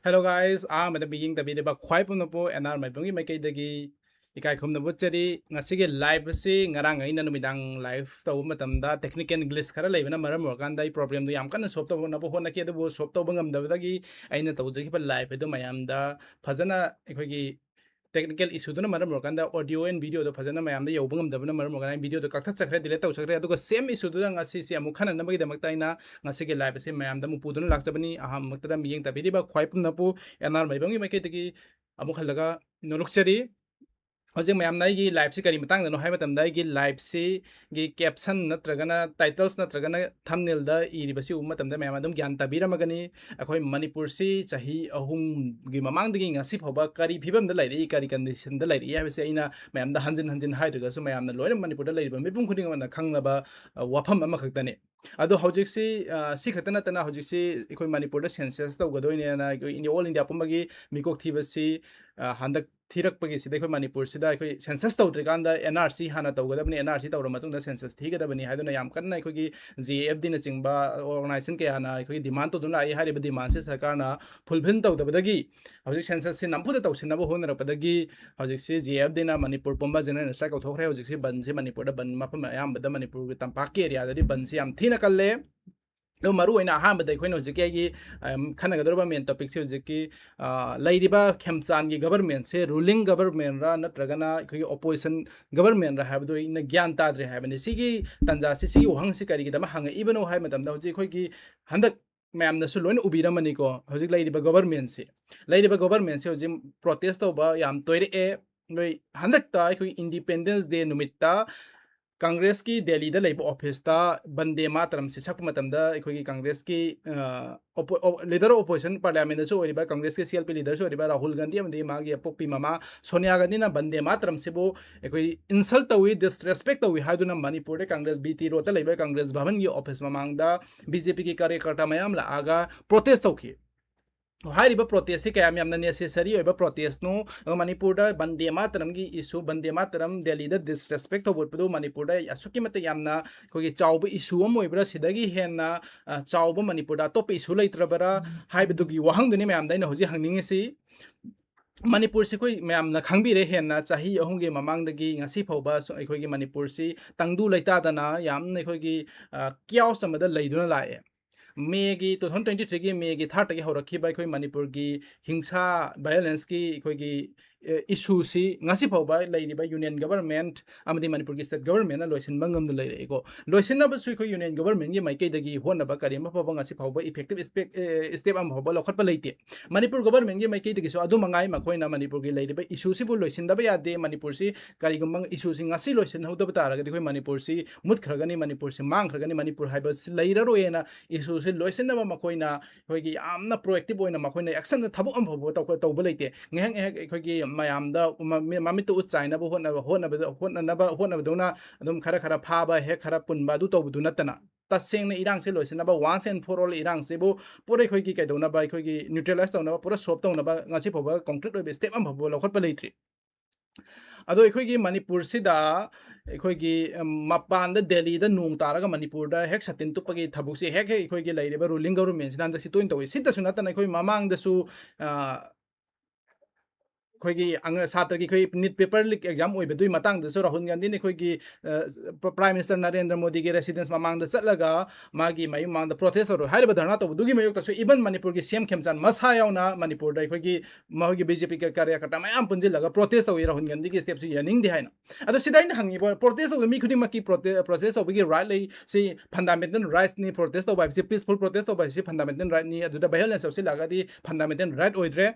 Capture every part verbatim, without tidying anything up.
Hello guys, ꯑꯍꯥꯟꯕꯗ ꯃꯤꯠꯌꯦꯡ ꯇꯥꯕꯤꯔꯤꯕ ꯈ꯭ꯋꯥꯏ ꯄꯨꯝꯅꯃꯛꯄꯨ ꯑꯦꯟ ꯑꯥꯔ ꯃꯥꯏꯕꯝꯒꯤ ꯃꯥꯏꯀꯩꯗꯒꯤ ꯏꯀꯥꯏ ꯈꯨꯝꯅꯕ ꯎꯠꯆꯔꯤ꯫ ꯉꯁꯤꯒꯤ ꯂꯥꯏꯞ ꯑꯁꯤ ꯉꯔꯥꯡ ꯑꯩꯅ ꯅꯨꯃꯤꯗꯥꯡ ꯂꯥꯏꯞ ꯇꯧꯕ ꯃꯇꯝꯗ ꯇꯦꯛꯅꯤꯀꯦꯜ ꯒ꯭ꯂꯤꯆ ꯈꯔ ꯂꯩꯕꯅ ꯃꯔꯝ ꯑꯣꯏꯔꯀꯥꯟꯗ ꯑꯩ ꯄ꯭ꯔꯣꯕ꯭ꯂꯦꯝꯗꯣ ꯌꯥꯝ ꯀꯟꯅ ꯁꯣꯜꯕ ꯇꯧꯅꯕ ꯍꯣꯠꯅꯈꯤ, ꯑꯗꯨꯕꯨ ꯁꯣꯜꯕ ꯇꯧꯕ ꯉꯝꯗꯕꯗꯒꯤ ꯑꯩꯅ ꯇꯧꯖꯈꯤꯕ ꯂꯥꯏꯞ ꯑꯗꯨ ꯃꯌꯥꯝꯗ ꯐꯖꯅ ꯑꯩꯈꯣꯏꯒꯤ ꯇꯦꯛꯅꯤꯀꯦꯜ ꯏꯁꯨꯗꯨꯅ ꯃꯔꯝ ꯑꯣꯏꯔꯀꯥꯟꯗ audio and video ꯗꯣ ꯐꯖꯅ ꯃꯌꯥꯝꯗ ꯌꯧꯕ ꯉꯝꯗꯕꯅ ꯃꯔꯝ ꯑꯣꯏꯔꯀꯥꯟꯗ ꯑꯩ video ꯗꯣ ꯀꯛꯊꯠꯆꯈ꯭ꯔꯦ, ꯗꯤꯂꯤꯠ ꯇꯧꯖꯈ꯭ꯔꯦ꯫ ꯑꯗꯨꯒ ꯁꯦꯝ ꯏꯁꯨꯗꯨꯗ ꯉꯁꯤꯁꯦ ꯑꯃꯨꯛ ꯈꯟꯅꯅꯕꯒꯤꯗꯃꯛꯇ ꯑꯩꯅ ꯉꯁꯤꯒꯤ ꯂꯥꯏꯞ ꯑꯁꯤ ꯃꯌꯥꯝꯗ ꯑꯃꯨꯛ ꯄꯨꯗꯨꯅ ꯂꯥꯛꯆꯕꯅꯤ꯫ ꯑꯍꯥꯟꯕꯃꯛꯇꯗ ꯃꯤꯠꯌꯦꯡ ꯇꯥꯕꯤꯔꯤꯕ ꯈ꯭ꯋꯥꯏ ꯄꯨꯝꯅꯃꯛꯄꯨ ꯑꯦꯟ ꯑꯥꯔ ꯃꯥꯏꯕꯝꯒꯤ ꯃꯥꯏꯀꯩꯗꯒꯤ ꯑꯃꯨꯛ ꯍꯜꯂꯒ ꯅꯣꯂꯨꯛꯆꯔꯤ꯫ ꯍꯧꯖꯤꯛ ꯃꯌꯥꯝꯅ ꯑꯩꯒꯤ ꯂꯥꯏꯞꯁꯤ ꯀꯔꯤ ꯃꯇꯥꯡꯗꯅꯣ ꯍꯥꯏꯕ ꯃꯇꯝꯗ, ꯑꯩꯒꯤ ꯂꯥꯏꯞꯁꯤꯒꯤ ꯀꯦꯞꯁꯟ ꯅꯠꯇ꯭ꯔꯒꯅ ꯇꯥꯏꯇꯜꯁ ꯅꯠꯇ꯭ꯔꯒꯅ ꯊꯝꯅꯦꯜꯗ ꯏꯔꯤꯕꯁꯤ ꯎꯕ ꯃꯇꯝꯗ ꯃꯌꯥꯝ ꯑꯗꯨꯝ ꯒ꯭ꯌꯥꯟ ꯇꯥꯕꯤꯔꯝꯃꯒꯅꯤ꯫ ꯑꯩꯈꯣꯏ ꯃꯅꯤꯄꯨꯔꯁꯤ ꯆꯍꯤ ꯑꯍꯨꯝꯒꯤ ꯃꯃꯥꯡꯗꯒꯤ ꯉꯁꯤ ꯐꯥꯎꯕ ꯀꯔꯤ ꯐꯤꯕꯝꯗ ꯂꯩꯔꯛꯏ, ꯀꯔꯤ ꯀꯟꯗꯤꯁꯟꯗ ꯂꯩꯔꯛꯏ ꯍꯥꯏꯕꯁꯤ ꯑꯩꯅ ꯃꯌꯥꯝꯗ ꯍꯟꯖꯤꯟ ꯍꯟꯖꯤꯟ ꯍꯥꯏꯗ꯭ꯔꯒꯁꯨ ꯃꯌꯥꯝꯅ ꯂꯣꯏꯅ ꯃꯅꯤꯄꯨꯔꯗ ꯂꯩꯔꯤꯕ ꯃꯤꯄꯨꯝ ꯈꯨꯗꯤꯡꯃꯛꯅ ꯈꯪꯂꯕ, ꯑ, ꯋꯥꯐꯝ ꯑꯃꯈꯛꯇꯅꯤ꯫ ꯑꯗꯣ ꯍꯧꯖꯤꯛꯁꯤ, ꯑ, ꯁꯤ ꯈꯛꯇ ꯅꯠꯇꯅ ꯍꯧꯖꯤꯛꯁꯤ ꯑꯩꯈꯣꯏ ꯃꯅꯤꯄꯨꯔꯗ ꯁꯦꯟꯁꯁ ꯇꯧꯒꯗꯣꯏꯅꯦꯅ ꯑꯩꯈꯣꯏ ꯏꯟꯗꯤꯌꯥ, ꯑꯣꯜ ꯏꯟꯗꯤꯌꯥ ꯄꯨꯝꯕꯒꯤ ꯃꯤꯀꯣꯛ ꯊꯤꯕꯁꯤ, ꯑ, ꯍꯟꯗꯛ ꯊꯤꯔꯛꯄꯒꯤꯁꯤꯗ ꯑꯩꯈꯣꯏ ꯃꯅꯤꯄꯨꯔꯁꯤꯗ ꯑꯩꯈꯣꯏ ꯁꯦꯟꯁꯁ ꯇꯧꯗ꯭ꯔꯤꯀꯥꯟꯗ ꯑꯦꯟ ꯑꯥꯔ ꯁꯤ ꯍꯥꯟꯅ ꯇꯧꯒꯗꯕꯅꯤ, ꯑꯦꯟ ꯑꯥꯔ ꯁꯤ ꯇꯧꯔ ꯃꯇꯨꯡꯗ ꯁꯦꯟꯁꯁ ꯊꯤꯒꯗꯕꯅꯤ ꯍꯥꯏꯗꯨꯅ ꯌꯥꯝ ꯀꯟꯅ ꯑꯩꯈꯣꯏꯒꯤ ꯖꯤ ꯑꯦ ꯑꯦꯐ ꯗꯤꯅꯆꯤꯡꯕ ꯑꯣꯔꯒꯅꯥꯏꯖꯦꯁꯟ ꯀꯌꯥꯅ ꯑꯩꯈꯣꯏꯒꯤ ꯗꯤꯃꯥꯟ ꯇꯧꯗꯨꯅ ꯂꯥꯛꯏ꯫ ꯍꯥꯏꯔꯤꯕ ꯗꯤꯃꯥꯟꯁꯤ ꯁꯔꯀꯥꯔꯅ ꯐꯨꯜꯐꯤꯜ ꯇꯧꯗꯕꯗꯒꯤ ꯍꯧꯖꯤꯛ ꯁꯦꯟꯁꯁꯁꯤ ꯅꯝꯐꯨꯗ ꯇꯧꯁꯤꯟꯅꯕ ꯍꯣꯠꯅꯔꯛꯄꯗꯒꯤ ꯍꯧꯖꯤꯛꯁꯤ ꯖꯤ ꯑꯦ ꯑꯦꯐ ꯗꯤꯅ ꯃꯅꯤꯄꯨꯔ ꯄꯨꯝꯕ ꯖꯦꯅꯔꯦꯜ ꯁ꯭ꯇ꯭ꯔꯥꯏꯛ ꯀꯧꯊꯣꯛꯈ꯭ꯔꯦ꯫ ꯍꯧꯖꯤꯛꯁꯤ ꯕꯟꯁꯤ ꯃꯅꯤꯄꯨꯔꯗ ꯕꯟ ꯃꯐꯝ ꯑꯌꯥꯝꯕꯗ ꯃꯅꯤꯄꯨꯔꯒꯤ ꯇꯝꯄꯥꯛꯀꯤ ꯑꯦꯔꯤꯌꯥꯗꯗꯤ ꯕꯟꯁꯤ ꯌꯥꯝ ꯊꯤꯅ ꯀꯜꯂꯦ꯫ ꯑꯗꯨ ꯃꯔꯨ ꯑꯣꯏꯅ ꯑꯍꯥꯟꯕꯗ ꯑꯩꯈꯣꯏꯅ ꯍꯧꯖꯤꯛꯀꯤ ꯑꯩꯒꯤ, ꯑꯝ, ꯈꯟꯅꯒꯗꯧꯔꯤꯕ ꯃꯦꯟ ꯇꯣꯄꯤꯛꯁꯦ ꯍꯧꯖꯤꯛꯀꯤ, ꯑ, ꯂꯩꯔꯤꯕ ꯈꯦꯝꯆꯥꯟꯒꯤ ꯒꯕꯔꯃꯦꯟꯁꯦ ꯔꯨꯂꯤꯡ ꯒꯕꯔꯃꯦꯟꯔ ꯅꯠꯇ꯭ꯔꯒꯅ ꯑꯩꯈꯣꯏꯒꯤ ꯑꯣꯄꯣꯖꯤꯁꯟ ꯒꯕꯔꯃꯦꯟꯔ ꯍꯥꯏꯕꯗꯨ ꯑꯩꯅ ꯒ꯭ꯌꯥꯟ ꯇꯥꯗ꯭ꯔꯦ ꯍꯥꯏꯕꯅꯤ꯫ ꯁꯤꯒꯤ ꯇꯥꯟꯖꯥꯁꯤ, ꯁꯤꯒꯤ ꯋꯥꯍꯪꯁꯤ ꯀꯔꯤꯒꯤꯗꯃꯛ ꯍꯪꯉꯛꯏꯕꯅꯣ ꯍꯥꯏꯕ ꯃꯇꯝꯗ ꯍꯧꯖꯤꯛ ꯑꯩꯈꯣꯏꯒꯤ ꯍꯟꯗꯛ ꯃꯌꯥꯝꯅꯁꯨ ꯂꯣꯏꯅ ꯎꯕꯤꯔꯝꯃꯅꯤꯀꯣ, ꯍꯧꯖꯤꯛ ꯂꯩꯔꯤꯕ ꯒꯕꯔꯃꯦꯟꯁꯤ, ꯂꯩꯔꯤꯕ ꯒꯕꯔꯃꯦꯟꯁꯤ ꯍꯧꯖꯤꯛ ꯄ꯭ꯔꯣꯇꯦꯁ ꯇꯧꯕ ꯌꯥꯝ ꯇꯣꯏꯔꯛꯑꯦ꯫ ꯅꯣꯏ ꯍꯟꯗꯛꯇ ꯑꯩꯈꯣꯏ ꯏꯟꯗꯤꯄꯦꯟꯗꯦꯟꯁ ꯗꯦ ꯅꯨꯃꯤꯠꯇ ꯀꯪꯒ꯭ꯔꯦꯁꯀꯤ ꯗꯦꯜꯂꯤꯗ ꯂꯩꯕ ꯑꯣꯐꯤꯁꯇ ꯕꯟꯗꯦ ꯃꯥꯇꯔꯝꯁꯤ ꯁꯛꯄ ꯃꯇꯝꯗ ꯑꯩꯈꯣꯏꯒꯤ ꯀꯪꯒ꯭ꯔꯦꯁꯀꯤ, ꯑ, ꯑꯣꯄꯣ-, ꯑꯣ-, ꯂꯤꯗꯔ ꯑꯣꯐ ꯑꯣꯄꯣꯖꯤꯁꯟ ꯄꯥꯔꯂꯤꯌꯥꯃꯦꯟꯗꯁꯨ ꯑꯣꯏꯔꯤꯕ ꯀꯪꯒ꯭ꯔꯦꯁꯀꯤ ꯁꯤ ꯑꯦꯜ ꯄꯤ ꯂꯤꯗꯔꯁꯨ ꯑꯣꯏꯔꯤꯕ ꯔꯥꯍꯨꯜ ꯒꯥꯟꯙꯤ ꯑꯃꯗꯤ ꯃꯥꯒꯤ ꯑꯄꯣꯛꯄꯤ ꯃꯃꯥ ꯁꯣꯅꯤꯌꯥ ꯒꯥꯟꯙꯤꯅ ꯕꯟꯗꯦ ꯃꯥꯇꯔꯝꯁꯤꯕꯨ ꯑꯩꯈꯣꯏ ꯏꯟꯁꯜ ꯇꯧꯏ, ꯗꯤꯁꯔꯦꯁꯄꯦꯛ ꯇꯧꯏ ꯍꯥꯏꯗꯨꯅ ꯃꯅꯤꯄꯨꯔꯗ ꯀꯪꯒ꯭ꯔꯦꯁ ꯕꯤ ꯇꯤ ꯔꯣꯗꯇ ꯂꯩꯕ ꯀꯪꯒ꯭ꯔꯦꯁ ꯚꯕꯟꯒꯤ ꯑꯣꯐꯤꯁ ꯃꯃꯥꯡꯗ ꯕꯤ ꯖꯦ ꯄꯤꯒꯤ ꯀꯥꯔꯌꯀꯔꯇꯥ ꯃꯌꯥꯝ ꯂꯥꯛꯑꯒ ꯄ꯭ꯔꯣꯇꯦꯁ ꯇꯧꯈꯤ꯫ ꯍꯥꯏꯔꯤꯕ ꯄ꯭ꯔꯣꯇꯦꯁꯁꯤ ꯀꯌꯥꯝ ꯌꯥꯝꯅ ꯅꯦꯁꯦꯁꯔꯤ ꯑꯣꯏꯕ ꯄ꯭ꯔꯣꯇꯦꯁꯅꯣ, ꯑꯗꯨꯒ ꯃꯅꯤꯄꯨꯔꯗ ꯕꯟꯗꯦ ꯃꯥꯇꯔꯝꯒꯤ ꯏꯁꯨ, ꯕꯟꯗꯦ ꯃꯥꯇꯔꯝ ꯗꯦꯜꯂꯤꯗ ꯗꯤꯁꯔꯦꯁꯄꯦꯛ ꯇꯧꯕ ꯎꯠꯄꯗꯨ ꯃꯅꯤꯄꯨꯔꯗ ꯑꯁꯨꯛꯀꯤ ꯃꯇꯤꯛ ꯌꯥꯝꯅ ꯑꯩꯈꯣꯏꯒꯤ ꯆꯥꯎꯕ ꯏꯁꯨ ꯑꯃ ꯑꯣꯏꯕ꯭ꯔꯥ? ꯁꯤꯗꯒꯤ ꯍꯦꯟꯅ, ꯑ, ꯆꯥꯎꯕ ꯃꯅꯤꯄꯨꯔꯗ ꯑꯇꯣꯞꯄ ꯏꯁꯨ ꯂꯩꯇ꯭ꯔꯕꯔꯥ ꯍꯥꯏꯕꯗꯨꯒꯤ ꯋꯥꯍꯪꯗꯨꯅꯤ ꯃꯌꯥꯝꯗ ꯑꯩꯅ ꯍꯧꯖꯤꯛ ꯍꯪꯅꯤꯡꯉꯤꯁꯤ꯫ ꯃꯅꯤꯄꯨꯔꯁꯤ ꯑꯩꯈꯣꯏ ꯃꯌꯥꯝꯅ ꯈꯪꯕꯤꯔꯦ, ꯍꯦꯟꯅ ꯆꯍꯤ ꯑꯍꯨꯝꯒꯤ ꯃꯃꯥꯡꯗꯒꯤ ꯉꯁꯤ ꯐꯥꯎꯕ ꯁꯨ-, ꯑꯩꯈꯣꯏꯒꯤ ꯃꯅꯤꯄꯨꯔꯁꯤ ꯇꯪꯗꯨ ꯂꯩꯇꯥꯗꯅ ꯌꯥꯝꯅ ꯑꯩꯈꯣꯏꯒꯤ, ꯑ, ꯀꯤꯌꯥꯎꯁ ꯑꯃꯗ ꯂꯩꯗꯨꯅ ꯂꯥꯛꯑꯦ꯫ ꯃꯦꯒꯤ, two thousand twenty three ꯒꯤ ꯃꯦꯒꯤ third ꯇꯒꯤ ꯍꯧꯔꯛꯈꯤꯕ ꯑꯩꯈꯣꯏ ꯃꯅꯤꯄꯨꯔꯒꯤ ꯍꯤꯡꯁꯥ, violence ꯀꯤ ꯑꯩꯈꯣꯏꯒꯤ, ꯑ, ꯏꯁꯨꯁꯤ ꯉꯁꯤ ꯐꯥꯎꯕ ꯂꯩꯔꯤꯕ ꯌꯨꯅꯤꯌꯟ ꯒꯕꯔꯃꯦꯟꯠ ꯑꯃꯗꯤ ꯃꯅꯤꯄꯨꯔꯒꯤ ꯁ꯭ꯇꯦꯠ ꯒꯕꯔꯃꯦꯟꯠꯅ ꯂꯣꯏꯁꯤꯟꯕ ꯉꯝꯗ ꯂꯩꯔꯛꯏꯀꯣ꯫ ꯂꯣꯏꯁꯤꯟꯅꯕꯁꯨ ꯑꯩꯈꯣꯏ ꯌꯨꯅꯤꯌꯟ ꯒꯕꯔꯃꯦꯟꯠꯀꯤ ꯃꯥꯏꯀꯩꯗꯒꯤ ꯍꯣꯠꯅꯕ ꯀꯔꯤ ꯑꯃ ꯐꯥꯎꯕ ꯉꯁꯤ ꯐꯥꯎꯕ effective ꯏꯁꯄꯦꯛ-, ꯑꯦ, step ꯑꯃ ꯐꯥꯎꯕ ꯂꯧꯈꯠꯄ ꯂꯩꯇꯦ꯫ ꯃꯅꯤꯄꯨꯔ ꯒꯕꯔꯃꯦꯟꯠꯀꯤ ꯃꯥꯏꯀꯩꯗꯒꯤꯁꯨ ꯑꯗꯨ ꯃꯉꯥꯏ, ꯃꯈꯣꯏꯅ ꯃꯅꯤꯄꯨꯔꯒꯤ ꯂꯩꯔꯤꯕ ꯏꯁꯨꯁꯤꯕꯨ ꯂꯣꯏꯁꯤꯟꯗꯕ ꯌꯥꯗꯦ, ꯃꯅꯤꯄꯨꯔꯁꯤ ꯀꯔꯤꯒꯨꯝꯕ ꯏꯁꯨꯁꯤ ꯉꯁꯤ ꯂꯣꯏꯁꯤꯟꯍꯧꯗꯕ ꯇꯥꯔꯒꯗꯤ ꯑꯩꯈꯣꯏ ꯃꯅꯤꯄꯨꯔꯁꯤ ꯃꯨꯠꯈ꯭ꯔꯒꯅꯤ, ꯃꯅꯤꯄꯨꯔꯁꯤ ꯃꯥꯡꯈ꯭ꯔꯒꯅꯤ, ꯃꯅꯤꯄꯨꯔ ꯍꯥꯏꯕꯁꯤ ꯂꯩꯔꯔꯣꯏꯅ ꯏꯁꯨꯁꯤ ꯂꯣꯏꯁꯤꯟꯅꯕ ꯃꯈꯣꯏꯅ ꯑꯩꯈꯣꯏꯒꯤ ꯌꯥꯝꯅ proactive ꯑꯣꯏꯅ ꯃꯈꯣꯏꯅ action ꯊꯕꯛ ꯑꯃ ꯐꯥꯎꯕ ꯇꯧ-, ꯇꯧꯕ ꯂꯩꯇꯦ꯫ ꯉꯥꯏꯍꯥꯛ ꯉꯥꯏꯍꯥꯛ ꯑꯩꯈꯣꯏꯒꯤ ꯃꯌꯥꯝꯗ ꯃꯃꯤ-, ꯃꯃꯤꯠꯇ ꯎꯠ ꯆꯥꯏꯅꯕ ꯍꯣꯠꯅꯕ, ꯍꯣꯠꯅꯕꯗ, ꯍꯣꯠꯅꯅꯕ, ꯍꯣꯠꯅꯕꯗꯧꯅ ꯑꯗꯨꯝ ꯈꯔ ꯈꯔ ꯐꯥꯕ, ꯍꯦꯛ ꯈꯔ ꯄꯨꯟꯕ ꯑꯗꯨ ꯇꯧꯕꯗꯨ ꯅꯠꯇꯅ, ꯇꯁꯦꯡꯅ ꯏꯔꯥꯡꯁꯦ ꯂꯣꯏꯁꯤꯟꯅꯕ, once and for all ꯏꯔꯥꯡꯁꯤꯕꯨ ꯄꯨꯔꯥ ꯑꯩꯈꯣꯏꯒꯤ ꯀꯩꯗꯧꯅꯕ, ꯑꯩꯈꯣꯏꯒꯤ neutralize ꯇꯧꯅꯕ, ꯄꯨꯔꯥ solve ꯇꯧꯅꯕ ꯉꯁꯤ ꯐꯥꯎꯕ concrete ꯑꯣꯏꯕ step ꯑꯃ ꯐꯥꯎꯕ ꯂꯧꯈꯠꯄ ꯂꯩꯇ꯭ꯔꯤ꯫ ꯑꯗꯣ ꯑꯩꯈꯣꯏꯒꯤ ꯃꯅꯤꯄꯨꯔꯁꯤꯗ ꯑꯩꯈꯣꯏꯒꯤ, ꯎꯝ, ꯃꯄꯥꯟꯗ ꯗꯦꯜꯂꯤꯗ ꯅꯣꯡ ꯇꯥꯔꯒ ꯃꯅꯤꯄꯨꯔꯗ ꯍꯦꯛ ꯁꯥꯇꯤꯟ ꯇꯨꯞꯄꯒꯤ ꯊꯕꯛꯁꯦ ꯍꯦꯛ ꯍꯦꯛ ꯑꯩꯈꯣꯏꯒꯤ ꯂꯩꯔꯤꯕ ruling government ꯁꯤꯅ ꯍꯟꯗꯛ ꯁꯤ ꯇꯣꯏꯅ ꯇꯧꯏ꯫ ꯁꯤꯇꯁꯨ ꯅꯠꯇꯅ ꯑꯩꯈꯣꯏ ꯃꯃꯥꯡꯗꯁꯨ, ꯑ, ꯑꯩꯈꯣꯏꯒꯤ ꯑꯉ-, ꯁꯥꯇ꯭ꯔꯒꯤ ꯑꯩꯈꯣꯏ NEET paper leak exam ꯑꯣꯏꯕꯗꯨꯒꯤ ꯃꯇꯥꯡꯗꯁꯨ ꯔꯥꯍꯨꯜ ꯒꯥꯟꯙꯤꯅ ꯑꯩꯈꯣꯏꯒꯤ, ꯑ, ꯄ-, Prime Minister ꯅꯔꯦꯟꯗ꯭ꯔ ꯃꯣꯗꯤꯒꯤ residence ꯃꯃꯥꯡꯗ ꯆꯠꯂꯒ ꯃꯥꯒꯤ ꯃꯌꯨꯝ ꯃꯃꯥꯡꯗ protest ꯇꯧꯔꯣꯏ ꯍꯥꯏꯔꯤꯕ ꯙꯔꯅꯥ ꯇꯧꯕꯗꯨꯒꯤ ꯃꯥꯌꯣꯛꯇꯁꯨ even ꯃꯅꯤꯄꯨꯔꯒꯤ CM ꯈꯦꯝꯆꯥꯟ ꯃꯁꯥ ꯌꯥꯎꯅ ꯃꯅꯤꯄꯨꯔꯗ ꯑꯩꯈꯣꯏꯒꯤ ꯃꯈꯣꯏꯒꯤ BJP ꯀ-, ꯀꯥꯔꯌꯀꯔꯇꯥ ꯃꯌꯥꯝ ꯄꯨꯟꯁꯤꯜꯂꯒ protest ꯇꯧꯏ꯫ ꯔꯥꯍꯨꯜ ꯒꯥꯟꯙꯤꯒꯤ step ꯁꯤ ꯌꯥꯅꯤꯡꯗꯦ ꯍꯥꯏꯅ꯫ ꯑꯗꯣ ꯁꯤꯗ ꯑꯩꯅ ꯍꯪꯉꯤꯕ, protest ꯇꯧꯕ ꯃꯤ ꯈꯨꯗꯤꯡꯃꯛꯀꯤ prote-, protest ꯇꯧꯕꯒꯤ right ꯂꯩ, ꯁꯤ fundamental rights ꯅꯤ, protest ꯇꯧꯕ ꯍꯥꯏꯕꯁꯤ peaceful protest ꯇꯧꯕ ꯍꯥꯏꯕꯁꯤ fundamental right ꯅꯤ, ꯑꯗꯨꯗ violence ꯌꯥꯎꯁꯤꯜꯂꯛꯑꯒꯗꯤ fundamental right ꯑꯣꯏꯗ꯭ꯔꯦ꯫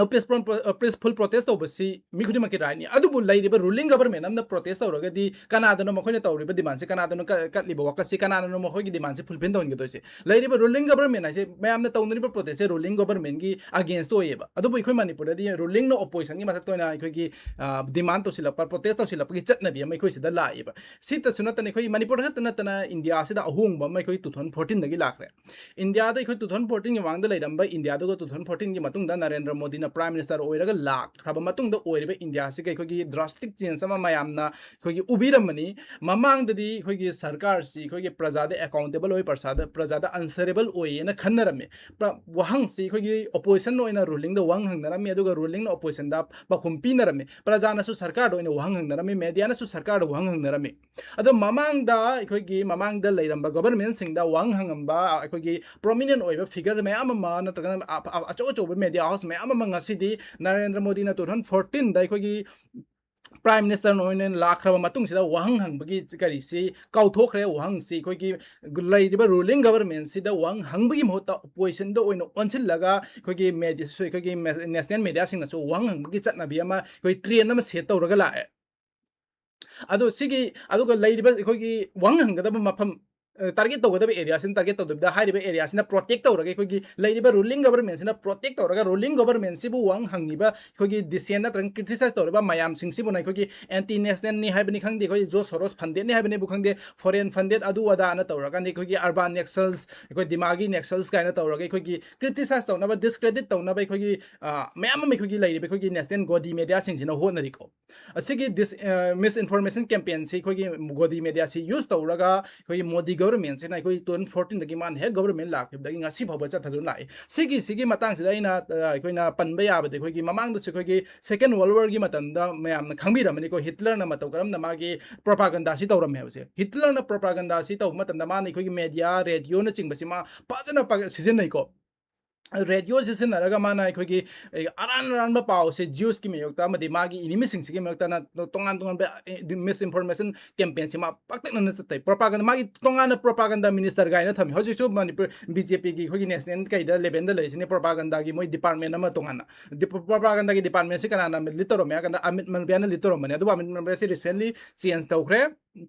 ꯄꯤꯁꯐꯨꯜ ꯄꯤꯁꯐꯨꯜ ꯄ꯭ꯔꯣꯇꯦꯁ ꯇꯧꯕꯁꯤ ꯃꯤ ꯈꯨꯗꯤꯡꯃꯛꯀꯤ ꯔꯥꯏꯠꯅꯤ꯫ ꯑꯗꯨꯕꯨ ꯂꯩꯔꯤꯕ ꯔꯨꯂꯤꯡ ꯒꯕꯔꯃꯦꯟ ꯑꯃꯅ ꯄ꯭ꯔꯣꯇꯦꯁ ꯇꯧꯔꯒꯗꯤ ꯀꯅꯥꯗꯅꯣ ꯃꯈꯣꯏꯅ ꯇꯧꯔꯤꯕ ꯗꯤꯃꯥꯟꯁꯦ, ꯀꯅꯥꯗꯅꯣ ꯀ- ꯀꯠꯂꯤꯕ ꯋꯥꯀꯠꯁꯤ, ꯀꯅꯥꯗꯅꯣ ꯃꯈꯣꯏꯒꯤ ꯗꯤꯃꯥꯟꯁꯦ ꯐꯨꯜꯐꯤꯜ ꯇꯧꯍꯟꯒꯗꯣꯏꯁꯦ? ꯂꯩꯔꯤꯕ ꯔꯨꯂꯤꯡ ꯒꯕꯔꯃꯦꯟ ꯍꯥꯏꯁꯦ, ꯃꯌꯥꯝꯅ ꯇꯧꯅꯔꯤꯕ ꯄ꯭ꯔꯣꯇꯦꯁꯁꯦ ꯔꯨꯂꯤꯡ ꯒꯕꯔꯃꯦꯟꯒꯤ ꯑꯒꯦꯟꯁꯇ ꯑꯣꯏꯌꯦꯕ꯫ ꯑꯗꯨꯕꯨ ꯑꯩꯈꯣꯏ ꯃꯅꯤꯄꯨꯔꯗꯗꯤ ꯔꯨꯂꯤꯡꯅ ꯑꯣꯄꯣꯖꯤꯁꯟꯒꯤ ꯃꯊꯛꯇ ꯑꯣꯏꯅ ꯑꯩꯈꯣꯏꯒꯤ ꯗꯤꯃꯥꯟ ꯇꯧꯁꯤꯜꯂꯛꯄ, ꯄ꯭ꯔꯣꯇꯦꯁ ꯇꯧꯁꯤꯜꯂꯛꯄꯒꯤ ꯆꯠꯅꯕꯤ ꯑꯃ ꯑꯩꯈꯣꯏ ꯁꯤꯗ ꯂꯥꯛꯑꯦꯕ꯫ ꯁꯤꯇꯁꯨ ꯅꯠꯇꯅ, ꯑꯩꯈꯣꯏ ꯃꯅꯤꯄꯨꯔ ꯈꯛꯇ ꯅꯠꯇꯅ ꯏꯟꯗꯤꯌꯥꯁꯤꯗ ꯑꯍꯣꯡꯕ ꯑꯃ ꯑꯩꯈꯣꯏ ꯇꯨ ꯊꯥꯎꯖꯟ ꯐꯣꯔꯇꯤꯟꯗꯒꯤ ꯂꯥꯛꯈ꯭ꯔꯦ꯫ ꯏꯟꯗꯤꯌꯥꯗ ꯑꯩꯈꯣꯏ ꯇꯨ ꯊꯥꯎꯖꯟ ꯐꯣꯔꯇꯤꯟꯒꯤ ꯃꯃꯥꯡꯗ ꯂꯩꯔꯝꯕ ꯏꯟꯗꯤꯌꯥꯗꯨꯒ ꯇꯨ ꯊꯥꯎꯖꯟ ꯐꯣꯔꯇꯤꯟꯒꯤ ꯃꯇꯨꯡꯗ ꯅꯔꯦꯟꯗ꯭ꯔ ꯃꯣꯗꯤꯅ ꯄ꯭ꯔꯥꯏꯝ ꯃꯤꯅꯤꯁꯇꯔ ꯑꯣꯏꯔꯒ ꯂꯥꯛꯈ꯭ꯔꯕ ꯃꯇꯨꯡꯗ ꯑꯣꯏꯔꯤꯕ ꯏꯟꯗꯤꯌꯥꯁꯤꯒ ꯑꯩꯈꯣꯏꯒꯤ ꯗ꯭ꯔꯥꯁꯇꯤꯛ ꯆꯦꯟꯖ ꯑꯃ ꯃꯌꯥꯝꯅ ꯑꯩꯈꯣꯏꯒꯤ ꯎꯕꯤꯔꯝꯕꯅꯤ꯫ ꯃꯃꯥꯡꯗꯗꯤ ꯑꯩꯈꯣꯏꯒꯤ ꯁꯔꯀꯥꯔꯁꯤ ꯑꯩꯈꯣꯏꯒꯤ ꯄ꯭ꯔꯖꯥꯗ ꯑꯦꯀꯥꯎꯟꯇꯦꯕꯜ ꯑꯣꯏ, ꯄ꯭ꯔꯖꯥꯗ ꯄ꯭ꯔꯖꯥꯗ ꯑꯟꯁꯔꯦꯕꯜ ꯑꯣꯏꯌꯦꯅ ꯈꯟꯅꯔꯝꯃꯤ꯫ ꯄ꯭ꯔ- ꯋꯥꯍꯪꯁꯤ ꯑꯩꯈꯣꯏꯒꯤ ꯑꯣꯄꯣꯖꯤꯁꯟꯅ ꯑꯣꯏꯅ ꯔꯨꯂꯤꯡꯗ ꯋꯥꯍꯪ ꯍꯪꯅꯔꯝꯃꯤ, ꯑꯗꯨꯒ ꯔꯨꯂꯤꯡꯅ ꯑꯣꯄꯣꯖꯤꯁꯟꯗ ꯄꯥꯎꯈꯨꯝ ꯄꯤꯅꯔꯝꯃꯤ꯫ ꯄ꯭ꯔꯖꯥꯅꯁꯨ ꯁꯔꯀꯥꯔꯗ ꯑꯣꯏꯅ ꯋꯥꯍꯪ ꯍꯪꯅꯔꯝꯃꯤ, ꯃꯦꯗꯤꯌꯥꯅꯁꯨ ꯁꯔꯀꯥꯔꯗ ꯋꯥꯍꯪ ꯍꯪꯅꯔꯝꯃꯤ꯫ ꯑꯗꯣ ꯃꯃꯥꯡꯗ ꯑꯩꯈꯣꯏꯒꯤ ꯃꯃꯥꯡꯗ ꯂꯩꯔꯝꯕ ꯒꯣꯕꯔꯃꯦꯟꯁꯤꯡꯗ ꯋꯥꯍꯪ ꯍꯪꯉꯝꯕ ꯑꯩꯈꯣꯏꯒꯤ ꯄ꯭ꯔꯣꯃꯤꯅꯦꯟ ꯑꯣꯏꯕ ꯐꯤꯒꯔ ꯃꯌꯥꯝ ꯑꯃ, ꯅꯠꯇ꯭ꯔꯒꯅ ꯑ- ꯑ- ꯑꯆꯧ ꯑꯆꯧꯕ ꯃꯦꯗꯤꯌꯥ ꯍꯥꯎꯁ ꯃꯌꯥꯝ ꯑꯃ ꯉꯁꯤꯗꯤ ꯅꯔꯦꯟꯗ꯭ꯔ ꯃꯣꯗꯤꯅ ꯇꯨ ꯊꯥꯎꯖꯟ ꯐꯣꯔꯇꯤꯟꯗ ꯑꯩꯈꯣꯏꯒꯤ ꯄ꯭ꯔꯥꯏꯝ ꯃꯤꯅꯤꯁꯇꯔ ꯑꯣꯏꯅ ꯂꯥꯛꯈ꯭ꯔꯕ ꯃꯇꯨꯡꯁꯤꯗ ꯋꯥꯍꯪ ꯍꯪꯕꯒꯤ ꯀꯔꯤꯁꯤ ꯀꯥꯎꯊꯣꯛꯈ꯭ꯔꯦ꯫ ꯋꯥꯍꯪꯁꯤ ꯑꯩꯈꯣꯏꯒꯤ ꯂꯩꯔꯤꯕ ꯔꯨꯂꯤꯡ ꯒꯕꯔꯃꯦꯟꯁꯤꯗ ꯋꯥꯍꯪ ꯍꯪꯕꯒꯤ ꯃꯍꯨꯠꯇ ꯑꯣꯄꯣꯖꯤꯁꯟꯗ ꯑꯣꯏꯅ ꯑꯣꯟꯁꯤꯜꯂꯒ ꯑꯩꯈꯣꯏꯒꯤ ꯃꯦꯗꯤꯌꯥ, ꯑꯩꯈꯣꯏꯒꯤ ꯃꯦ- ꯅꯦꯁꯅꯦꯜ ꯃꯦꯗꯤꯌꯥꯁꯤꯡꯅꯁꯨ ꯋꯥꯍꯪ ꯍꯪꯕꯒꯤ ꯆꯠꯅꯕꯤ ꯑꯃ, ꯑꯩꯈꯣꯏ ꯇ꯭ꯔꯦꯟ ꯑꯃ ꯁꯦꯠ ꯇꯧꯔꯒ ꯂꯥꯛꯑꯦ꯫ ꯑꯗꯣ ꯁꯤꯒꯤ, ꯑꯗꯨꯒ ꯂꯩꯔꯤꯕ ꯑꯩꯈꯣꯏꯒꯤ ꯋꯥꯍꯪ ꯍꯪꯒꯗꯕ ꯃꯐꯝ, ꯑ, ꯇꯥꯔꯒꯦꯠ ꯇꯧꯒꯗꯕ ꯑꯦꯔꯤꯌꯥꯁꯤꯅ ꯇꯥꯔꯒꯦꯠ ꯇꯧꯗꯕꯤꯗ, ꯍꯥꯏꯔꯤꯕ ꯑꯦꯔꯤꯌꯥꯁꯤꯅ ꯄ꯭ꯔꯣꯇꯦꯛ ꯇꯧꯔꯒ, ꯑꯩꯈꯣꯏꯒꯤ ꯂꯩꯔꯤꯕ ꯔꯨꯂꯤꯡ ꯒꯕꯔꯃꯦꯟꯁꯤꯅ ꯄ꯭ꯔꯣꯇꯦꯛ ꯇꯧꯔꯒ, ꯔꯨꯂꯤꯡ ꯒꯕꯔꯃꯦꯟꯁꯤꯕꯨ ꯋꯥꯍꯪ ꯍꯪꯉꯤꯕ, ꯑꯩꯈꯣꯏꯒꯤ ꯗꯤꯁꯦꯟ ꯅꯠꯇ꯭ꯔꯒ ꯀ꯭ꯔꯤꯇꯤꯁꯥꯏꯁ ꯇꯧꯔꯤꯕ ꯃꯌꯥꯝꯁꯤꯡꯁꯤꯕꯨꯅ ꯑꯩꯈꯣꯏꯒꯤ ꯑꯦꯟꯇꯤ ꯅꯦꯁꯅꯦꯜꯅꯤ ꯍꯥꯏꯕꯅꯤ ꯈꯪꯗꯦ, ꯑꯩꯈꯣꯏꯒꯤ ꯖꯣꯔꯖ ꯁꯣꯔꯣꯁ ꯐꯟꯗꯦꯠꯅꯤ ꯍꯥꯏꯕꯅꯤꯕꯨ ꯈꯪꯗꯦ, ꯐꯣꯔꯦꯟ ꯐꯟꯗꯦꯠ ꯑꯗꯨ ꯑꯗꯥꯅ ꯇꯧꯔꯀꯥꯟꯗ ꯑꯩꯈꯣꯏꯒꯤ ꯑꯔꯕꯥꯟ ꯅꯦꯛꯁꯜꯁ, ꯑꯩꯈꯣꯏ ꯗꯤꯃꯥꯒꯤ ꯅꯦꯛꯁꯜꯁ ꯀꯥꯏꯅ ꯇꯧꯔꯒ ꯑꯩꯈꯣꯏꯒꯤ ꯀ꯭ꯔꯤꯇꯤꯁꯥꯏꯁ ꯇꯧꯅꯕ, ꯗꯤꯁꯀ꯭ꯔꯦꯗꯤꯠ ꯇꯧꯅꯕ ꯑꯩꯈꯣꯏꯒꯤ, ꯑ, ꯃꯌꯥꯝ ꯑꯃ ꯑꯩꯈꯣꯏꯒꯤ ꯂꯩꯔꯤꯕ ꯑꯩꯈꯣꯏꯒꯤ ꯅꯦꯁꯅꯦꯜ ꯒꯣꯗꯤ ꯃꯦꯗꯤꯌꯥꯁꯤꯡꯁꯤꯅ ꯍꯣꯠꯅꯔꯤꯀꯣ꯫ ꯑꯁꯤꯒꯤ ꯗꯤꯁ-, ꯑ, ꯃꯤꯁꯏꯟꯐꯣꯔꯃꯦꯁꯟ ꯀꯦꯝꯄꯦꯟꯁꯤ ꯑꯩꯈꯣꯏꯒꯤ ꯒꯣꯗꯤ ꯃꯦꯗꯤꯌꯥꯁꯤ ꯌꯨꯁ ꯇꯧꯔꯒ ꯑꯩꯈꯣꯏꯒꯤ ꯃꯣꯗꯤ ꯒꯕꯔꯃꯦꯟꯁꯤꯅ ꯑꯩꯈꯣꯏ ꯇꯨ ꯊꯥꯎꯖꯟ ꯐꯣꯔꯇꯤꯟꯗꯒꯤ ꯃꯥꯅ ꯍꯦꯛ ꯒꯕꯔꯃꯦꯟ ꯂꯥꯛꯈꯤꯕꯗꯒꯤ ꯉꯁꯤ ꯐꯥꯎꯕ ꯆꯠꯊꯗꯨꯅ ꯂꯥꯛꯏ꯫ ꯁꯤꯒꯤ, ꯁꯤꯒꯤ ꯃꯇꯥꯡꯁꯤꯗ ꯑꯩꯅ, ꯑ, ꯑꯩꯈꯣꯏꯅ ꯄꯟꯕ ꯌꯥꯕꯗꯤ ꯑꯩꯈꯣꯏꯒꯤ ꯃꯃꯥꯡꯗꯁꯨ ꯑꯩꯈꯣꯏꯒꯤ ꯁꯦꯀꯦꯟ ꯋꯥꯔꯜ ꯋꯥꯔꯒꯤ ꯃꯇꯝꯗ ꯃꯌꯥꯝꯅ ꯈꯪꯕꯤꯔꯝꯃꯅꯤꯀꯣ, ꯍꯤꯠꯂꯔꯅ ꯃꯇꯧ ꯀꯔꯝꯅ ꯃꯥꯒꯤ ꯄ꯭ꯔꯣꯄꯥꯒꯟꯗꯥꯁꯤ ꯇꯧꯔꯝꯃꯦ ꯍꯥꯏꯕꯁꯦ꯫ ꯍꯤꯠꯂꯔꯅ ꯄ꯭ꯔꯣꯄꯥꯒꯟꯗꯥꯁꯤ ꯇꯧꯕ ꯃꯇꯝꯗ ꯃꯥꯅ ꯑꯩꯈꯣꯏꯒꯤ ꯃꯦꯗꯤꯌꯥ, ꯔꯦꯗꯤꯑꯣꯅꯆꯤꯡꯕꯁꯤ ꯃꯥ ꯐꯖꯅ ꯄ-, ꯁꯤꯖꯤꯟꯅꯩꯀꯣ꯫ ꯔꯦꯗꯤꯑꯣ ꯁꯤꯖꯤꯟꯅꯔꯒ ꯃꯥꯅ ꯑꯩꯈꯣꯏꯒꯤ, ꯑꯦ, ꯑꯔꯥꯟ ꯑꯔꯥꯟꯕ ꯄꯥꯎꯁꯦ ꯖ꯭ꯌꯨꯁꯀꯤ ꯃꯥꯌꯣꯛꯇ ꯑꯃꯗꯤ ꯃꯥꯒꯤ ꯏꯅꯤꯃꯤꯁꯤꯡꯁꯤꯒꯤ ꯃꯥꯌꯣꯛꯇ ꯅ-, ꯇꯣꯉꯥꯟ ꯇꯣꯉꯥꯟꯕ, ꯑꯦ, ꯃꯤꯁꯏꯟꯐꯣꯔꯃꯦꯁꯟ ꯀꯦꯝꯄꯦꯟꯁꯦ ꯃꯥ ꯄꯥꯛꯇꯛꯅꯅ ꯆꯠꯊꯩ꯫ ꯄ꯭ꯔꯣꯄꯥꯒꯟꯗꯥ, ꯃꯥꯒꯤ ꯇꯣꯉꯥꯟꯅ ꯄ꯭ꯔꯣꯄꯥꯒꯟꯗꯥ ꯃꯤꯅꯤꯁꯇꯔ ꯀꯥꯏꯅ ꯊꯝꯃꯤ꯫ ꯍꯧꯖꯤꯛꯁꯨ ꯃꯅꯤꯄꯨꯔ ꯕꯤ ꯖꯦ ꯄꯤꯒꯤ ꯑꯩꯈꯣꯏꯒꯤ ꯅꯦꯁꯅꯦꯜ ꯀꯩꯗ ꯂꯦꯚꯦꯜꯗ ꯂꯩꯔꯤꯁꯤꯅꯦ ꯄ꯭ꯔꯣꯄꯥꯒꯟꯗꯥꯒꯤ ꯃꯣꯏ ꯗꯤꯄꯥꯔꯠꯃꯦꯟ ꯑꯃ ꯇꯣꯉꯥꯟꯅ꯫ ꯗꯤ-, ꯄ꯭ꯔꯣꯄꯥꯒꯟꯗꯥꯒꯤ ꯗꯤꯄꯥꯔꯠꯃꯦꯟꯁꯤ ꯀꯅꯥꯅ ꯂꯤꯗ ꯇꯧꯔꯝꯃꯦ ꯍꯥꯏ ꯀꯥꯟꯗ ꯑꯃꯤꯠ ꯃꯜꯕꯤꯌꯥꯅ ꯂꯤꯗ ꯇꯧꯔꯝꯕꯅꯦ꯫ ꯑꯗꯨꯕꯨ ꯑꯃꯤꯠ ꯃꯜꯕꯤꯌꯥꯁꯤ ꯔꯤꯁꯦꯟꯂꯤ ꯆꯦꯟꯖ ꯇꯧꯈ꯭ꯔꯦ꯫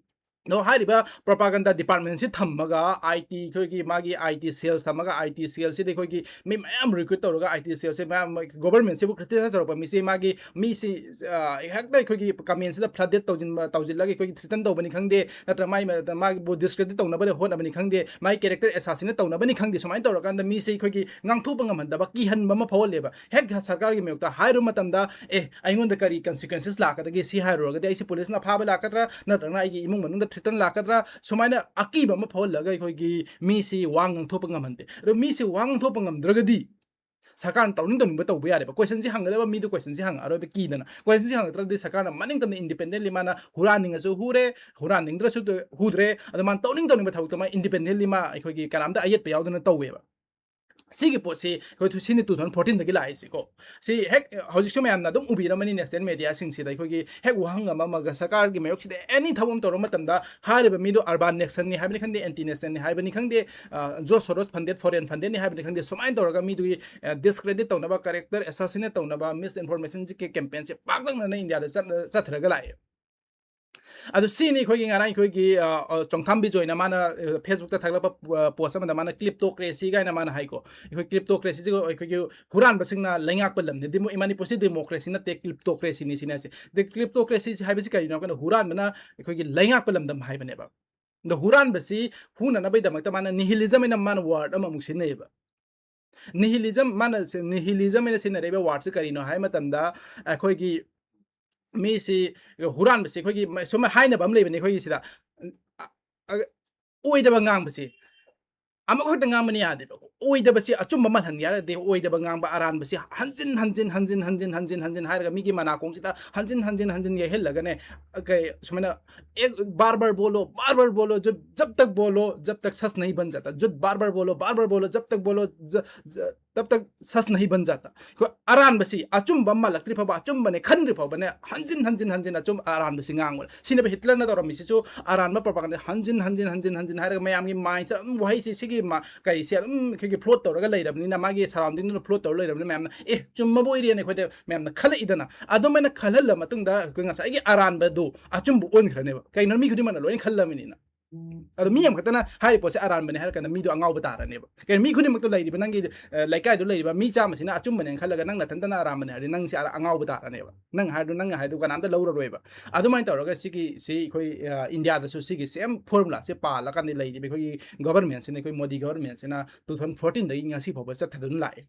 ꯑꯗꯣ ꯍꯥꯏꯔꯤꯕ ꯄ꯭ꯔꯣꯄꯥꯒꯟꯗꯥ ꯗꯤꯄꯥꯔꯠꯃꯦꯟꯁꯤ ꯊꯝꯃꯒ, ꯑꯥꯏ ꯇꯤ, ꯑꯩꯈꯣꯏꯒꯤ ꯃꯥꯒꯤ ꯑꯥꯏ ꯇꯤ ꯁꯦꯜꯁ ꯊꯝꯃꯒ, ꯑꯥꯏ ꯇꯤ ꯁꯦꯜꯁꯤꯗ ꯑꯩꯈꯣꯏꯒꯤ ꯃꯤ ꯃꯌꯥꯝ ꯔꯤꯀ꯭ꯔꯨꯠ ꯇꯧꯔꯒ, ꯑꯥꯏ ꯇꯤ ꯁꯦꯜꯁꯦ ꯃꯌꯥꯝ ꯒꯣꯕꯔꯃꯦꯟꯁꯤꯕꯨ ꯀ꯭ꯔꯤꯇꯤꯁꯥꯏꯖ ꯇꯧꯔꯛꯄ ꯃꯤꯁꯤ, ꯃꯥꯒꯤ ꯃꯤꯁꯤ, ꯑ, ꯍꯦꯛꯇ ꯑꯩꯈꯣꯏꯒꯤ ꯀꯃꯦꯟꯁꯤꯗ ꯐ꯭ꯂꯗꯦꯠ ꯇꯧꯁꯤꯟꯕ, ꯇꯧꯁꯤꯜꯂꯒ ꯑꯩꯈꯣꯏꯒꯤ ꯊ꯭ꯔꯤꯇꯟ ꯇꯧꯕꯅꯤ ꯈꯪꯗꯦ, ꯅꯠꯇ꯭ꯔꯒ ꯃꯥꯒꯤ ꯃ-, ꯃꯥꯒꯤꯕꯨ ꯗꯤꯁꯀ꯭ꯔꯦꯗꯤꯠ ꯇꯧꯅꯕ ꯍꯣꯠꯅꯕꯅꯤ ꯈꯪꯗꯦ, ꯃꯥꯒꯤ ꯀꯦꯔꯦꯛꯇꯔ ꯑꯦꯁꯥꯁꯤꯅꯦꯠ ꯇꯧꯅꯕꯅꯤ ꯈꯪꯗꯦ, ꯁꯨꯃꯥꯏꯅ ꯇꯧꯔꯀꯥꯟꯗ ꯃꯤꯁꯤ ꯑꯩꯈꯣꯏꯒꯤ ꯉꯥꯡꯊꯣꯛꯄ ꯉꯝꯍꯟꯗꯕ, ꯀꯤꯍꯟꯕ ꯑꯃ ꯐꯥꯎꯍꯜꯂꯦꯕ꯫ ꯍꯦꯛ ꯁꯔꯀꯥꯔꯒꯤ ꯃꯥꯌꯣꯛꯇ ꯍꯥꯏꯔꯨꯕ ꯃꯇꯝꯗ, "ꯑꯦ, ꯑꯩꯉꯣꯟꯗ ꯀꯔꯤ ꯀꯟꯁꯤꯀ꯭ꯋꯦꯟꯁꯦꯁ ꯂꯥꯛꯀꯗꯒꯦ? ꯁꯤ ꯍꯥꯏꯔꯨꯔꯒꯗꯤ ꯑꯩꯁꯦ ꯄꯨꯂꯤꯁꯅ ꯐꯥꯕ ꯂꯥꯛꯀꯗ꯭ꯔꯥ, ꯅꯠꯇ꯭ꯔꯒꯅ ꯑꯩꯒꯤ ꯏꯃꯨꯡ ꯃꯅꯨꯡꯗ ꯊ꯭ꯔꯤꯇꯟ ꯂꯥꯛꯀꯗ꯭ꯔꯥ?" ꯁꯨꯃꯥꯏꯅ ꯑꯀꯤꯕ ꯑꯃ ꯐꯥꯎꯍꯜꯂꯒ ꯑꯩꯈꯣꯏꯒꯤ ꯃꯤꯁꯤ ꯋꯥ ꯉꯥꯡꯊꯣꯛꯄ ꯉꯝꯍꯟꯗꯦ꯫ ꯑꯗꯣ ꯃꯤꯁꯤ ꯋꯥ ꯉꯥꯡꯊꯣꯛꯄ ꯉꯝꯗ꯭ꯔꯒꯗꯤ ꯁꯔꯀꯥꯔꯅ ꯇꯧꯅꯤꯡ ꯇꯧꯅꯤꯡꯕ ꯇꯧꯕ ꯌꯥꯔꯦꯕ꯫ ꯀꯣꯏꯁꯟꯁꯤ ꯍꯪꯒꯗꯕ ꯃꯤꯗꯨ ꯀꯣꯏꯁꯟꯁꯤ ꯍꯪꯉꯛꯑꯔꯣꯏꯕ, ꯀꯤꯗꯅ꯫ ꯀꯣꯏꯁꯟꯁꯤ ꯍꯪꯉꯛꯇ꯭ꯔꯗꯤ ꯁꯔꯀꯥꯔꯅ ꯃꯅꯤꯡ ꯇꯝꯅ ꯏꯟꯗꯤꯄꯦꯟꯗꯦꯟꯂꯤ ꯃꯥꯅ ꯍꯨꯔꯥꯟꯅꯤꯡꯉꯁꯨ ꯍꯨꯔꯦ, ꯍꯨꯔꯥꯟꯅꯤꯡꯗ꯭ꯔꯁꯨ ꯇ-, ꯍꯨꯗ꯭ꯔꯦ꯫ ꯑꯗꯣ ꯃꯥꯅ ꯇꯧꯅꯤꯡ ꯇꯧꯅꯤꯡꯕ ꯊꯕꯛꯇꯣ ꯃꯥ ꯏꯟꯗꯤꯄꯦꯟꯗꯦꯟꯂꯤ ꯃꯥ ꯑꯩꯈꯣꯏꯒꯤ ꯀꯅꯥꯝꯇ ꯑꯌꯦꯠꯄ ꯌꯥꯎꯗꯅ ꯇꯧꯋꯦꯕ꯫ ꯁꯤꯒꯤ ꯄꯣꯠꯁꯤ ꯑꯩꯈꯣꯏ ꯇꯨ-, ꯁꯤꯅꯤ ꯇꯨ ꯊꯥꯎꯖꯟ ꯐꯣꯔꯇꯤꯟꯗꯒꯤ ꯂꯥꯛꯏꯁꯤꯀꯣ꯫ ꯁꯤ ꯍꯦꯛ ꯍꯧꯖꯤꯛꯁꯨ ꯃꯌꯥꯝꯅ ꯑꯗꯨꯝ ꯎꯕꯤꯔꯝꯃꯅꯤ ꯅꯦꯁꯅꯦꯜ ꯃꯦꯗꯤꯌꯥꯁꯤꯡꯁꯤꯗ ꯑꯩꯈꯣꯏꯒꯤ ꯍꯦꯛ ꯋꯥꯍꯪ ꯑꯃ ꯑꯃꯒ ꯁꯔꯀꯥꯔꯒꯤ ꯃꯥꯌꯣꯛꯁꯤꯗ ꯑꯦꯅꯤ ꯊꯕꯛ ꯑꯃ ꯇꯧꯔ ꯃꯇꯝꯗ ꯍꯥꯏꯔꯤꯕ ꯃꯤꯗꯣ ꯑꯔꯕꯥꯟ ꯅꯦꯁꯟꯅꯤ ꯍꯥꯏꯕꯅꯤ ꯈꯪꯗꯦ, ꯑꯦꯟꯇꯤ ꯅꯦꯁꯅꯦꯜꯅꯤ ꯍꯥꯏꯕꯅꯤ ꯈꯪꯗꯦ, ꯑ, ꯖꯣꯔꯖ ꯁꯣꯔꯣꯁ ꯐꯟꯗꯦꯠ, ꯐꯣꯔꯦꯟ ꯐꯟꯗꯦꯠꯅꯤ ꯍꯥꯏꯕꯅꯤ ꯈꯪꯗꯦ, ꯁꯨꯃꯥꯏꯅ ꯇꯧꯔꯒ ꯃꯤꯗꯨꯒꯤ, ꯑ, ꯗꯤꯁꯀ꯭ꯔꯦꯗꯤꯠ ꯇꯧꯅꯕ, ꯀꯦꯔꯦꯛꯇꯔ ꯑꯦꯁꯥꯁꯤꯅꯦꯠ ꯇꯧꯅꯕ, ꯃꯤꯁꯏꯟꯐꯣꯔꯃꯦꯁꯟꯒꯤ ꯀꯦꯝꯄꯦꯟꯁꯦ ꯄꯥꯛꯇꯛꯅꯅ ꯏꯟꯗꯤꯌꯥꯗ ꯆꯠꯅ-, ꯆꯠꯊꯔꯒ ꯂꯥꯛꯑꯦ꯫ ꯑꯗꯨ ꯁꯤꯅꯤ ꯑꯩꯈꯣꯏꯒꯤ ꯉꯔꯥꯡ ꯑꯩꯈꯣꯏꯒꯤ, ꯑ, ꯑ, ꯆꯣꯡꯊꯥꯝ ꯕꯤꯖꯣꯏꯅ ꯃꯥꯅ, ꯑ, ꯐꯦꯁꯕꯨꯛꯇ ꯊꯥꯒꯠꯂꯛꯄ, ꯑ, ꯄꯣꯁ ꯑꯃꯗ ꯃꯥꯅ ꯀ꯭ꯂꯤꯞꯇꯣꯀ꯭ꯔꯦꯁꯤ ꯀꯥꯏꯅ ꯃꯥꯅ ꯍꯥꯏꯀꯣ꯫ ꯑꯩꯈꯣꯏ ꯀ꯭ꯂꯤꯞꯇꯣꯀ꯭ꯔꯦꯁꯤꯁꯦ ꯑꯩꯈꯣꯏꯒꯤ ꯍꯨꯔꯥꯟꯕꯁꯤꯡꯅ ꯂꯩꯉꯥꯛꯄ ꯂꯝꯅꯤ꯫ ꯗꯤꯃꯣ-, ꯃꯅꯤꯄꯨꯔꯁꯤ ꯗꯤꯃꯣꯀ꯭ꯔꯦꯁꯤ ꯅꯠꯇꯦ, ꯀ꯭ꯂꯤꯞꯇꯣꯀ꯭ꯔꯦꯁꯤꯅꯤ ꯁꯤꯅꯤ ꯍꯥꯏꯁꯦ꯫ ꯑꯗꯩ ꯀ꯭ꯂꯤꯞꯇꯣꯀ꯭ꯔꯦꯁꯤꯁꯤ ꯍꯥꯏꯕꯁꯤ ꯀꯔꯤꯅꯣ ꯍꯥꯏ ꯀꯥꯟꯗ ꯍꯨꯔꯥꯟꯕꯅ ꯑꯩꯈꯣꯏꯒꯤ ꯂꯩꯉꯥꯛꯄ ꯂꯝꯗꯝ ꯍꯥꯏꯕꯅꯦꯕ꯫ ꯑꯗꯣ ꯍꯨꯔꯥꯟꯕꯁꯤ ꯍꯨꯅꯅꯕꯒꯤꯗꯃꯛꯇ ꯃꯥꯅ ꯅꯤꯍꯤꯂꯤꯖꯝ ꯍꯥꯏꯅ ꯃꯥꯅ ꯋꯥꯔꯗ ꯑꯃꯃꯨꯛ ꯁꯤꯖꯤꯟꯅꯩꯌꯦꯕ꯫ ꯅꯤꯍꯤꯂꯤꯖꯝ, ꯃꯥꯅ ꯁꯤ-, ꯅꯤꯍꯤꯂꯤꯖꯝ ꯍꯥꯏꯅ ꯁꯤꯖꯤꯟꯅꯔꯛꯏꯕ ꯋꯥꯔꯗꯁꯤ ꯀꯔꯤꯅꯣ ꯍꯥꯏ ꯃꯇꯝꯗ, ꯑꯩꯈꯣꯏꯒꯤ ꯃꯤꯁꯤ ꯍꯨꯔꯥꯟꯕꯁꯤ ꯑꯩꯈꯣꯏꯒꯤ ꯃ-, ꯁꯨꯝ ꯍꯥꯏꯅꯕ ꯑꯃ ꯂꯩꯕꯅꯦ ꯑꯩꯈꯣꯏꯒꯤ ꯁꯤꯗ꯫ ꯑ-, ꯑ-, ꯑꯣꯏꯗꯕ ꯉꯥꯡꯕꯁꯤ ꯑꯃꯈꯛꯇ ꯉꯥꯡꯕꯅ ꯌꯥꯗꯦꯕꯀꯣ꯫ ꯑꯣꯏꯗꯕꯁꯤ ꯑꯆꯨꯝꯕ ꯃꯥꯜꯍꯟꯒꯦ ꯍꯥꯏꯔꯒꯗꯤ, ꯑꯣꯏꯗꯕ ꯉꯥꯡꯕ, ꯑꯔꯥꯟꯕꯁꯤ ꯍꯟꯖꯤꯟ ꯍꯟꯖꯤꯟ ꯍꯟꯖꯤꯟ ꯍꯟꯖꯤꯟ ꯍꯟꯖꯤꯟ ꯍꯟꯖꯤꯟ ꯍꯥꯏꯔꯒ ꯃꯤꯒꯤ ꯃꯅꯥꯀꯣꯡꯁꯤꯗ ꯍꯟꯖꯤꯟ ꯍꯟꯖꯤꯟ ꯍꯟꯖꯤꯟ ꯌꯩꯍꯜꯂꯒꯅꯦ, ꯀꯩ, ꯁꯨꯃꯥꯏꯅ ꯑꯦꯛ ꯕꯥꯔ ꯕꯥꯔ ꯕꯣꯂꯣ, ꯕꯥꯔ ꯕꯥꯔ ꯕꯣꯂꯣ, ꯖꯨꯠ ꯖꯕ ꯇꯛ ꯕꯣꯂꯣ, ꯖꯕ ꯇꯛ ꯁꯆ ꯅꯍꯤ ꯕꯟ ꯖꯥꯇꯥ, ꯖꯨꯠ ꯕꯥꯔ ꯕꯥꯔ ꯕꯣꯂꯣ, ꯕꯥꯔ ꯕꯥꯔ ꯕꯣꯂꯣ, ꯖꯕ ꯇꯛ ꯕꯣꯂꯣ, ꯖ-, ꯖ-, ꯇꯕ ꯇꯛ ꯁꯆ ꯅꯍꯤ ꯕꯟ ꯖꯥꯇꯥ꯫ ꯑꯩꯈꯣꯏ ꯑꯔꯥꯟꯕꯁꯤ ꯑꯆꯨꯝꯕ ꯃꯥꯜꯂꯛꯇ꯭ꯔꯤ ꯐꯥꯎꯕ, ꯑꯆꯨꯝꯕꯅꯦ ꯈꯟꯗ꯭ꯔꯤ ꯐꯥꯎꯕꯅꯦ, ꯍꯟꯖꯤꯟ ꯍꯟꯖꯤꯟ ꯍꯟꯖꯤꯟ ꯑꯆꯨꯝ ꯑꯔꯥꯟꯕꯁꯤ ꯉꯥꯡꯕꯅꯦ꯫ ꯁꯤꯅꯦꯕ ꯍꯤꯠꯂꯔꯅ ꯇꯧꯔꯝꯃꯤꯁꯤꯁꯨ, ꯑꯔꯥꯟꯕ ꯄ꯭ꯔꯣꯄꯥꯒꯥꯟꯗꯥ ꯍꯟꯖꯤꯟ ꯍꯟꯖꯤꯟ ꯍꯟꯖꯤꯟ ꯍꯟꯖꯤꯟ ꯍꯥꯏꯔꯒ ꯃꯌꯥꯝꯒꯤ ꯃꯥꯏꯟꯁꯤꯗ ꯑꯗꯨꯝ ꯋꯥꯍꯩꯁꯤ, ꯁꯤꯒꯤ ꯃ-, ꯀꯔꯤꯁꯦ ꯑꯗꯨꯝ ꯑꯩꯈꯣꯏꯒꯤ ꯐ꯭ꯂꯣꯠ ꯇꯧꯔꯒ ꯂꯩꯔꯕꯅꯤꯅ, ꯃꯥꯒꯤ ꯁꯔꯥꯎꯟꯗꯤꯡꯗꯨꯅ ꯐ꯭ꯂꯣꯠ ꯇꯧꯔ ꯂꯩꯔꯕꯅꯤꯅ, ꯃꯌꯥꯝꯅ, "ꯑꯦ, ꯆꯨꯝꯃꯕꯨ ꯑꯣꯏꯔꯦꯅ" ꯑꯩꯈꯣꯏꯗ ꯃꯌꯥꯝꯅ ꯈꯜꯂꯛꯏꯗꯅ꯫ ꯑꯗꯨꯃꯥꯏꯅ ꯈꯜꯍꯜꯂ ꯃꯇꯨꯡꯗ ꯑꯩꯈꯣꯏ ꯉꯁꯥꯏꯒꯤ ꯑꯔꯥꯟꯕꯗꯨ ꯑꯆꯨꯝꯕ ꯑꯣꯟꯈ꯭ꯔꯅꯦꯕ꯫ ꯀꯩꯅꯣ, ꯃꯤ ꯈꯨꯗꯤꯡꯃꯛꯅ ꯂꯣꯏꯅ ꯈꯜꯂꯕꯅꯤꯅ꯫ ꯑꯗꯣ ꯃꯤ ꯑꯃꯈꯛꯇꯅ ꯍꯥꯏꯔꯤ ꯄꯣꯠꯁꯦ ꯑꯔꯥꯟꯕꯅꯦ ꯍꯥꯏꯔ ꯀꯥꯟꯗ ꯃꯤꯗꯣ ꯑꯉꯥꯎꯕ ꯇꯥꯔꯅꯦꯕ꯫ ꯀꯩꯅꯣ, ꯃꯤ ꯈꯨꯗꯤꯡꯃꯛꯇꯣ ꯂꯩꯔꯤꯕ ꯅꯪꯒꯤ, ꯑ, ꯂꯩꯀꯥꯏꯗꯣ ꯂꯩꯔꯤꯕ ꯃꯤ ꯆꯥꯝꯃꯁꯤꯅ ꯑꯆꯨꯝꯕꯅꯦꯅ ꯈꯜꯂꯒ ꯅꯪ ꯅꯊꯟꯇꯅ ꯑꯔꯥꯟꯕꯅꯦ ꯍꯥꯏꯔꯗꯤ ꯅꯪꯁꯦ ꯑꯔꯥ-, ꯑꯉꯥꯎꯕ ꯇꯥꯔꯅꯦꯕ꯫ ꯅꯪ ꯍꯥꯏꯔꯗꯣ, ꯅꯪ ꯍꯥꯏꯗꯣ ꯀꯅꯥꯝꯇ ꯂꯧꯔꯔꯣꯏꯕ꯫ ꯑꯗꯨꯃꯥꯏꯅ ꯇꯧꯔꯒ ꯁꯤꯒꯤ, ꯁꯤ ꯑꯩꯈꯣꯏ, ꯑ, ꯏꯟꯗꯤꯌꯥꯗꯁꯨ ꯁꯤꯒꯤ ꯁꯦꯝ ꯐꯣꯔꯃꯨꯂꯥꯁꯦ ꯄꯥꯜꯂꯀꯥꯟꯗ ꯂꯩꯔꯤꯕ ꯑꯩꯈꯣꯏꯒꯤ ꯒꯣꯕꯔꯃꯦꯟꯁꯤꯅ, ꯑꯩꯈꯣꯏ ꯃꯣꯗꯤ ꯒꯣꯕꯔꯃꯦꯟꯁꯤꯅ two thousand fourteenꯗꯒꯤ ꯉꯁꯤ ꯐꯥꯎꯕ ꯆꯠꯊꯗꯨꯅ ꯂꯥꯛꯑꯦ꯫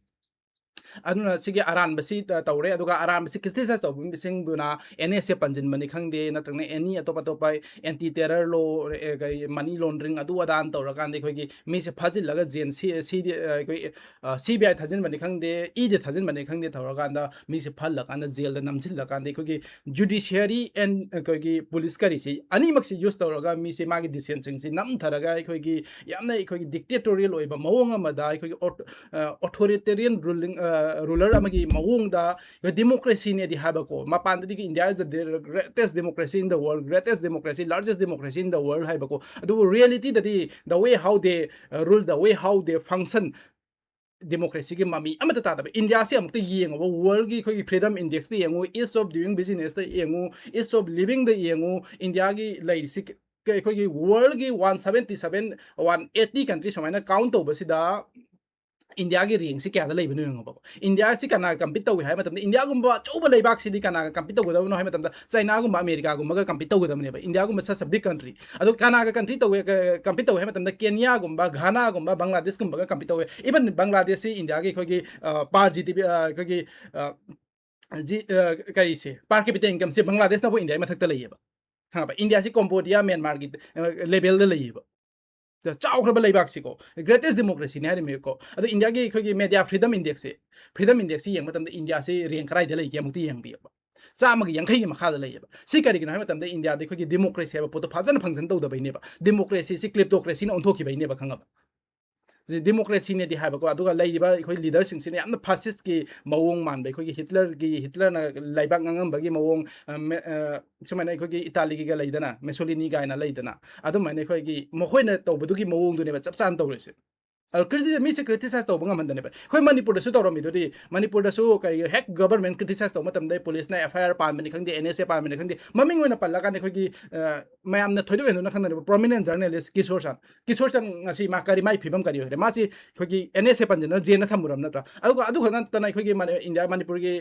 ꯑꯗꯨꯅ ꯁꯤꯒꯤ ꯑꯔꯥꯟꯕꯁꯤ ꯇ-, ꯇꯧꯔꯦ꯫ ꯑꯗꯨꯒ ꯑꯔꯥꯟꯕꯁꯤ criticize ꯇꯧꯕꯁꯤꯡꯗꯨꯅ NSA ꯄꯟꯁꯤꯟꯕꯅꯤ ꯈꯪꯗꯦ, ꯅꯠꯇ꯭ꯔꯒꯅ any ꯑꯇꯣꯞ ꯑꯇꯣꯞꯄ anti terror law, ꯑꯦ, ꯀꯩ, money laundering ꯑꯗꯨ ꯑꯗꯥꯅ ꯇꯧꯔꯀꯥꯟꯗ ꯑꯩꯈꯣꯏꯒꯤ ꯃꯤꯁꯦ ꯐꯥꯖꯤꯜꯂꯒ ꯖꯦꯟ ꯁꯤ-, ꯁꯤꯗꯤ, ꯑ, ꯑꯩꯈꯣꯏ, ꯑ, CBI ꯊꯥꯖꯤꯟꯕꯅꯤ ꯈꯪꯗꯦ, ꯏꯗꯤ ꯊꯥꯖꯤꯟꯕꯅꯤ ꯈꯪꯗꯦ, ꯇꯧꯔꯀꯥꯟꯗ ꯃꯤꯁꯦ ꯐꯜꯂꯀꯥꯟꯗ ꯖꯦꯜꯗ ꯅꯝꯁꯤꯜꯂꯀꯥꯟꯗ ꯑꯩꯈꯣꯏꯒꯤ judiciary and ꯑꯩꯈꯣꯏꯒꯤ ꯄꯨꯂꯤꯁ ꯀꯔꯤꯁꯤ ꯑꯅꯤꯃꯛꯁꯤ use ꯇꯧꯔꯒ ꯃꯤꯁꯦ ꯃꯥꯒꯤ decisionꯁꯤꯡꯁꯤ ꯅꯝꯊꯔꯒ ꯑꯩꯈꯣꯏꯒꯤ ꯌꯥꯝꯅ ꯑꯩꯈꯣꯏꯒꯤ dictatorial ꯑꯣꯏꯕ ꯃꯑꯣꯡ ꯑꯃꯗ, ꯑꯩꯈꯣꯏꯒꯤ ꯑꯣ-, ꯑ, authoritarian ruling, ꯑ, ruler ꯑꯃꯒꯤ ꯃꯑꯣꯡꯗ ꯑꯩꯈꯣꯏ democracyꯅꯦꯗꯤ ꯍꯥꯏꯕꯀꯣ, ꯃꯄꯥꯟꯗꯗꯤ India is the greatest democracy in the world, greatest democracy, largest democracy in the world ꯍꯥꯏꯕꯀꯣ, ꯑꯗꯨꯕꯨ realityꯗꯗꯤ the way how they, uh, rule, the way how they function, democracyꯒꯤ ꯃꯃꯤ ꯑꯃꯠꯇ ꯇꯥꯗꯕ꯫ ꯏꯟꯗꯤꯌꯥꯁꯤ ꯑꯃꯨꯛꯇ ꯌꯦꯡꯉꯨꯕ, worldꯒꯤ ꯑꯩꯈꯣꯏꯒꯤ freedom indexꯇ ꯌꯦꯡꯉꯨ, ease of doing businessꯇ ꯌꯦꯡꯉꯨ, ease of livingꯗ ꯌꯦꯡꯉꯨ, ꯏꯟꯗꯤꯌꯥꯒꯤ ꯂꯩꯔꯤꯁꯤ ꯀ-, ꯑꯩꯈꯣꯏꯒꯤ worldꯒꯤ one seventy seven, one eighty country ꯁꯨꯃꯥꯏꯅ count ꯇꯧꯕꯁꯤꯗ ꯏꯟꯗꯤꯌꯥꯒꯤ rankꯁꯤ ꯀꯌꯥꯗ ꯂꯩꯕꯅꯣ ꯌꯦꯡꯉꯣꯕꯀꯣ꯫ ꯏꯟꯗꯤꯌꯥꯁꯤ ꯀꯅꯥꯒ compete ꯇꯧꯏ ꯍꯥꯏꯕ ꯃꯇꯝꯗ, ꯏꯟꯗꯤꯌꯥꯒꯨꯝꯕ ꯑꯆꯧꯕ ꯂꯩꯕꯥꯛꯁꯤꯗꯤ ꯀꯅꯥꯒ compete ꯇꯧꯒꯗꯕꯅꯣ ꯍꯥꯏꯕ ꯃꯇꯝꯗ, ꯆꯥꯏꯅꯥꯒꯨꯝꯕ, ꯑꯃꯦꯔꯤꯀꯥꯒꯨꯝꯕꯒ compete ꯇꯧꯒꯗꯕꯅꯦꯕ꯫ ꯏꯟꯗꯤꯌꯥꯒꯨꯝꯕ such a big country꯫ ꯑꯗꯣ ꯀꯅꯥꯒ country ꯇꯧꯋꯦ, ꯀ-, compete ꯇꯧꯋꯦ ꯍꯥꯏꯕ ꯃꯇꯝꯗ, ꯀꯦꯅꯤꯌꯥꯒꯨꯝꯕ, ꯘꯥꯅꯥꯒꯨꯝꯕ, ꯕꯪꯒ꯭ꯂꯥꯗꯦꯁꯀꯨꯝꯕꯒ compete ꯇꯧꯋꯦ꯫ Even ꯕꯪꯒ꯭ꯂꯥꯗꯦꯁꯁꯤ ꯏꯟꯗꯤꯌꯥꯒꯤ ꯑꯩꯈꯣꯏꯒꯤ, ꯑ, per GDP, ꯑ, ꯑꯩꯈꯣꯏꯒꯤ, ꯑ, ꯖꯤ-, ꯑ, ꯀꯔꯤꯁꯦ, per capita incomeꯁꯦ ꯕꯪꯒ꯭ꯂꯥꯗꯦꯁꯅꯕꯨ ꯏꯟꯗꯤꯌꯥꯒꯤ ꯃꯊꯛꯇ ꯂꯩꯌꯦꯕ꯫ ꯈꯪꯉꯕ? ꯏꯟꯗꯤꯌꯥꯁꯤ ꯀꯣꯝꯕꯣꯗꯤꯌꯥ, ꯃ꯭ꯌꯥꯟꯃꯥꯔꯒꯤ, ꯑ, levelꯗ ꯂꯩꯌꯦꯕ꯫ ꯆꯥꯎꯈ꯭ꯔꯕ ꯂꯩꯕꯥꯛꯁꯤꯀꯣ, greatest democracyꯅꯤ ꯍꯥꯏꯔꯤꯃꯦꯀꯣ꯫ ꯑꯗꯣ ꯏꯟꯗꯤꯌꯥꯒꯤ ꯑꯩꯈꯣꯏꯒꯤ media freedom indexꯁꯦ, freedom indexꯁꯤ ꯌꯦꯡꯕ ꯃꯇꯝꯗ ꯏꯟꯗꯤꯌꯥꯁꯤ rank ꯀꯗꯥꯏꯗ ꯂꯩꯒꯦ ꯑꯃꯨꯛꯇ ꯌꯦꯡꯕꯤꯌꯣꯕ꯫ ꯆꯥꯝꯃꯒꯤ ꯌꯥꯡꯈꯩꯒꯤ ꯃꯈꯥꯗ ꯂꯩꯌꯦꯕ꯫ ꯁꯤ ꯀꯔꯤꯒꯤꯅꯣ ꯍꯥꯏꯕ ꯃꯇꯝꯗ ꯏꯟꯗꯤꯌꯥꯗ ꯑꯩꯈꯣꯏꯒꯤ democracy ꯍꯥꯏꯕ ꯄꯣꯠꯇꯣ ꯐꯖꯅ function ꯇꯧꯗꯕꯩꯅꯦꯕ꯫ Democracyꯁꯤ kleptocracyꯅ ꯑꯣꯟꯊꯣꯛꯈꯤꯕꯩꯅꯦꯕ, ꯈꯪꯉꯕ? ꯁꯤ democracyꯅꯦꯗꯤ ꯍꯥꯏꯕꯀꯣ, ꯑꯗꯨꯒ ꯂꯩꯔꯤꯕ ꯑꯩꯈꯣꯏ leaderꯁꯤꯡꯁꯤꯅ ꯌꯥꯝꯅ fascistꯀꯤ ꯃꯑꯣꯡ ꯃꯥꯟꯕ, ꯑꯩꯈꯣꯏꯒꯤ ꯍꯤꯠꯂꯔꯒꯤ, ꯍꯤꯠꯂꯔꯅ ꯂꯩꯕꯥꯛ ꯉꯥꯡꯉꯝꯕꯒꯤ ꯃꯑꯣꯡ, ꯑ, ꯃꯦ-, ꯑ, ꯁꯨꯃꯥꯏꯅ ꯑꯩꯈꯣꯏꯒꯤ ꯏꯇꯥꯂꯤꯒꯤꯒ ꯂꯩꯗꯅ, ꯃꯦꯁꯣꯂꯤꯅꯤ ꯀꯥꯏꯅ ꯂꯩꯗꯅ, ꯑꯗꯨꯃꯥꯏꯅ ꯑꯩꯈꯣꯏꯒꯤ ꯃꯈꯣꯏꯅ ꯇꯧꯕꯗꯨꯒꯤ ꯃꯑꯣꯡꯗꯨꯅꯦꯕ ꯆꯞ ꯆꯥꯅ ꯇꯧꯔꯤꯁꯦ꯫ ꯑꯗꯣ criticism, ꯃꯤꯁꯦ criticize ꯇꯧꯕ ꯉꯝꯍꯟꯗꯅꯦꯕ꯫ ꯑꯩꯈꯣꯏ ꯃꯅꯤꯄꯨꯔꯗꯁꯨ ꯇꯧꯔꯝꯃꯤꯗꯨꯗꯤ, ꯃꯅꯤꯄꯨꯔꯗꯁꯨ ꯀꯩ, ꯍꯦꯛ government criticize ꯇꯧꯕ ꯃꯇꯝꯗ ꯄꯨꯂꯤꯁꯅ F I R ꯄꯥꯟꯕꯅꯤ ꯈꯪꯗꯦ, N S A ꯄꯥꯟꯕꯅꯤ ꯈꯪꯗꯦ, ꯃꯃꯤꯡ ꯑꯣꯏꯅ ꯄꯜꯂꯀꯥꯟꯗ ꯑꯩꯈꯣꯏꯒꯤ, ꯑ, ꯃꯌꯥꯝꯅ ꯊꯣꯏꯗꯣꯛ ꯍꯦꯟꯗꯣꯛꯅ ꯈꯪꯅꯔꯤꯕ prominent journalist ꯀꯤꯁꯣꯔ ꯆꯥꯟ, ꯀꯤꯁꯣꯔ ꯆꯥꯟ ꯉꯁꯤ ꯃꯥ ꯀꯔꯤ, ꯃꯥꯏ ꯐꯤꯕꯝ ꯀꯔꯤ ꯑꯣꯏꯔꯦ? ꯃꯥꯁꯤ ꯑꯩꯈꯣꯏꯒꯤ N S A ꯄꯟꯁꯤꯟꯗꯅ ꯖꯦꯜꯗ ꯊꯝꯃꯨꯔꯕ ꯅꯠꯇ꯭ꯔꯥ? ꯑꯗꯨꯒ ꯑꯗꯨ ꯈꯛ ꯅꯠꯇꯅ ꯑꯩꯈꯣꯏꯒꯤ ꯃꯅꯤ-, ꯏꯟꯗꯤꯌꯥ, ꯃꯅꯤꯄꯨꯔꯒꯤ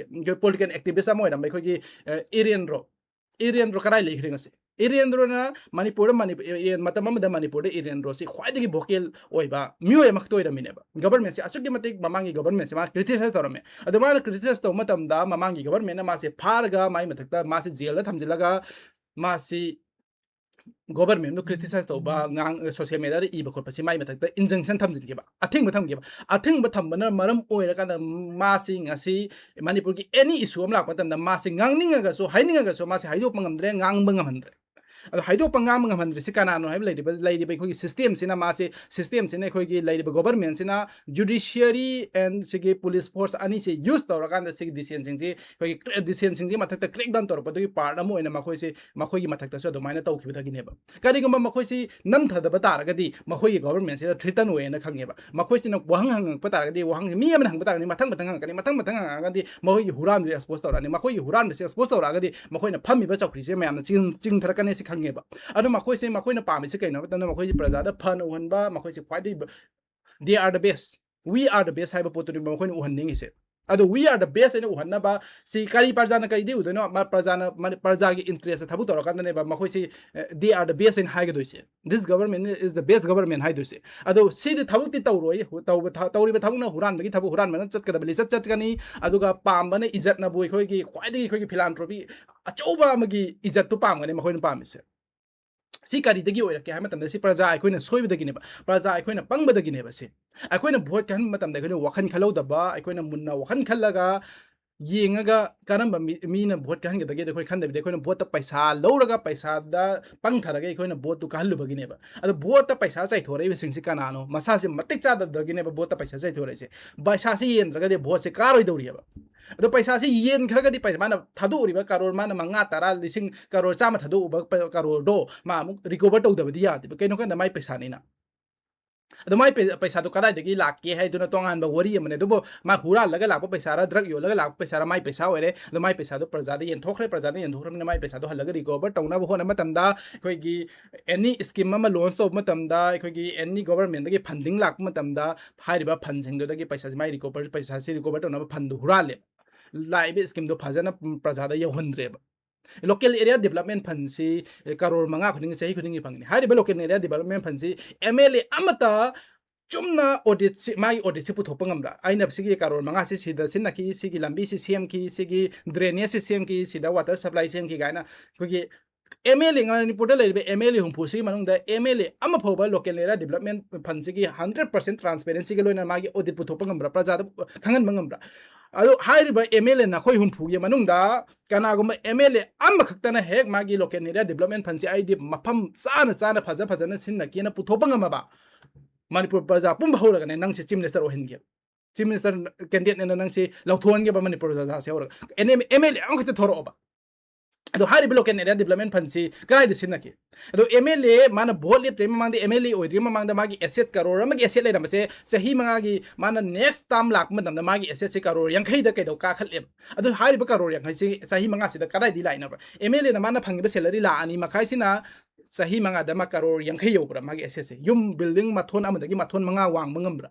political activist ꯑꯃ ꯑꯣꯏꯔꯝꯕ ꯑꯩꯈꯣꯏꯒꯤ, ꯑ, ꯏꯔꯦꯟꯗ꯭ꯔꯣ, ꯏꯔꯦꯟꯗ꯭ꯔꯣ ꯀꯗꯥꯏ ꯂꯩꯈ꯭ꯔꯦ ꯉꯁꯤ? ꯏꯔꯦꯟꯗ꯭ꯔꯣꯅ ꯃꯅꯤꯄꯨꯔꯗ, ꯃꯅꯤꯄꯨꯔ, ꯏꯔꯦꯟ-, ꯃꯇꯝ ꯑꯃꯗ ꯃꯅꯤꯄꯨꯔꯗ ꯏꯔꯦꯟꯗ꯭ꯔꯣꯁꯤ ꯈ꯭ꯋꯥꯏꯗꯒꯤ vocal ꯑꯣꯏꯕ ꯃꯤꯑꯣꯏ ꯑꯃꯈꯛꯇ ꯑꯣꯏꯔꯝꯃꯤꯅꯦꯕ꯫ Governmentꯁꯤ ꯑꯁꯨꯛꯀꯤ ꯃꯇꯤꯛ ꯃꯃꯥꯡꯒꯤ governmentꯁꯤ ꯃꯥ criticize ꯇꯧꯔꯝꯃꯦ꯫ ꯑꯗꯣ ꯃꯥꯅ criticize ꯇꯧꯕ ꯃꯇꯝꯗ ꯃꯃꯥꯡꯒꯤ governmentꯅ ꯃꯥꯁꯦ ꯐꯥꯔꯒ ꯃꯥꯏ ꯃꯊꯛꯇ ꯃꯥꯁꯦ ꯖꯦꯜꯗ ꯊꯝꯖꯤꯜꯂꯒ ꯃꯥꯁꯤ governmentꯗꯨ criticize ꯇꯧꯕ, ꯉꯥꯡ-, social mediaꯗ ꯏꯕ ꯈꯣꯠꯄꯁꯤ ꯃꯥꯏ ꯃꯊꯛꯇ injunction ꯊꯝꯖꯤꯟꯈꯤꯕ, ꯑꯊꯤꯡꯕ ꯊꯝꯈꯤꯕ꯫ ꯑꯊꯤꯡꯕ ꯊꯝꯕꯅ ꯃꯔꯝ ꯑꯣꯏꯔꯀꯥꯟꯗ ꯃꯥꯁꯤ ꯉꯁꯤ ꯃꯅꯤꯄꯨꯔꯒꯤ any issue ꯑꯃ ꯂꯥꯛꯄ ꯃꯇꯝꯗ ꯃꯥꯁꯤ ꯉꯥꯡꯅꯤꯡꯉꯒꯁꯨ, ꯍꯥꯏꯅꯤꯡꯉꯒꯁꯨ ꯃꯥꯁꯤ ꯍꯥꯏꯗꯣꯛꯄ ꯉꯝꯗ꯭ꯔꯦ, ꯉꯥꯡꯕ ꯉꯝꯍꯟꯗ꯭ꯔꯦ꯫ ꯑꯗꯣ ꯍꯥꯏꯗꯣꯛꯄ, ꯉꯥꯡꯕ ꯉꯝꯍꯟꯗ꯭ꯔꯤꯁꯤ ꯀꯅꯥꯅꯣ ꯍꯥꯏꯕ ꯂꯩꯔꯤꯕ, ꯂꯩꯔꯤꯕ ꯑꯩꯈꯣꯏꯒꯤ systemꯁꯤꯅ, ꯃꯥꯁꯤ systemꯁꯤꯅ, ꯑꯩꯈꯣꯏꯒꯤ ꯂꯩꯔꯤꯕ governmentꯁꯤꯅ judiciary and ꯁꯤꯒꯤ police force ꯑꯅꯤꯁꯤ use ꯇꯧꯔꯀꯥꯟꯗ ꯁꯤꯒꯤ dissentꯁꯤꯡꯁꯤ, ꯑꯩꯈꯣꯏꯒꯤ cra-, dissentꯁꯤꯡꯁꯤ ꯃꯊꯛꯇ crackdown ꯇꯧꯔꯛꯄꯗꯨꯒꯤ part ꯑꯃ ꯑꯣꯏꯅ ꯃꯈꯣꯏꯁꯤ, ꯃꯈꯣꯏꯒꯤ ꯃꯊꯛꯇꯁꯨ ꯑꯗꯨꯃꯥꯏꯅ ꯇꯧꯈꯤꯕꯗꯒꯤꯅꯦꯕ꯫ ꯀꯔꯤꯒꯨꯝꯕ ꯃꯈꯣꯏꯁꯤ ꯅꯝꯊꯗꯕ ꯇꯥꯔꯒꯗꯤ ꯃꯈꯣꯏꯒꯤ governmentꯁꯤꯗ threaten ꯑꯣꯏꯌꯦꯅ ꯈꯪꯉꯦꯕ꯫ ꯃꯈꯣꯏꯁꯤꯅ ꯋꯥꯍꯪ ꯍꯪꯉꯛꯄ ꯇꯥꯔꯒꯗꯤ, ꯋꯥꯍꯪꯁꯤ ꯃꯤ ꯑꯃꯅ ꯍꯪꯕ ꯇꯥꯔꯒꯗꯤ ꯃꯊꯪ ꯃꯊꯪ ꯍꯪꯉꯛꯀꯅꯤ, ꯃꯊꯪ ꯃꯊꯪ ꯍꯪꯉꯛꯑꯒꯗꯤ ꯃꯈꯣꯏꯒꯤ ꯍꯨꯔꯥꯟꯕꯁꯦ expose ꯇꯧꯔꯛꯑꯅꯤ꯫ ꯃꯈꯣꯏꯒꯤ ꯍꯨꯔꯥꯟꯕꯁꯦ expose ꯇꯧꯔꯛꯑꯒꯗꯤ ꯃꯈꯣꯏꯅ ꯐꯝꯃꯤꯕ ꯆꯧꯀ꯭ꯔꯤꯁꯦ ꯃꯌꯥꯝꯅ ꯆꯤꯡ-, ꯆꯤꯡꯊꯔꯛꯀꯅꯤ ꯁꯤ ꯈꯪꯉꯦꯕ꯫ ꯑꯗꯣ ꯃꯈꯣꯏꯁꯦ, ꯃꯈꯣꯏꯅ ꯄꯥꯝꯃꯤꯁꯦ ꯀꯩꯅꯣ ꯍꯥꯏꯕ ꯃꯇꯝꯗ ꯃꯈꯣꯏꯁꯦ ꯄ꯭ꯔꯖꯥꯗ ꯐꯅ ꯎꯍꯟꯕ, ꯃꯈꯣꯏꯁꯦ ꯈ꯭ꯋꯥꯏꯗꯒꯤ ꯕ-, they are the best, we are the best ꯍꯥꯏꯕ ꯄꯣꯠꯇꯨꯅꯦꯕ ꯃꯈꯣꯏꯅ ꯎꯍꯟꯅꯤꯡꯉꯤꯁꯦ꯫ ꯑꯗꯣ we are the best ꯍꯥꯏꯅ ꯎꯍꯟꯅꯕ ꯁꯤ ꯀꯔꯤ ꯄ꯭ꯔꯖꯥꯅ ꯀꯩꯗꯤ ꯎꯗꯣꯏꯅꯣ? ꯃ-, ꯄ꯭ꯔꯖꯥꯅ, ꯃꯅꯤ-, ꯄ꯭ꯔꯖꯥꯒꯤ interest ꯊꯕꯛ ꯇꯧꯔꯀꯥꯟꯗꯅꯦꯕ ꯃꯈꯣꯏꯁꯤ, ꯑ, they are the best ꯍꯥꯏꯅ ꯍꯥꯏꯒꯗꯣꯏꯁꯦ꯫ This government is the best government ꯍꯥꯏꯗꯣꯏꯁꯦ꯫ ꯑꯗꯣ ꯁꯤꯗꯤ ꯊꯕꯛꯇꯤ ꯇꯧꯔꯣꯏ꯫ ꯍꯨ-, ꯇꯧꯕ ꯊ-, ꯇꯧꯔꯤꯕ ꯊꯕꯛꯅ ꯍꯨꯔꯥꯟꯕꯒꯤ ꯊꯕꯛ, ꯍꯨꯔꯥꯟꯕꯅ ꯆꯠꯀꯗꯕ ꯂꯤꯆꯠ ꯆꯠꯀꯅꯤ꯫ ꯑꯗꯨꯒ ꯄꯥꯝꯕꯅ ꯏꯖꯠꯅꯕꯨ ꯑꯩꯈꯣꯏꯒꯤ ꯈ꯭ꯋꯥꯏꯗꯒꯤ ꯑꯩꯈꯣꯏꯒꯤ philanthropy ꯑꯆꯧꯕ ꯑꯃꯒꯤ ꯏꯖꯠꯇꯨ ꯄꯥꯝꯒꯅꯤ ꯃꯈꯣꯏꯅ ꯄꯥꯝꯃꯤꯁꯦ꯫ ꯁꯤ ꯀꯔꯤꯗꯒꯤ ꯑꯣꯏꯔꯛꯀꯦ ꯍꯥꯏꯕ ꯃꯇꯝꯗ, ꯁꯤ ꯄ꯭ꯔꯖꯥ ꯑꯩꯈꯣꯏꯅ ꯁꯣꯏꯕꯗꯒꯤꯅꯦꯕ, ꯄ꯭ꯔꯖꯥ ꯑꯩꯈꯣꯏꯅ ꯄꯪꯕꯗꯒꯤꯅꯦꯕ꯫ ꯁꯤ ꯑꯩꯈꯣꯏꯅ ꯚꯣꯠ ꯀꯥꯍꯟꯕ ꯃꯇꯝꯗ ꯑꯩꯈꯣꯏꯅ ꯋꯥꯈꯜ ꯈꯜꯍꯧꯗꯕ, ꯑꯩꯈꯣꯏꯅ ꯃꯨꯟꯅ ꯋꯥꯈꯜ ꯈꯜꯂꯒ ꯌꯦꯡꯉꯒ ꯀꯔꯝꯕ ꯃꯤ, ꯃꯤꯅ ꯚꯣꯠ ꯀꯥꯍꯟꯒꯗꯒꯦꯗꯣ ꯑꯩꯈꯣꯏ ꯈꯟꯗꯕꯤꯗ, ꯑꯩꯈꯣꯏꯅ ꯚꯣꯠꯇ ꯄꯩꯁꯥ ꯂꯧꯔꯒ ꯄꯩꯁꯥꯗ ꯄꯪꯊꯔꯒ ꯑꯩꯈꯣꯏꯅ ꯚꯣꯠꯇꯨ ꯀꯥꯍꯜꯂꯨꯕꯒꯤꯅꯦꯕ꯫ ꯑꯗꯣ ꯚꯣꯠꯇ ꯄꯩꯁꯥ ꯆꯥꯏꯊꯣꯔꯛꯏꯕꯁꯤꯡꯁꯤ ꯀꯅꯥꯅꯣ? ꯃꯁꯥꯁꯦ ꯃꯇꯤꯛ ꯆꯥꯗꯕꯗꯒꯤꯅꯦꯕ ꯚꯣꯠꯇ ꯄꯩꯁꯥ ꯆꯥꯏꯊꯣꯔꯛꯏꯁꯦ꯫ ꯄꯩꯁꯥꯁꯤ ꯌꯦꯟꯗ꯭ꯔꯒꯗꯤ ꯚꯣꯠꯁꯦ ꯀꯥꯔꯣꯏꯗꯧꯔꯤꯑꯕ꯫ ꯑꯗꯣ ꯄꯩꯁꯥꯁꯤ ꯌꯦꯟꯈ꯭ꯔꯒꯗꯤ, ꯄꯩꯁꯥ ꯃꯥꯅ ꯊꯥꯗꯣꯛꯎꯔꯤꯕ ꯀꯔꯣꯔ, ꯃꯥꯅ ꯃꯉꯥ, ꯇꯔꯥ, ꯂꯤꯁꯤꯡ, ꯀꯔꯣꯔ ꯆꯥꯝꯃ ꯊꯥꯗꯣꯛꯎꯕ ꯄ-, ꯀꯔꯣꯔꯗꯣ ꯃꯥ ꯑꯃꯨꯛ ꯔꯤꯀꯣꯚꯔ ꯇꯧꯗꯕꯗꯤ ꯌꯥꯗꯦꯕ꯫ ꯀꯩꯅꯣ ꯀꯥꯟꯗ ꯃꯥꯏ ꯄꯩꯁꯥꯅꯤꯅ꯫ ꯑꯗꯣ ꯃꯥꯏ ꯄꯩ-, ꯄꯩꯁꯥꯗꯣ ꯀꯗꯥꯏꯗꯒꯤ ꯂꯥꯛꯀꯦ ꯍꯥꯏꯗꯨꯅ ꯇꯣꯉꯥꯟꯕ ꯋꯥꯔꯤ ꯑꯃꯅꯦ꯫ ꯑꯗꯨꯕꯨ ꯃꯥ ꯍꯨꯔꯥꯜꯂꯒ ꯂꯥꯛꯄ ꯄꯩꯁꯥꯔ, ꯗ꯭ꯔꯒ ꯌꯣꯜꯂꯒ ꯂꯥꯛꯄ ꯄꯩꯁꯥꯔ, ꯃꯥꯏ ꯄꯩꯁꯥ ꯑꯣꯏꯔꯦ꯫ ꯑꯗꯣ ꯃꯥꯏ ꯄꯩꯁꯥꯗꯣ ꯄ꯭ꯔꯖꯥꯗ ꯌꯦꯟꯊꯣꯛꯈ꯭ꯔꯦ, ꯄ꯭ꯔꯖꯥꯗ ꯌꯦꯟꯊꯣꯛꯈ꯭ꯔꯕꯅꯤꯅ ꯃꯥꯏ ꯄꯩꯁꯥꯗꯣ ꯍꯜꯂꯒ ꯔꯤꯀꯣꯚꯔ ꯇꯧꯅꯕ ꯍꯣꯠꯅꯕ ꯃꯇꯝꯗ, ꯑꯩꯈꯣꯏꯒꯤ ꯑꯦꯅꯤ ꯁ꯭ꯀꯤꯝ ꯑꯃ ꯂꯣꯟꯆ ꯇꯧꯕ ꯃꯇꯝꯗ, ꯑꯩꯈꯣꯏꯒꯤ ꯑꯦꯅꯤ ꯒꯣꯕꯔꯃꯦꯟꯗꯒꯤ ꯐꯟꯗꯤꯡ ꯂꯥꯛꯄ ꯃꯇꯝꯗ, ꯍꯥꯏꯔꯤꯕ ꯐꯟꯁꯤꯡꯗꯨꯗꯒꯤ ꯄꯩꯁꯥꯁꯤ, ꯃꯥꯏ ꯔꯤꯀꯣꯚꯔ, ꯄꯩꯁꯥꯁꯤ ꯔꯤꯀꯣꯚꯔ ꯇꯧꯅꯕ ꯐꯟꯗꯨ ꯍꯨꯔꯥꯜꯂꯦꯕ꯫ ꯂꯥꯛꯏꯕ ꯁ꯭ꯀꯤꯝꯗꯣ ꯐꯖꯅ ꯄ꯭ꯔꯖꯥꯗ ꯌꯧꯍꯟꯗ꯭ꯔꯦꯕ꯫ ꯂꯣꯀꯦꯜ ꯑꯦꯔꯤꯌꯥ ꯗꯤꯕꯂꯞꯃꯦꯟ ꯐꯟꯁꯤ ꯀꯔꯣꯔ ꯃꯉꯥ ꯈꯨꯗꯤꯡꯒꯤ, ꯆꯍꯤ ꯈꯨꯗꯤꯡꯒꯤ ꯐꯪꯒꯅꯤ꯫ ꯍꯥꯏꯔꯤꯕ ꯂꯣꯀꯦꯜ ꯑꯦꯔꯤꯌꯥ ꯗꯤꯕꯂꯞꯃꯦꯟ ꯐꯟꯁꯤ ꯑꯦꯝ ꯑꯦꯜ ꯑꯦ ꯑꯃꯠꯇ ꯆꯨꯝꯅ ꯑꯣꯗꯤꯠꯁꯤ, ꯃꯥꯒꯤ ꯑꯣꯗꯤꯠꯁꯤ ꯄꯨꯊꯣꯛꯄ ꯉꯝꯕ꯭ꯔꯥ? ꯑꯩꯅ ꯁꯤꯒꯤ ꯀꯔꯣꯔ ꯃꯉꯥꯁꯤ ꯁꯤꯗ ꯁꯤꯖꯤꯟꯅꯈꯤ, ꯁꯤꯒꯤ ꯂꯝꯕꯤꯁꯤ ꯁꯦꯝꯈꯤ, ꯁꯤꯒꯤ ꯗ꯭ꯔꯦꯅꯦꯖꯁꯤ ꯁꯦꯝꯈꯤ, ꯁꯤꯗ ꯋꯥꯇꯔ ꯁꯄ꯭ꯂꯥꯏ ꯁꯦꯝꯈꯤ ꯀꯥꯏꯅ ꯑꯩꯈꯣꯏꯒꯤ ꯑꯦꯝ ꯑꯦꯜ ꯑꯦ, ꯃꯅꯤꯄꯨꯔꯗ ꯂꯩꯔꯤꯕ ꯑꯦꯝ ꯑꯦꯜ ꯑꯦ ꯍꯨꯝꯐꯨꯁꯤꯒꯤ ꯃꯅꯨꯡꯗ ꯑꯦꯝ ꯑꯦꯜ ꯑꯦ ꯑꯃ ꯐꯥꯎꯕ ꯂꯣꯀꯦꯜ ꯑꯦꯔꯤꯌꯥ ꯗꯤꯕꯂꯞꯃꯦꯟ ꯐꯟꯁꯤꯒꯤ ꯍꯟꯗ꯭ꯔꯦꯠ ꯄꯥꯔꯁꯦꯟ ꯇ꯭ꯔꯥꯟꯁꯄꯦꯔꯦꯟꯁꯤꯒ ꯂꯣꯏꯅꯅ ꯃꯥꯒꯤ ꯑꯣꯗꯤꯠ ꯄꯨꯊꯣꯛꯄ ꯉꯝꯕ꯭ꯔꯥ? ꯄ꯭ꯔꯖꯥꯗ ꯈꯪꯍꯟꯕ ꯉꯝꯕ꯭ꯔꯥ? ꯑꯗꯣ ꯍꯥꯏꯔꯤꯕ ꯑꯦꯝ ꯑꯦꯜ ꯑꯦ ꯅꯈꯣꯏ ꯍꯨꯝꯐꯨꯒꯤ ꯃꯅꯨꯡꯗ ꯀꯅꯥꯒꯨꯝꯕ ꯑꯦꯝ ꯑꯦꯜ ꯑꯦ ꯑꯃꯈꯛꯇꯅ ꯍꯦꯛ ꯃꯥꯒꯤ ꯂꯣꯀꯦꯜ ꯑꯦꯔꯤꯌꯥ ꯗꯤꯕꯂꯞꯃꯦꯟ ꯐꯟꯁꯤ ꯑꯩꯗꯤ ꯃꯐꯝ ꯆꯥꯅ ꯆꯥꯅ ꯐꯖ ꯐꯖꯅ ꯁꯤꯖꯤꯟꯅꯒꯦꯅ ꯄꯨꯊꯣꯛꯄ ꯉꯝꯃꯕ, ꯃꯅꯤꯄꯨꯔ ꯄ꯭ꯔꯖꯥ ꯄꯨꯝꯕ ꯍꯧꯔꯒꯅꯦ ꯅꯪꯁꯦ ꯆꯤꯐ ꯃꯤꯅꯤꯁꯇꯔ ꯑꯣꯏꯍꯟꯒꯦ꯫ ꯆꯤꯐ ꯃꯤꯅꯤꯁꯇꯔ ꯀꯦꯟꯗꯤꯗꯦꯠꯅꯦꯅ ꯅꯪꯁꯤ ꯂꯧꯊꯣꯛꯍꯟꯒꯦꯕ ꯃꯅꯤꯄꯨꯔ ꯄ꯭ꯔꯖꯥꯁꯦ ꯍꯧꯔꯒ꯫ ꯑꯦꯝ ꯑꯦꯜ ꯑꯦ ꯑꯃꯈꯛꯇ ꯊꯣꯔꯛꯑꯣꯕ꯫ ꯑꯗꯣ ꯍꯥꯏꯔꯤꯕ ꯂꯣꯀꯦꯜ ꯑꯦꯔꯤꯌꯥ ꯗꯤꯕꯂꯞꯃꯦꯟ ꯐꯟꯁꯤ ꯀꯗꯥꯏꯗ ꯁꯤꯖꯤꯟꯅꯈꯤ? ꯑꯗꯣ ꯑꯦꯝ ꯑꯦꯜ ꯑꯦ ꯃꯥꯅ ꯚꯣꯠ ꯂꯦꯞꯇ꯭ꯔꯤꯉꯩ ꯃꯃꯥꯡꯗ, ꯑꯦꯝ ꯑꯦꯜ ꯑꯦ ꯑꯣꯏꯗ꯭ꯔꯤꯉꯩ ꯃꯃꯥꯡꯗ ꯃꯥꯒꯤ ꯑꯦꯁꯦꯠ ꯀꯔꯣꯔ ꯑꯃꯒꯤ ꯑꯦꯁꯦꯠ ꯂꯩꯔꯝꯕꯁꯦ ꯆꯍꯤ ꯃꯉꯥꯒꯤ ꯃꯥꯅ ꯅꯦꯛꯁ ꯇꯥꯔꯝ ꯂꯥꯛꯄ ꯃꯇꯝꯗ ꯃꯥꯒꯤ ꯑꯦꯁꯦꯠꯁꯤ ꯀꯔꯣꯔ ꯌꯥꯡꯈꯩꯗ ꯀꯩꯗꯧ ꯀꯥꯈꯠꯂꯦꯕ꯫ ꯑꯗꯣ ꯍꯥꯏꯔꯤꯕ ꯀꯔꯣꯔ ꯌꯥꯡꯈꯩꯁꯤ ꯆꯍꯤ ꯃꯉꯥꯁꯤꯗ ꯀꯗꯥꯏꯗꯒꯤ ꯂꯥꯛꯏꯅꯣꯕ? ꯑꯦꯝ ꯑꯦꯜ ꯑꯦꯅ ꯃꯥꯅ ꯐꯪꯉꯤꯕ ꯁꯦꯂꯔꯤ ꯂꯥꯛ ꯑꯅꯤ ꯃꯈꯥꯏꯁꯤꯅ ꯆꯍꯤ ꯃꯉꯥꯗ ꯃꯥ ꯀꯔꯣꯔ ꯌꯥꯡꯈꯩ ꯌꯧꯕ꯭ꯔꯥ ꯃꯥꯒꯤ ꯑꯦꯁꯦꯠꯁꯦ? ꯌꯨꯝ ꯕꯤꯜꯗꯤꯡ ꯃꯊꯣꯟ ꯑꯃꯗꯒꯤ ꯃꯊꯣꯟ ꯃꯉꯥ ꯋꯥꯡꯕ ꯉꯝꯕ꯭ꯔꯥ?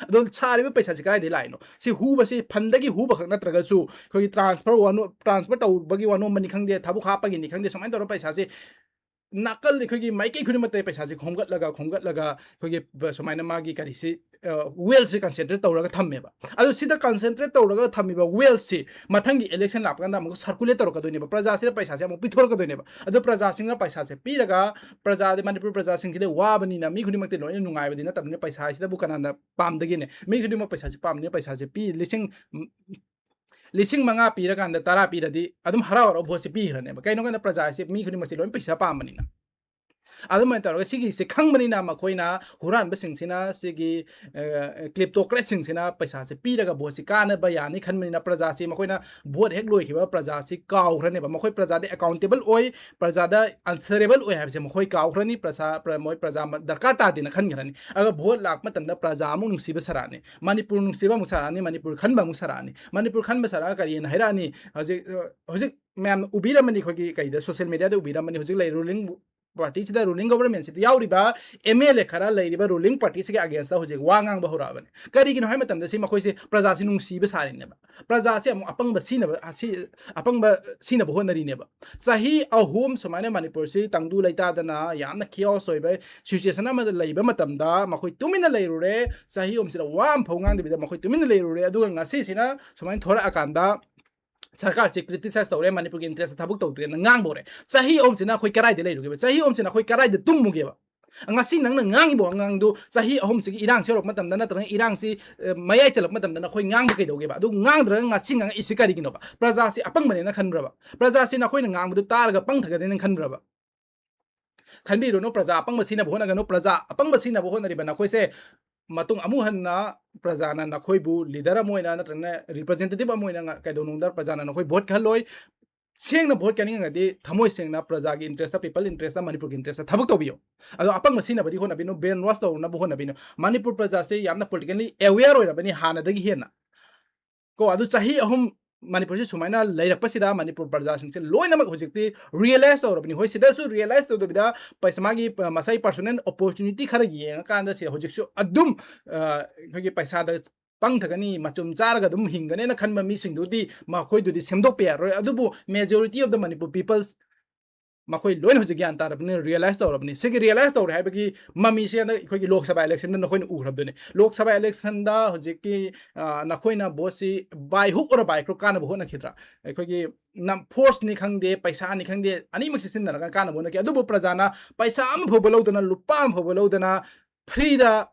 ꯑꯗꯣ ꯁꯥꯔꯤꯕ ꯄꯩꯁꯥꯁꯤ ꯀꯗꯥꯏꯗꯒꯤ ꯂꯥꯛꯏꯅꯣ? ꯁꯤ ꯍꯨꯕꯁꯤ ꯐꯟꯗꯒꯤ ꯍꯨꯕ ꯈꯛ ꯅꯠꯇ꯭ꯔꯒꯁꯨ ꯑꯩꯈꯣꯏꯒꯤ ꯇ꯭ꯔꯥꯟꯁꯐꯔ ꯋꯥꯅꯣ-, ꯇ꯭ꯔꯥꯟꯁꯐꯔ ꯇꯧꯕꯒꯤ ꯋꯥꯅꯣꯝꯕꯅꯤ ꯈꯪꯗꯦ, ꯊꯕꯛ ꯍꯥꯞꯄꯒꯤꯅꯤ ꯈꯪꯗꯦ, ꯁꯨꯃꯥꯏꯅ ꯇꯧꯔ ꯄꯩꯁꯥꯁꯤ ꯅꯥꯀꯜ ꯑꯩꯈꯣꯏꯒꯤ ꯃꯥꯏꯀꯩ ꯈꯨꯗꯤꯡꯃꯛꯇ ꯄꯩꯁꯥꯁꯦ ꯈꯣꯝꯒꯠꯂꯒ ꯈꯣꯝꯒꯠꯂꯒ ꯑꯩꯈꯣꯏꯒꯤ ꯕ-, ꯁꯨꯃꯥꯏꯅ ꯃꯥꯒꯤ ꯀꯔꯤꯁꯤ, ꯑ, wealthꯁꯤ concentrate ꯇꯧꯔꯒ ꯊꯝꯃꯦꯕ꯫ ꯑꯗꯣ ꯁꯤꯗ concentrate ꯇꯧꯔꯒ ꯊꯝꯃꯤꯕ wealthꯁꯤ ꯃꯊꯪꯒꯤ election ꯂꯥꯛꯄ ꯀꯥꯟꯗ ꯑꯃꯨꯛ circulate ꯇꯧꯔꯛꯀꯗꯣꯏꯅꯦꯕ, ꯄ꯭ꯔꯖꯥꯁꯤꯗ ꯄꯩꯁꯥꯁꯦ ꯑꯃꯨꯛ ꯄꯤꯊꯣꯔꯛꯀꯗꯣꯏꯅꯦꯕ꯫ ꯑꯗꯣ ꯄ꯭ꯔꯖꯥꯁꯤꯡꯅ ꯄꯩꯁꯥꯁꯦ ꯄꯤꯔꯒ, ꯄ꯭ꯔꯖꯥꯗꯤ, ꯃꯅꯤꯄꯨꯔ ꯄ꯭ꯔꯖꯥꯁꯤꯡꯁꯤꯗꯤ ꯋꯥꯕꯅꯤꯅ, ꯃꯤ ꯈꯨꯗꯤꯡꯃꯛꯇꯤ ꯂꯣꯏꯅ ꯅꯨꯡꯉꯥꯏꯕꯗꯤ ꯅꯠꯇꯕꯅꯤꯅ, ꯄꯩꯁꯥꯁꯤꯗꯕꯨ ꯀꯅꯥꯅ ꯄꯥꯝꯗꯒꯦꯅꯦ? ꯃꯤ ꯈꯨꯗꯤꯡꯃꯛ ꯄꯩꯁꯥꯁꯦ ꯄꯥꯝꯕꯅꯤꯅ, ꯄꯩꯁꯥꯁꯦ ꯄꯤ, ꯂꯤꯁꯤꯡ, ꯂꯤꯁꯤꯡ ꯃꯉꯥ ꯄꯤꯔꯀꯥꯟꯗ ꯇꯔꯥ ꯄꯤꯔꯗꯤ ꯑꯗꯨꯝ ꯍꯔꯥꯎ ꯍꯔꯥꯎ voteꯁꯦ ꯄꯤꯈ꯭ꯔꯅꯦꯕ꯫ ꯀꯩꯅꯣ ꯍꯥꯏꯅ ꯄ꯭ꯔꯖꯥꯁꯦ, ꯃꯤ ꯈꯨꯗꯤꯡꯃꯛꯁꯦ ꯂꯣꯏꯅ ꯄꯩꯁꯥ ꯄꯥꯝꯕꯅꯤꯅ꯫ ꯑꯗꯨꯃꯥꯏꯅ ꯇꯧꯔꯒ ꯁꯤꯒꯤꯁꯦ ꯈꯪꯕꯅꯤꯅ ꯃꯈꯣꯏꯅ, ꯍꯨꯔꯥꯟꯕꯁꯤꯡꯁꯤꯅ, ꯁꯤꯒꯤ, ꯑ, kleptocratꯁꯤꯡꯁꯤꯅ ꯄꯩꯁꯥꯁꯦ ꯄꯤꯔꯒ voteꯁꯤ ꯀꯥꯟꯅꯕ ꯌꯥꯅꯤ ꯈꯟꯕꯅꯤꯅ, ꯄ꯭ꯔꯖꯥꯁꯤ ꯃꯈꯣꯏꯅ vote ꯍꯦꯛ ꯂꯣꯏꯈꯤꯕ ꯄ꯭ꯔꯖꯥꯁꯤ ꯀꯥꯎꯈ꯭ꯔꯅꯦꯕ꯫ ꯃꯈꯣꯏ ꯄ꯭ꯔꯖꯥꯗ accountable ꯑꯣꯏ, ꯄ꯭ꯔꯖꯥꯗ answerable ꯑꯣꯏ ꯍꯥꯏꯕꯁꯦ ꯃꯈꯣꯏ ꯀꯥꯎꯈ꯭ꯔꯅꯤ, ꯄ꯭ꯔꯖꯥ-, ꯄ꯭ꯔ-, ꯃꯣꯏ ꯄ꯭ꯔꯖꯥ ꯃ-, ꯗꯔꯀꯥꯔ ꯇꯥꯗꯦꯅ ꯈꯟꯈ꯭ꯔꯅꯤ꯫ ꯑꯗꯨꯒ vote ꯂꯥꯛꯄ ꯃꯇꯝꯗ ꯄ꯭ꯔꯖꯥ ꯑꯃꯨꯛ ꯅꯨꯡꯁꯤꯕ ꯁꯥꯔꯛꯑꯅꯤ, ꯃꯅꯤꯄꯨꯔ ꯅꯨꯡꯁꯤꯕ ꯑꯃꯨꯛ ꯁꯥꯔꯛꯑꯅꯤ, ꯃꯅꯤꯄꯨꯔ ꯈꯟꯕ ꯑꯃꯨꯛ ꯁꯥꯔꯛꯑꯅꯤ꯫ ꯃꯅꯤꯄꯨꯔ ꯈꯟꯕ ꯁꯥꯔꯛꯑꯒ ꯀꯔꯤꯅ ꯍꯥꯏꯔꯛꯑꯅꯤ? ꯍꯧꯖꯤꯛ, ꯑ, ꯍꯧꯖꯤꯛ ꯃꯌꯥꯝꯅ ꯎꯕꯤꯔꯝꯃꯅꯤ, ꯑꯩꯈꯣꯏꯒꯤ ꯀꯩꯗ, social mediaꯗ ꯎꯕꯤꯔꯝꯃꯅꯤ, ꯍꯧꯖꯤꯛ ꯂꯩ ruling partyꯁꯤꯗ, ruling governmentꯁꯤꯗ ꯌꯥꯎꯔꯤꯕ MLA ꯈꯔ ꯂꯩꯔꯤꯕ ruling partyꯁꯤꯒꯤ againstꯇ ꯍꯧꯖꯤꯛ ꯋꯥ ꯉꯥꯡꯕ ꯍꯧꯔꯛꯑꯕꯅꯤ꯫ ꯀꯔꯤꯒꯤꯅꯣ ꯍꯥꯏꯕ ꯃꯇꯝꯗ ꯁꯤ ꯃꯈꯣꯏꯁꯦ ꯄ꯭ꯔꯖꯥꯁꯤ ꯅꯨꯡꯁꯤꯕ ꯁꯥꯔꯤꯅꯦꯕ, ꯄ꯭ꯔꯖꯥꯁꯤ ꯑꯃꯨꯛ ꯑꯄꯪꯕ ꯁꯤꯅꯕ, ꯑꯁꯤ, ꯑꯄꯪꯕ ꯁꯤꯅꯕ ꯍꯣꯠꯅꯔꯤꯅꯦꯕ꯫ ꯆꯍꯤ ꯑꯍꯨꯝ ꯁꯨꯃꯥꯏꯅ ꯃꯅꯤꯄꯨꯔꯁꯤ ꯇꯪꯗꯨ ꯂꯩꯇꯥꯗꯅ ꯌꯥꯝꯅ chaos ꯑꯣꯏꯕ situation ꯑꯃꯗ ꯂꯩꯕ ꯃꯇꯝꯗ ꯃꯈꯣꯏ ꯇꯨꯃꯤꯟꯅ ꯂꯩꯔꯨꯔꯦ, ꯆꯍꯤ ꯑꯍꯨꯝꯁꯤꯗ ꯋꯥ ꯑꯃ ꯐꯥꯎ ꯉꯥꯡꯗꯕꯤꯗ ꯃꯈꯣꯏ ꯇꯨꯃꯤꯟꯅ ꯂꯩꯔꯨꯔꯦ꯫ ꯑꯗꯨꯒ ꯉꯁꯤꯁꯤꯅ ꯁꯨꯃꯥꯏꯅ ꯊꯣꯔꯛꯑꯀꯥꯟꯗ ꯁꯔꯀꯥꯔꯁꯤ criticize ꯇꯧꯔꯦ, ꯃꯅꯤꯄꯨꯔꯒꯤ interestꯇ ꯊꯕꯛ ꯇꯧꯗ꯭ꯔꯦꯅ ꯉꯥꯡꯕ ꯍꯧꯔꯦ꯫ ꯆꯍꯤ ꯑꯍꯨꯝꯁꯤꯅ ꯑꯩꯈꯣꯏ ꯀꯗꯥꯏꯗ ꯂꯩꯔꯨꯒꯦꯕ? ꯆꯍꯤ ꯑꯍꯨꯝꯁꯤꯅ ꯑꯩꯈꯣꯏ ꯀꯗꯥꯏꯗ ꯇꯨꯝꯃꯨꯒꯦꯕ? ꯉꯁꯤ ꯅꯪꯅ ꯉꯥꯡꯉꯤꯕ ꯋꯥꯉꯥꯡꯗꯨ ꯆꯍꯤ ꯑꯍꯨꯝꯁꯤꯒꯤ ꯏꯔꯥꯡꯁꯤ ꯌꯧꯔꯛꯄ ꯃꯇꯝꯗ, ꯅꯠꯇ꯭ꯔꯒ ꯏꯔꯥꯡꯁꯤ, ꯑ, ꯃꯌꯥꯏ ꯆꯜꯂꯛꯄ ꯃꯇꯝꯗ ꯅꯈꯣꯏ ꯉꯥꯡꯕ ꯀꯩꯗꯧꯒꯦꯕ? ꯑꯗꯨ ꯉꯥꯡꯗ꯭ꯔꯒ ꯉꯁꯤ ꯉꯥꯡꯉꯛꯏꯁꯤ ꯀꯔꯤꯒꯤꯅꯣꯕ? ꯄ꯭ꯔꯖꯥꯁꯤ ꯑꯄꯪꯕꯅꯦꯅ ꯈꯟꯕ꯭ꯔꯕ? ꯄ꯭ꯔꯖꯥꯁꯤ ꯅꯈꯣꯏꯅ ꯉꯥꯡꯕꯗꯨ ꯇꯥꯔꯒ ꯄꯪꯊꯒꯅꯦꯅ ꯈꯟꯕ꯭ꯔꯕ? ꯈꯟꯕꯤꯔꯨꯅꯨ, ꯄ꯭ꯔꯖꯥ ꯑꯄꯪꯕ ꯁꯤꯅꯕ ꯍꯣꯠꯅꯒꯅꯨ꯫ ꯄ꯭ꯔꯖꯥ ꯑꯄꯪꯕ ꯁꯤꯅꯕ ꯍꯣꯠꯅꯔꯤꯕ ꯅꯈꯣꯏꯁꯦ ꯃꯇꯨꯡ ꯑꯃꯨꯛ ꯍꯟꯅ ꯄ꯭ꯔꯖꯥꯅ ꯅꯈꯣꯏꯕꯨ leader ꯑꯃ ꯑꯣꯏꯅ ꯅꯠꯇ꯭ꯔꯒꯅ representative ꯑꯃ ꯑꯣꯏꯅ ꯉ-, ꯀꯩꯗꯧꯅꯨꯡꯗ ꯄ꯭ꯔꯖꯥꯅ ꯅꯈꯣꯏ vote ꯈꯜꯂꯣꯏ꯫ ꯁꯦꯡꯅ vote ꯀꯥꯅꯤꯡꯉꯒꯗꯤ ꯊꯃꯣꯏ ꯁꯦꯡꯅ ꯄ꯭ꯔꯖꯥꯒꯤ interestꯇ, people interestꯇ, ꯃꯅꯤꯄꯨꯔꯒꯤ interestꯇ ꯊꯕꯛ ꯇꯧꯕꯤꯌꯨ꯫ ꯑꯗꯣ ꯑꯄꯪꯕ ꯁꯤꯅꯕꯗꯤ ꯍꯣꯠꯅꯕꯤꯅꯨ, brainwash ꯇꯧꯅꯕ ꯍꯣꯠꯅꯕꯤꯅꯨ꯫ ꯃꯅꯤꯄꯨꯔ ꯄ꯭ꯔꯖꯥꯁꯦ ꯌꯥꯝꯅ politically aware ꯑꯣꯏꯔꯕꯅꯤ ꯍꯥꯟꯅꯗꯒꯤ ꯍꯦꯟꯅ꯫ ꯀꯣ, ꯑꯗꯨ ꯆꯍꯤ ꯑꯍꯨꯝ ꯃꯅꯤꯄꯨꯔꯁꯤ ꯁꯨꯃꯥꯏꯅ ꯂꯩꯔꯛꯄꯁꯤꯗ ꯃꯅꯤꯄꯨꯔ ꯄ꯭ꯔꯖꯥꯁꯤꯡꯁꯦ ꯂꯣꯏꯅꯃꯛ ꯍꯧꯖꯤꯛꯇꯤ realize ꯇꯧꯔꯕꯅꯤ꯫ ꯍꯣꯏ, ꯁꯤꯗꯁꯨ realize ꯇꯧꯗꯕꯤꯗ ꯄꯩꯁꯥ, ꯃꯥꯒꯤ, ꯑ, ꯃꯁꯥꯒꯤ personal opportunity ꯈꯔ ꯌꯦꯡꯉꯀꯥꯟꯗ ꯁꯤ ꯍꯧꯖꯤꯛꯁꯨ ꯑꯗꯨꯝ, ꯑ, ꯑꯩꯈꯣꯏꯒꯤ ꯄꯩꯁꯥꯗ ꯄꯪꯊꯒꯅꯤ, ꯃꯆꯨꯝ ꯆꯥꯔꯒ ꯑꯗꯨꯝ ꯍꯤꯡꯒꯅꯦꯅ ꯈꯟꯕ ꯃꯤꯁꯤꯡꯗꯨꯗꯤ ꯃꯈꯣꯏꯗꯨꯗꯤ ꯁꯦꯝꯗꯣꯛꯄ ꯌꯥꯔꯣꯏ꯫ ꯑꯗꯨꯕꯨ majority of the Manipur peoples ꯃꯈꯣꯏ ꯂꯣꯏꯅ ꯍꯧꯖꯤꯛ ꯒ꯭ꯌꯥꯟ ꯇꯥꯔꯕꯅꯤ, ꯔꯤꯌꯦꯂꯥꯏꯁ ꯇꯧꯔꯕꯅꯤ꯫ ꯁꯤꯒꯤ ꯔꯤꯌꯦꯂꯥꯏꯁ ꯇꯧꯔꯦ ꯍꯥꯏꯕꯒꯤ ꯃꯃꯤꯁꯦ ꯍꯟꯗꯛ ꯑꯩꯈꯣꯏꯒꯤ ꯂꯣꯛ ꯁꯚꯥ ꯏꯂꯦꯛꯁꯟꯗ ꯅꯈꯣꯏꯅ ꯎꯈ꯭ꯔꯕꯗꯨꯅꯤ꯫ ꯂꯣꯛ ꯁꯚꯥ ꯏꯂꯦꯛꯁꯟꯗ ꯍꯧꯖꯤꯛꯀꯤ, ꯑ, ꯅꯈꯣꯏꯅ ꯚꯣꯠꯁꯤ by hook or by crook ꯀꯥꯟꯅꯕ ꯍꯣꯠꯅꯈꯤꯗ꯭ꯔꯥ? ꯑꯩꯈꯣꯏꯒꯤ ꯅꯝ-, ꯐꯣꯔꯁꯅꯤ ꯈꯪꯗꯦ, ꯄꯩꯁꯥꯅꯤ ꯈꯪꯗꯦ, ꯑꯅꯤꯃꯛꯁꯤ ꯁꯤꯖꯤꯟꯅꯔꯒ ꯀꯥꯟꯅꯕ ꯍꯣꯠꯅꯈꯤ꯫ ꯑꯗꯨꯕꯨ ꯄ꯭ꯔꯖꯥꯅ ꯄꯩꯁꯥ ꯑꯃꯐꯥꯎꯕ ꯂꯧꯗꯅ, ꯂꯨꯄꯥ ꯑꯃꯐꯥꯎꯕ ꯂꯧꯗꯅ, ꯐ꯭ꯔꯤꯗ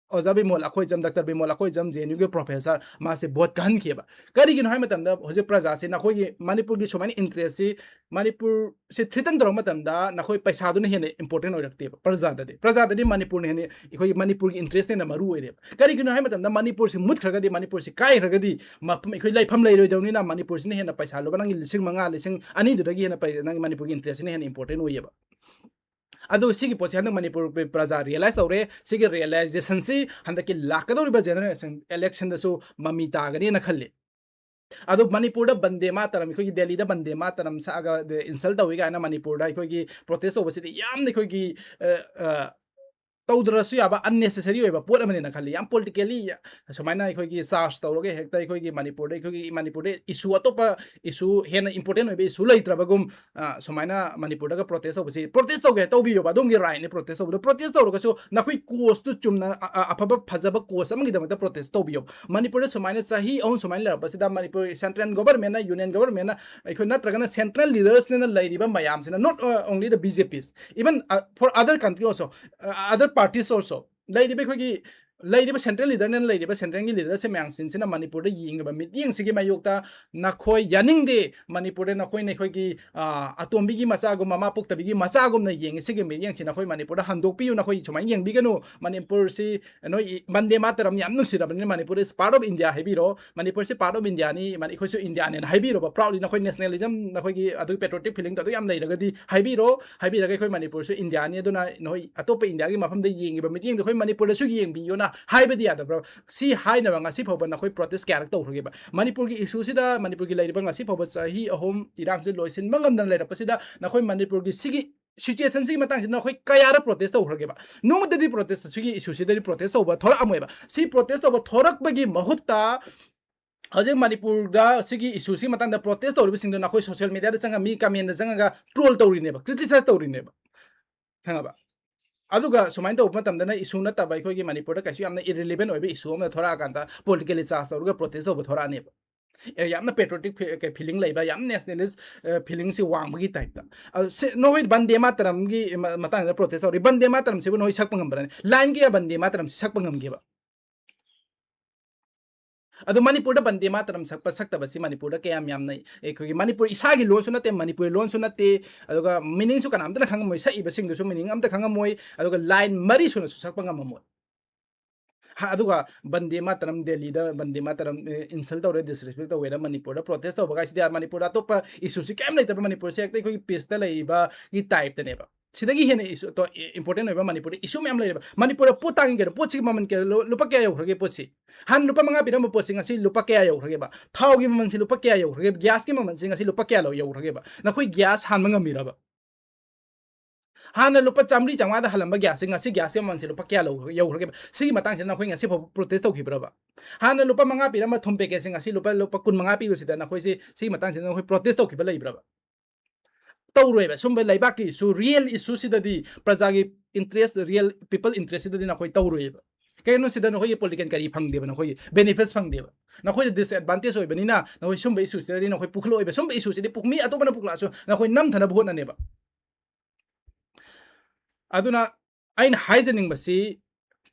ꯑꯣꯖꯥ Bimol ꯑꯩꯈꯣꯏꯖꯝ, doctor Bimol ꯑꯩꯈꯣꯏꯖꯝ, J and ꯌꯨꯒꯤ ꯄ꯭ꯔꯣꯐꯦꯁꯔ, ꯃꯥꯁꯦ ꯚꯣꯠ ꯀꯥꯍꯟꯈꯤꯑꯕ꯫ ꯀꯔꯤꯒꯤꯅꯣ ꯍꯥꯏꯕ ꯃꯇꯝꯗ, ꯍꯧꯖꯤꯛ ꯄ꯭ꯔꯖꯥꯁꯦ ꯅꯈꯣꯏꯒꯤ ꯃꯅꯤꯄꯨꯔꯒꯤ ꯁꯨꯃꯥꯏꯅ ꯏꯟꯇꯔꯦꯁꯁꯤ, ꯃꯅꯤꯄꯨꯔꯁꯤ ꯊ꯭ꯔꯤꯇꯟ ꯇꯧꯔꯛꯄ ꯃꯇꯝꯗ, ꯅꯈꯣꯏ ꯄꯩꯁꯥꯗꯨꯅ ꯍꯦꯟꯅ ꯏꯝꯄꯣꯔꯇꯦꯟ ꯑꯣꯏꯔꯛꯇꯦꯕ ꯄ꯭ꯔꯖꯥꯗꯗꯤ꯫ ꯄ꯭ꯔꯖꯥꯗꯗꯤ ꯃꯅꯤꯄꯨꯔꯅ ꯍꯦꯟꯅ, ꯑꯩꯈꯣꯏꯒꯤ ꯃꯅꯤꯄꯨꯔꯒꯤ ꯏꯟꯇꯔꯦꯁꯅ ꯍꯦꯟꯅ ꯃꯔꯨ ꯑꯣꯏꯔꯦꯕ꯫ ꯀꯔꯤꯒꯤꯅꯣ ꯍꯥꯏꯕ ꯃꯇꯝꯗ, ꯃꯅꯤꯄꯨꯔꯁꯤ ꯃꯨꯠꯈ꯭ꯔꯒꯗꯤ, ꯃꯅꯤꯄꯨꯔꯁꯤ ꯀꯥꯏꯈ꯭ꯔꯒꯗꯤ, ꯃꯐꯝ, ꯑꯩꯈꯣꯏ ꯂꯩꯐꯝ ꯂꯩꯔꯣꯏꯗꯧꯅꯤꯅ, ꯃꯅꯤꯄꯨꯔꯁꯤꯅ ꯍꯦꯟꯅ ꯄꯩꯁꯥ ꯂꯨꯕ, ꯅꯪꯒꯤ ꯂꯤꯁꯤꯡ ꯃꯉꯥ, ꯂꯤꯁꯤꯡ ꯑꯅꯤꯗꯨꯗꯒꯤ ꯍꯦꯟꯅ ꯄꯩ-, ꯅꯪꯒꯤ ꯃꯅꯤꯄꯨꯔꯒꯤ ꯏꯟꯇꯔꯦꯁꯁꯤꯅ ꯍꯦꯟꯅ ꯏꯝꯄꯣꯔꯇꯦꯟ ꯑꯣꯏꯌꯦꯕ꯫ ꯑꯗꯨ ꯁꯤꯒꯤ ꯄꯣꯠꯁꯦ ꯍꯟꯗꯛ ꯃꯅꯤꯄꯨꯔ ꯄ꯭ꯔꯖꯥ ꯔꯤꯌꯦꯂꯥꯏꯁ ꯇꯧꯔꯦ꯫ ꯁꯤꯒꯤ ꯔꯤꯌꯦꯂꯥꯏꯖꯦꯁꯟꯁꯤ ꯍꯟꯗꯛꯀꯤ ꯂꯥꯛꯀꯗꯧꯔꯤꯕ ꯖꯦꯅꯔꯦꯜ ꯏꯂꯦꯛꯁꯟꯗꯁꯨ ꯃꯃꯤ ꯇꯥꯒꯅꯤꯅ ꯈꯜꯂꯤ꯫ ꯑꯗꯣ ꯃꯅꯤꯄꯨꯔꯗ ꯕꯟꯗꯦ ꯃꯥꯇꯔꯝ, ꯑꯩꯈꯣꯏꯒꯤ ꯗꯦꯜꯂꯤꯗ ꯕꯟꯗꯦ ꯃꯥꯇꯔꯝ ꯁꯛꯑꯒ ꯏꯟꯁꯜ ꯇꯧꯏ ꯀꯥꯏꯅ ꯃꯅꯤꯄꯨꯔꯗ ꯑꯩꯈꯣꯏꯒꯤ ꯄ꯭ꯔꯣꯇꯦꯁ ꯇꯧꯕꯁꯤꯗꯤ ꯌꯥꯝꯅ ꯑꯩꯈꯣꯏꯒꯤ, ꯑ, ꯑ, ꯇꯧꯗ꯭ꯔꯁꯨ ꯌꯥꯕ unnecessary ꯑꯣꯏꯕ ꯄꯣꯠ ꯑꯃꯅꯦꯅ ꯈꯜꯂꯤ꯫ ꯌꯥꯝ politically ꯁꯨꯃꯥꯏꯅ ꯑꯩꯈꯣꯏꯒꯤ ꯆꯥꯔꯖ ꯇꯧꯔꯒ ꯍꯦꯛꯇ ꯑꯩꯈꯣꯏꯒꯤ ꯃꯅꯤꯄꯨꯔꯗ, ꯑꯩꯈꯣꯏꯒꯤ ꯃꯅꯤꯄꯨꯔꯗ ꯏꯁꯨ, ꯑꯇꯣꯞꯄ ꯏꯁꯨ, ꯍꯦꯟꯅ ꯏꯝꯄꯣꯔꯇꯦꯟ ꯑꯣꯏꯕ ꯏꯁꯨ ꯂꯩꯇ꯭ꯔꯕꯒꯨꯝ, ꯑ, ꯁꯨꯃꯥꯏꯅ ꯃꯅꯤꯄꯨꯔꯗꯒ ꯄ꯭ꯔꯣꯇꯦꯁ ꯇꯧꯕꯁꯤ, ꯄ꯭ꯔꯣꯇꯦꯁ ꯇꯧꯒꯦ, ꯇꯧꯕꯤꯌꯣꯕ, ꯑꯗꯣꯝꯒꯤ ꯔꯥꯏꯠꯅꯤ ꯄ꯭ꯔꯣꯇꯦꯁ ꯇꯧꯕꯗꯣ꯫ ꯄ꯭ꯔꯣꯇꯦꯁ ꯇꯧꯔꯒꯁꯨ ꯅꯈꯣꯏ ꯀꯣꯁꯇꯨ ꯆꯨꯝꯅ, ꯑ-, ꯑ-, ꯑꯐꯕ ꯐꯖꯕ ꯀꯣꯁ ꯑꯃꯒꯤꯗꯃꯛꯇ ꯄ꯭ꯔꯣꯇꯦꯁ ꯇꯧꯕꯤꯌꯣ꯫ ꯃꯅꯤꯄꯨꯔꯗ ꯁꯨꯃꯥꯏꯅ ꯆꯍꯤ ꯑꯍꯨꯝ ꯁꯨꯃꯥꯏꯅ ꯂꯩꯔꯛꯄꯁꯤꯗ ꯃꯅꯤꯄꯨꯔ ꯁꯦꯟꯇ꯭ꯔꯦꯜ ꯒꯣꯕꯔꯃꯦꯟꯅ, ꯌꯨꯅꯤꯌꯟ ꯒꯣꯕꯔꯃꯦꯟꯅ, ꯑꯩꯈꯣꯏ ꯅꯠꯇ꯭ꯔꯒꯅ ꯁꯦꯟꯇ꯭ꯔꯦꯜ ꯂꯤꯗꯔꯁꯅ ꯂꯩꯔꯤꯕ ꯃꯌꯥꯝꯁꯤꯅ, not, uh, only the B J P, even, uh, for other country also, uh, other parties also, ꯂꯩꯔꯤꯕ ꯑꯩꯈꯣꯏꯒꯤ ꯂꯩꯔꯤꯕ ꯁꯦꯟꯇ꯭ꯔꯦꯜ ꯂꯤꯗꯔꯅ ꯂꯩꯔꯤꯕ ꯁꯦꯟꯇ꯭ꯔꯦꯜꯒꯤ ꯂꯤꯗꯔꯁꯦ ꯃꯌꯥꯝꯁꯤꯡꯁꯤꯅ ꯃꯅꯤꯄꯨꯔꯗ ꯌꯦꯡꯉꯤꯕ ꯃꯤꯠꯌꯦꯡꯁꯤꯒꯤ ꯃꯥꯌꯣꯛꯇ ꯅꯈꯣꯏ ꯌꯥꯅꯤꯡꯗꯦ, ꯃꯅꯤꯄꯨꯔꯗ ꯅꯈꯣꯏꯅ ꯑꯩꯈꯣꯏꯒꯤ, ꯑ, ꯑꯇꯣꯝꯕꯤꯒꯤ ꯃꯆꯥꯒꯨꯝ, ꯃꯃꯥ ꯄꯣꯛꯇꯕꯤꯒꯤ ꯃꯆꯥꯒꯨꯝꯅ ꯌꯦꯡꯉꯤ꯫ ꯁꯤꯒꯤ ꯃꯤꯠꯌꯦꯡꯁꯤ ꯅꯈꯣꯏ ꯃꯅꯤꯄꯨꯔꯗ ꯍꯟꯗꯣꯛꯄꯤꯌꯨ, ꯅꯈꯣꯏ ꯁꯨꯃꯥꯏꯅ ꯌꯦꯡꯕꯤꯒꯅꯨ꯫ ꯃꯅꯤꯄꯨꯔꯁꯤ ꯅꯣꯏ ꯕꯟꯗꯦ ꯃꯥꯇꯔꯝ ꯌꯥꯝ ꯅꯨꯡꯁꯤꯔꯕꯅꯤꯅ, Manipur is part of India ꯍꯥꯏꯕꯤꯔꯣ, ꯃꯅꯤꯄꯨꯔꯁꯤ part of Indiaꯅꯤ, ꯃꯅꯤ-, ꯑꯩꯈꯣꯏꯁꯨ Indiaꯅꯦꯅ ꯍꯥꯏꯕꯤꯔꯣꯕ꯫ Proudly ꯅꯈꯣꯏ nationalism, ꯅꯈꯣꯏꯒꯤ ꯑꯗꯨꯒꯤ patriotic feelingꯗꯣ ꯑꯗꯨ ꯌꯥꯝ ꯂꯩꯔꯒꯗꯤ ꯍꯥꯏꯕꯤꯔꯣ꯫ ꯍꯥꯏꯕꯤꯔꯒ ꯑꯩꯈꯣꯏ ꯃꯅꯤꯄꯨꯔꯁꯨ Indiaꯅꯤ, ꯑꯗꯨꯅ ꯅꯈꯣꯏ ꯑꯇꯣꯞꯄ Indiaꯒꯤ ꯃꯐꯝꯗ ꯌꯦꯡꯉꯤꯕ ꯃꯤꯠꯌꯦꯡꯗꯣ ꯑꯩꯈꯣꯏ ꯃꯅꯤꯄꯨꯔꯗꯁꯨ ꯌꯦꯡꯕꯤꯌꯨꯅ ꯍꯥꯏꯕꯗꯤ ꯌꯥꯗꯕ꯭ꯔꯣ? ꯁꯤ ꯍꯥꯏꯅꯕ ꯉꯁꯤ ꯐꯥꯎꯕ ꯅꯈꯣꯏ ꯄ꯭ꯔꯣꯇꯦꯁ ꯀꯌꯥꯔꯛ ꯇꯧꯈ꯭ꯔꯒꯦꯕ? ꯃꯅꯤꯄꯨꯔꯒꯤ ꯏꯁꯨꯁꯤꯗ, ꯃꯅꯤꯄꯨꯔꯒꯤ ꯂꯩꯔꯤꯕ ꯉꯁꯤ ꯐꯥꯎꯕ ꯆꯍꯤ ꯑꯍꯨꯝ ꯏꯔꯥꯡꯁꯤ ꯂꯣꯏꯁꯤꯟꯕ ꯉꯝꯗꯅ ꯂꯩꯔꯛꯄꯁꯤꯗ, ꯅꯈꯣꯏ ꯃꯅꯤꯄꯨꯔꯒꯤ ꯁꯤꯒꯤ ꯁꯤꯆꯨꯋꯦꯁꯟꯁꯤꯒꯤ ꯃꯇꯥꯡꯁꯤꯗ ꯅꯈꯣꯏ ꯀꯌꯥꯔꯛ ꯄ꯭ꯔꯣꯇꯦꯁ ꯇꯧꯈ꯭ꯔꯒꯦꯕ? ꯅꯣꯡꯃꯇꯗꯤ ꯄ꯭ꯔꯣꯇꯦꯁ, ꯁꯤꯒꯤ ꯏꯁꯨꯁꯤꯗꯗꯤ ꯄ꯭ꯔꯣꯇꯦꯁ ꯇꯧꯕ ꯊꯣꯔꯛꯑꯝꯃꯣꯏꯕ꯫ ꯁꯤ ꯄ꯭ꯔꯣꯇꯦꯁ ꯇꯧꯕ ꯊꯣꯔꯛꯄꯒꯤ ꯃꯍꯨꯠꯇ ꯍꯧꯖꯤꯛ ꯃꯅꯤꯄꯨꯔꯗ ꯁꯤꯒꯤ ꯏꯁꯨꯁꯤ ꯃꯇꯥꯡꯗ ꯄ꯭ꯔꯣꯇꯦꯁ ꯇꯧꯔꯤꯕꯁꯤꯡꯗꯨꯅ ꯑꯩꯈꯣꯏ ꯁꯣꯁꯤꯌꯦꯜ ꯃꯦꯗꯤꯌꯥꯗ ꯆꯪꯉꯒ ꯃꯤ ꯀꯃꯦꯟꯗ ꯆꯪꯉꯒ ꯇ꯭ꯔꯣꯜ ꯇꯧꯔꯤꯅꯦꯕ, ꯀ꯭ꯔꯤꯇꯤꯁꯥꯏꯁ ꯇꯧꯔꯤꯅꯦꯕ, ꯈꯪꯉꯕ? ꯑꯗꯨꯒ ꯁꯨꯃꯥꯏꯅ ꯇꯧꯕ ꯃꯇꯝꯗꯅ ꯏꯁꯨ ꯅꯠꯇꯕ ꯑꯩꯈꯣꯏꯒꯤ ꯃꯅꯤꯄꯨꯔꯗ ꯀꯩꯁꯨ ꯌꯥꯝꯅ ꯏꯔꯤꯂꯤꯚꯦꯟ ꯑꯣꯏꯕ ꯏꯁꯨ ꯑꯃ ꯊꯣꯔꯛꯑꯀꯥꯟꯗ ꯄꯣꯂꯤꯇꯤꯀꯦꯜꯂꯤ ꯆꯥꯔꯖ ꯇꯧꯔꯒ ꯄ꯭ꯔꯣꯇꯦꯁ ꯇꯧꯕ ꯊꯣꯔꯛꯑꯅꯦꯕ꯫ ꯑꯦ, ꯌꯥꯝꯅ ꯄꯦꯇ꯭ꯔꯣꯇꯤꯛ ꯐꯤꯂꯤꯡ ꯂꯩꯕ, ꯌꯥꯝ ꯅꯦꯁꯅꯦꯂꯤꯁ ꯐꯤꯂꯤꯡꯁꯤ ꯋꯥꯡꯕꯒꯤ ꯇꯥꯏꯞꯇ꯫ ꯅꯣꯏ ꯕꯟꯗꯦ ꯃꯥꯇꯔꯝꯒꯤ ꯃꯇꯥꯡꯗ ꯄ꯭ꯔꯣꯇꯦꯁ ꯇꯧꯔꯤ, ꯕꯟꯗꯦ ꯃꯥꯇꯔꯝꯁꯤꯕꯨ ꯅꯣꯏ ꯁꯛꯄ ꯉꯝꯕ꯭ꯔꯅꯤ? ꯂꯥꯏꯟ ꯀꯌꯥ ꯕꯟꯗꯦ ꯃꯥꯇꯔꯝꯁꯤ ꯁꯛꯄ ꯉꯝꯒꯦꯕ? ꯑꯗꯣ ꯃꯅꯤꯄꯨꯔꯗ ꯕꯟꯗꯦ ꯃꯥꯇꯔꯝ ꯁꯛꯄ ꯁꯛꯇꯕꯁꯤ ꯃꯅꯤꯄꯨꯔꯗ ꯀꯌꯥꯝ ꯌꯥꯝꯅ ꯑꯩꯈꯣꯏꯒꯤ ꯃꯅꯤꯄꯨꯔ ꯏꯁꯥꯒꯤ ꯂꯣꯟꯁꯨ ꯅꯠꯇꯦ, ꯃꯅꯤꯄꯨꯔꯤ ꯂꯣꯟꯁꯨ ꯅꯠꯇꯦ, ꯑꯗꯨꯒ ꯃꯤꯅꯤꯡꯁꯨ ꯀꯅꯥꯝꯇꯅ ꯈꯪꯉꯝꯃꯣꯏ, ꯁꯛꯏꯕꯁꯤꯡꯗꯨꯁꯨ ꯃꯤꯅꯤꯡ ꯑꯝꯇ ꯈꯪꯉꯝꯃꯣꯏ, ꯑꯗꯨꯒ ꯂꯥꯏꯟ ꯃꯔꯤ ꯁꯨꯅꯁꯨ ꯁꯛꯄ ꯉꯝꯃꯝꯃꯣꯏ꯫ ꯑꯗꯨꯒ ꯕꯟꯗꯦ ꯃꯥꯇꯔꯝ, ꯗꯦꯜꯂꯤꯗ ꯕꯟꯗꯦ ꯃꯥꯇꯔꯝ ꯏꯟꯁꯜ ꯇꯧꯔꯦ, ꯗꯤꯁꯔꯦꯁꯄꯦꯛ ꯇꯧꯋꯦꯅ ꯃꯅꯤꯄꯨꯔꯗ ꯄ꯭ꯔꯣꯇꯦꯁ ꯇꯧꯕ ꯀꯥꯏꯁꯤꯗꯤ, ꯃꯅꯤꯄꯨꯔꯗ ꯑꯇꯣꯞꯄ ꯏꯁꯨꯁꯤ ꯀꯔꯤꯝ ꯂꯩꯇꯕ, ꯃꯅꯤꯄꯨꯔꯁꯦ ꯍꯦꯛꯇ ꯑꯩꯈꯣꯏꯒꯤ ꯄꯤꯁꯇ ꯂꯩꯔꯤꯕꯒꯤ ꯇꯥꯏꯞꯇꯅꯦꯕ꯫ ꯁꯤꯗꯒꯤ ꯍꯦꯟꯅ ꯏꯁꯨ ꯏꯝꯄꯣꯔꯇꯦꯟ ꯑꯣꯏꯕ ꯃꯅꯤꯄꯨꯔꯗ ꯏꯁꯨ ꯃꯌꯥꯝ ꯂꯩꯔꯦꯕ꯫ ꯃꯅꯤꯄꯨꯔꯗ ꯄꯣꯠ ꯇꯥꯡꯉꯤ ꯀꯩꯅꯣ, ꯄꯣꯠꯁꯤꯒꯤ ꯃꯃꯜ ꯀꯌꯥ, ꯂꯨꯄꯥ ꯀꯌꯥ ꯌꯧꯈ꯭ꯔꯒꯦ ꯄꯣꯠꯁꯤ? ꯍꯥꯟꯅ ꯂꯨꯄꯥ ꯃꯉꯥ ꯄꯤꯔꯝꯕ ꯄꯣꯠꯁꯤ ꯉꯁꯤ ꯂꯨꯄꯥ ꯀꯌꯥ ꯌꯧꯈ꯭ꯔꯒꯦꯕ? ꯊꯥꯎꯒꯤ ꯃꯃꯜꯁꯤ ꯂꯨꯄꯥ ꯀꯌꯥ ꯌꯧꯈ꯭ꯔꯒꯦꯕ? ꯒ꯭ꯌꯥꯁꯀꯤ ꯃꯃꯜꯁꯤ ꯉꯁꯤ ꯂꯨꯄꯥ ꯀꯌꯥ ꯌꯧꯈ꯭ꯔꯒꯦꯕ? ꯅꯈꯣꯏ ꯒ꯭ꯌꯥꯁ ꯍꯥꯟꯕ ꯉꯝꯃꯤꯔꯕ? ꯍꯥꯟꯅ ꯂꯨꯄꯥ ꯆꯥꯝꯃꯔꯤ ꯆꯥꯝꯃꯉꯥꯗ ꯍꯜꯂꯝꯕ ꯒ꯭ꯌꯥꯁꯁꯦ ꯉꯁꯤ ꯒ꯭ꯌꯥꯁꯀꯤ ꯃꯃꯜꯁꯦ ꯂꯨꯄꯥ ꯀꯌꯥ ꯌꯧꯈ꯭ꯔꯒꯦꯕ? ꯁꯤꯒꯤ ꯃꯇꯥꯡꯁꯤꯗ ꯅꯈꯣꯏ ꯉꯁꯤ ꯐꯥꯎꯕ ꯄ꯭ꯔꯣꯇꯦꯁ ꯇꯧꯈꯤꯕ꯭ꯔꯕ? ꯍꯥꯟꯅ ꯂꯨꯄꯥ ꯃꯉꯥ ꯄꯤꯔꯝꯕ ꯊꯨꯝ ꯄꯦꯀꯦꯠꯁꯦ ꯉꯁꯤ ꯂꯨꯄꯥ, ꯂꯨꯄꯥ ꯀꯨꯟ ꯃꯉꯥ ꯄꯤꯕꯁꯤꯗ ꯅꯈꯣꯏꯁꯦ ꯁꯤꯒꯤ ꯃꯇꯥꯡꯁꯤꯗ ꯅꯈꯣꯏ ꯄ꯭ꯔꯣꯇꯦꯁ ꯇꯧꯈꯤꯕ ꯂꯩꯕ꯭ꯔꯕ? ꯇꯧꯔꯣꯏꯕ꯫ ꯁꯨꯝꯕ ꯂꯩꯕꯥꯛꯀꯤ ꯏꯁꯨ, ꯔꯤꯌꯦꯜ ꯏꯁꯨꯁꯤꯗꯗꯤ, ꯄ꯭ꯔꯖꯥꯒꯤ ꯏꯟꯇꯔꯦꯁ, ꯔꯤꯌꯦꯜ ꯄꯤꯄꯜ ꯏꯟꯇꯔꯦꯁꯁꯤꯗꯗꯤ ꯅꯈꯣꯏ ꯇꯧꯔꯣꯏꯕ꯫ ꯀꯩꯒꯤꯅꯣ ꯁꯤꯗ ꯅꯈꯣꯏꯒꯤ ꯄꯣꯂꯤꯇꯤꯀꯦꯜ ꯀꯔꯤ ꯐꯪꯗꯦꯕ, ꯅꯈꯣꯏꯒꯤ ꯕꯦꯅꯤꯐꯤꯠꯁ ꯐꯪꯗꯦꯕ, ꯅꯈꯣꯏꯗ ꯗꯤꯁꯑꯦꯗꯚꯥꯟꯇꯦꯖ ꯑꯣꯏꯕꯅꯤꯅ ꯅꯈꯣꯏ ꯁꯨꯝꯕ ꯏꯁꯨꯁꯤꯗꯗꯤ ꯅꯈꯣꯏ ꯄꯨꯈꯠꯂꯛꯑꯣꯏꯕ꯫ ꯁꯨꯝꯕ ꯏꯁꯨꯁꯤꯗꯤ ꯃꯤ ꯑꯇꯣꯞꯄꯅ ꯄꯨꯈꯠꯂꯛꯑꯁꯨ ꯅꯈꯣꯏ ꯅꯝꯊꯅꯕ ꯍꯣꯠꯅꯅꯦꯕ꯫ ꯑꯗꯨꯅ ꯑꯩꯅ ꯍꯥꯏꯖꯅꯤꯡꯕꯁꯤ,